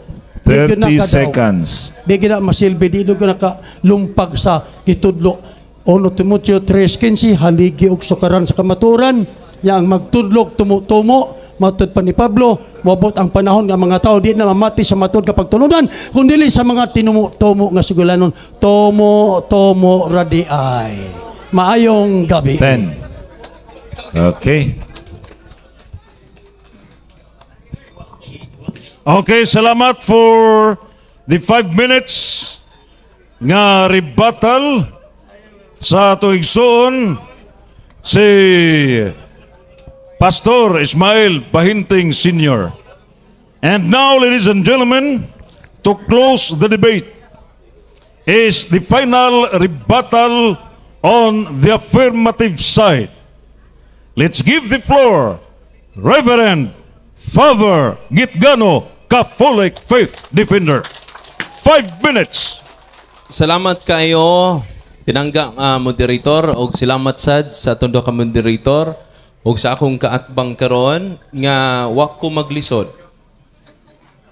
Di gyud 30 na kadaog. seconds. Di gina masilbi, di ko nakalumpag sa gitudlo. 1 Timoteo 3:15, haligi og sukaran sa kamaturan, nya ang magtudlog tumo-tumo, matod pa ni Pablo, moabot ang panahon nga mga tao di na mamati sa matud kapag tulunan, kun dili sa mga tinumo-tumo nga sugulanon, tumo-tumo radi ay. Maayong gabi. 10. Okay. Okay, salamat for the 5 minutes nga rebuttal sa atong igsoon si Pastor Ismael Bahinting Sr. And now, ladies and gentlemen, to close the debate is the final rebuttal on the affirmative side. Let's give the floor Reverend Father Gitgano, Catholic Faith Defender. 5 minutes. Salamat kayo, pinangga moderator, og salamat sad sa atong duha ka moderator og sa akong kaatbang karon nga wa ko maglisod.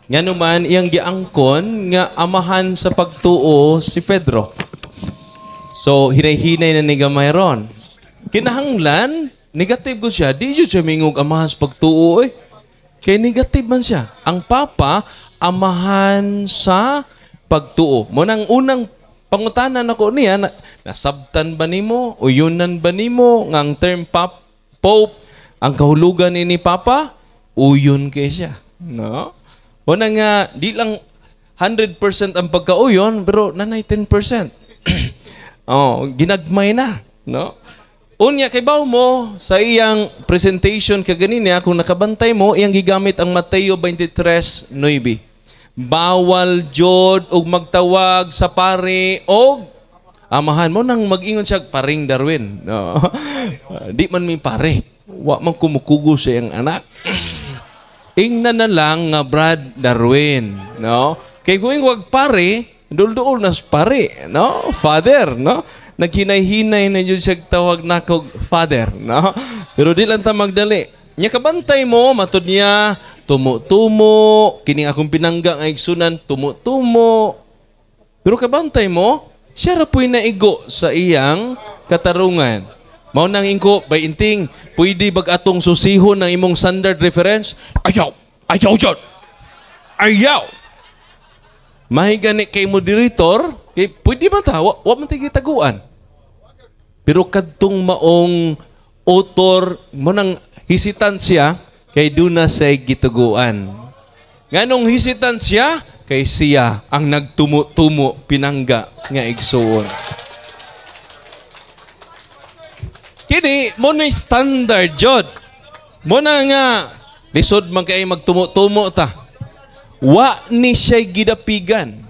Nga naman iyang giangkon nga amahan sa pagtuo si Pedro. So hinay-hinay na ni gamay ron. Kinahanglan negative ko siya, di jud siya mingog amahan sa pagtuo eh. Kay negative man siya. Ang papa, amahan sa pagtuo. Mo nang unang pangutana nako niya, na, nasabtan ba nimo uyunan ba nimo nga ang term pope, ang kahulugan ni papa, uyon kay siya. No? Mo na nga di lang 100% ang pagkauyon pero nanay 10%. Oh, ginagmay na, no? Unya kay baw mo sa iyang presentation kaganina, kung nakabantay mo, iyang gigamit ang Mateo 23:9. Bawal jod og magtawag sa pare og amahan mo nang mag-ingon siya paring Darwin. No. Di man mi pare. Wa man kumukugo sa iyang anak. Ingna na lang nga Brad Darwin, no? Kay kung wag pare, dulduol na sa pare, no? Father, no? Naghinay-hinay na jud siya tawag nakog father, no? Pero di lang ta magdali. Nya kabantay mo, matud niya, tumo-tumo, kining akong pinangga nga igsunan, tumo-tumo. Pero kabantay mo, siya ra po'y naigo sa iyang katarungan. Mao nang ingko, bay inting, pwede bag atong susihon ng imong standard reference? Ayaw! Ayaw jud! Ayaw! Mahigani kay moderator, kay pwede ba ta? Wa man tay gitaguan. Pero kadtong maong author mo nang hesitant siya kay duna say gituguan. Nganong hesitant siya? Kay siya ang nagtumo-tumo pinangga nga igsuon. Kini mo na standard jud. Mo na nga lisod man kay magtumo-tumo ta. Wa ni siya gidapigan.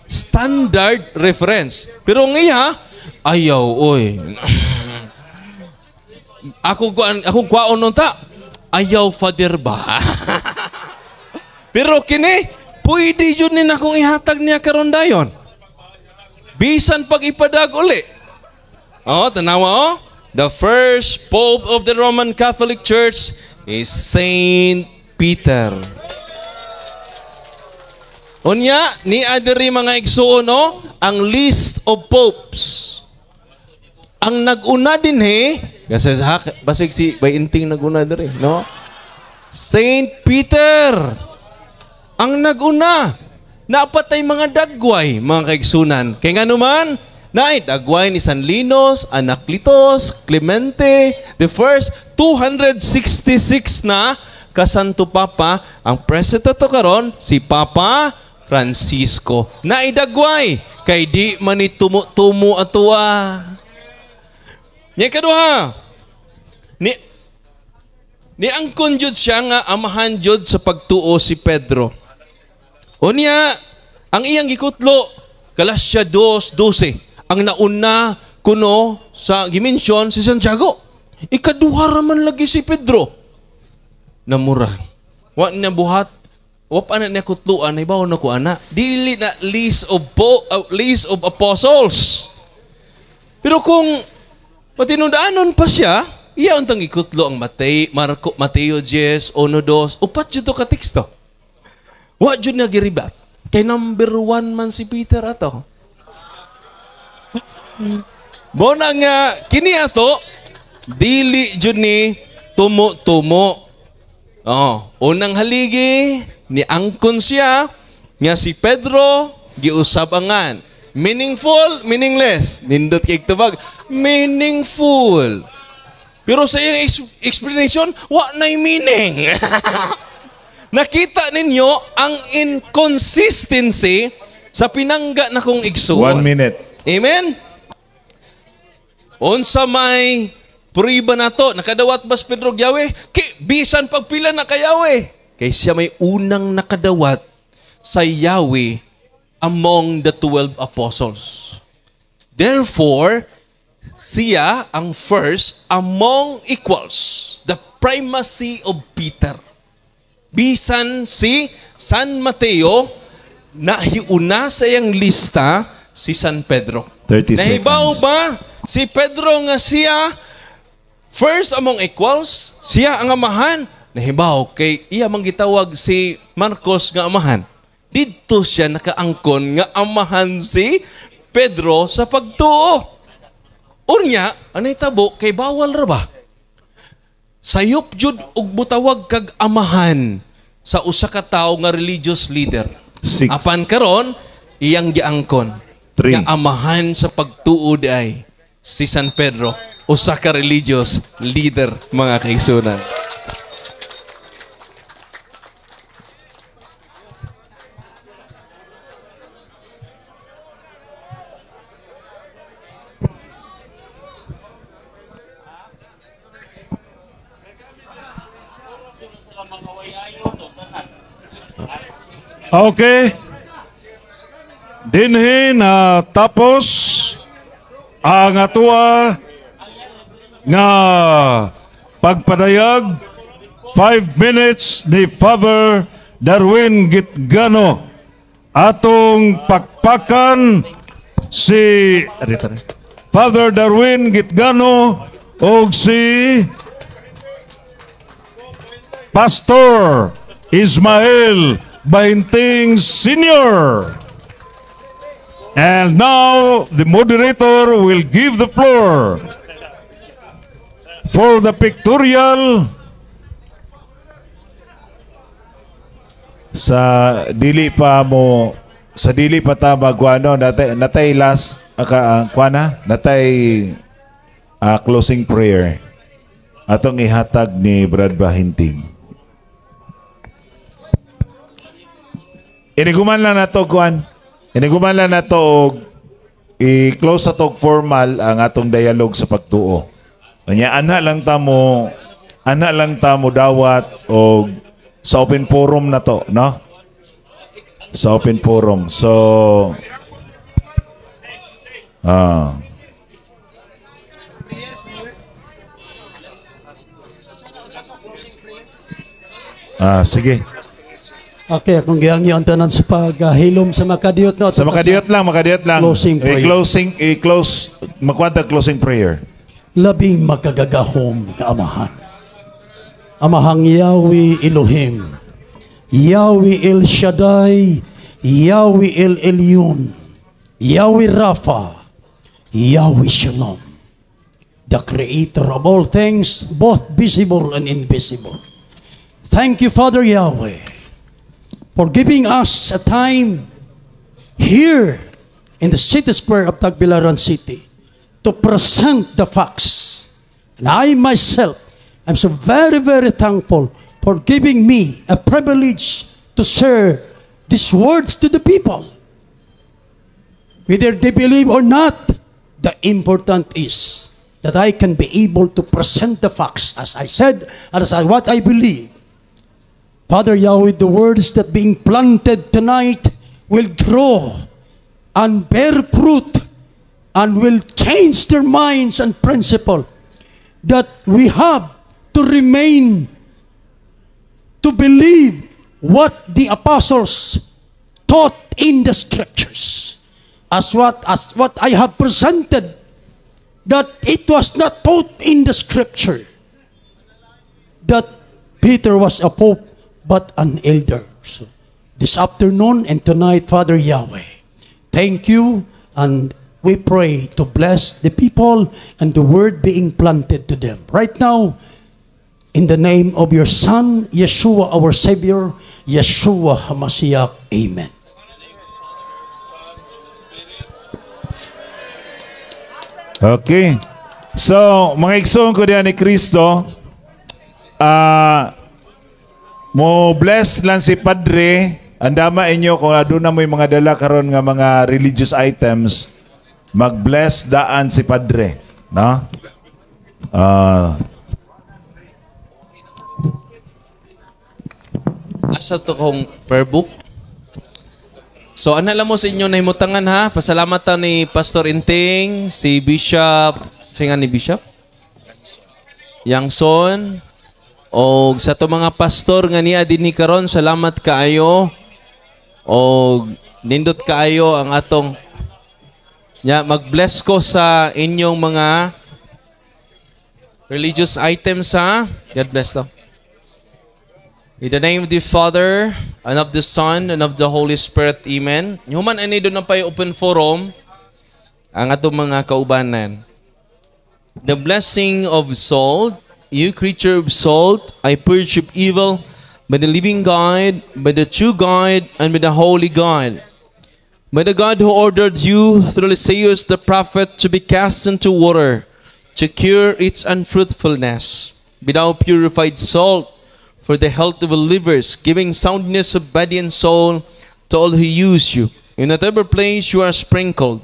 Standard reference. Pero nga ayaw oy. Ako kuan akong kwaon nun ta. Ayaw father ba? Pero kini pwede jud ni nakong ihatag niya karon dayon. Bisan pag ipadag uli. Oh, tanawa oh. The first Pope of the Roman Catholic Church is Saint Peter. Unya, ni adiri mga igsuon oh, ang list of popes. Ang nag-una din he, Kasi sa basig si Bainting naguna diri, no? Saint Peter ang naguna. Napatay mga dagway, mga kaigsunan. Kay nga naman, naay dagway ni San Linos, Anacletos, Clemente, the first 266 na kasanto Papa. Ang president to karon si Papa Francisco. Naidagway kay di man ni tumo-tumo atua. Nya kaduha, ni angkon jud siya nga amahan jud sa pagtuo si Pedro. Unya, ang iyang gikutlo, Galatia 2:12, ang nauna kuno sa gimensyon si Santiago. Ikaduha ra man lagi si Pedro. Namura. Wa niya buhat, wa pa na niya kutluan, ibaw na ko ana. Dili na list of apostles. Pero kung patinundaanon pa siya, iya untang ikutlo ang Mateo, Marco, Mateo 10, 1, 2, upat jud to ka teksto. Wa jud na giribat. Kay number 1 man si Peter ato. Bona nga kini ato dili jud ni tumo-tumo. Oh, unang haligi ni angkon siya nga si Pedro giusab angan. Meaningful, meaningless. Nindot kay tubag. Meaningful. Pero sa iyang explanation, wa na'y meaning. Nakita ninyo ang inconsistency sa pinangga na kong igsuon. 1 minute. Amen? Unsa may pruiba na to, nakadawat bas Pedro Yahweh? Ki, bisan pagpila na kay Yahweh. Kay siya may unang nakadawat sa Yahweh among the 12 apostles. Therefore, siya ang first among equals, the primacy of Peter. Bisan si San Mateo, nahiuna sa iyang lista si San Pedro. 30 Nahibaw seconds. ba si Pedro nga siya first among equals, siya ang amahan? Nahibaw kay iya man gitawag si Marcos nga amahan. Didto siya nakaangkon nga amahan si Pedro sa pagtuo. Unya, anay tabo kay bawal ra ba? Sayop jud og mutawag kag amahan sa usa ka tawo nga religious leader. 6. Apan karon iyang giangkon 3. nga amahan sa pagtuo ay si San Pedro, usa ka religious leader, mga kaigsunan. Okay. Dinhi na tapos ang atua nga pagpadayag 5 minutes ni Father Darwin Gitgano. Atong pakpakan si Father Darwin Gitgano og si Pastor Ismael Bahinting Sr. And now the moderator will give the floor for the pictorial. Sa dili pa mo, sa dili pa ta magwano, natay last kuana, natay closing prayer atong ihatag ni Brad Bahinting. Iniguman lang nato kuan. Iniguman lang nato og i-close sa tog formal ang atong dialogue sa pagtuo. Kanya ana lang ta mo dawat og sa open forum na to, no? Sa open forum. So sige. Okay, akong gihangyo ang tanan sa paghilom sa makadiyot, no? Sa makadiyot lang, makadiyot lang. Closing prayer. I-close, makwanta closing prayer. Labing makagagahom nga amahan. Amahang Yahweh Elohim, Yahweh El Shaddai, Yahweh El Elyon, Yahweh Rapha, Yahweh Shalom. the creator of all things, both visible and invisible. Thank you, Father Yahweh, for giving us a time here in the city square of Tagbilaran City to present the facts. And I myself am so very, very thankful for giving me a privilege to share these words to the people. Whether they believe or not, the important is that I can be able to present the facts as I said and what I believe. Father Yahweh, the words that being planted tonight will grow and bear fruit and will change their minds and principle that we have to remain to believe what the apostles taught in the scriptures, as what I have presented, that it was not taught in the scripture that Peter was a pope but an elder. So this afternoon and tonight, Father Yahweh, thank you, and we pray to bless the people and the word being planted to them. Right now, in the name of your Son, Yeshua, our Savior, Yeshua HaMashiach. Amen. Okay. So, mga igsoon ko diyan ni Kristo, mo bless lang si Padre. Andama inyo kung aduna mo'y mga dala karon nga mga religious items, mag-bless daan si Padre, no? Asa to kong prayer book? So ana lang mo sa inyo na himutangan ha. Pasalamat ta ni Pastor Inting, si Bishop, singa ni Bishop Yangson, og sa to mga pastor nga niya dinhi karon, salamat kaayo. Og nindot kaayo ang atong nya mag-bless ko sa inyong mga religious items ha. God bless to. In the name of the Father, and of the Son, and of the Holy Spirit. Amen. Human ani doon na pa'y open forum ang atong mga kaubanan. The blessing of salt, you creature of salt, I purge of evil by the living God, by the true God, and by the holy God. By the God who ordered you through Eliseus the prophet to be cast into water, to cure its unfruitfulness. Be thou purified salt for the health of believers, giving soundness of body and soul to all who use you. In whatever place you are sprinkled,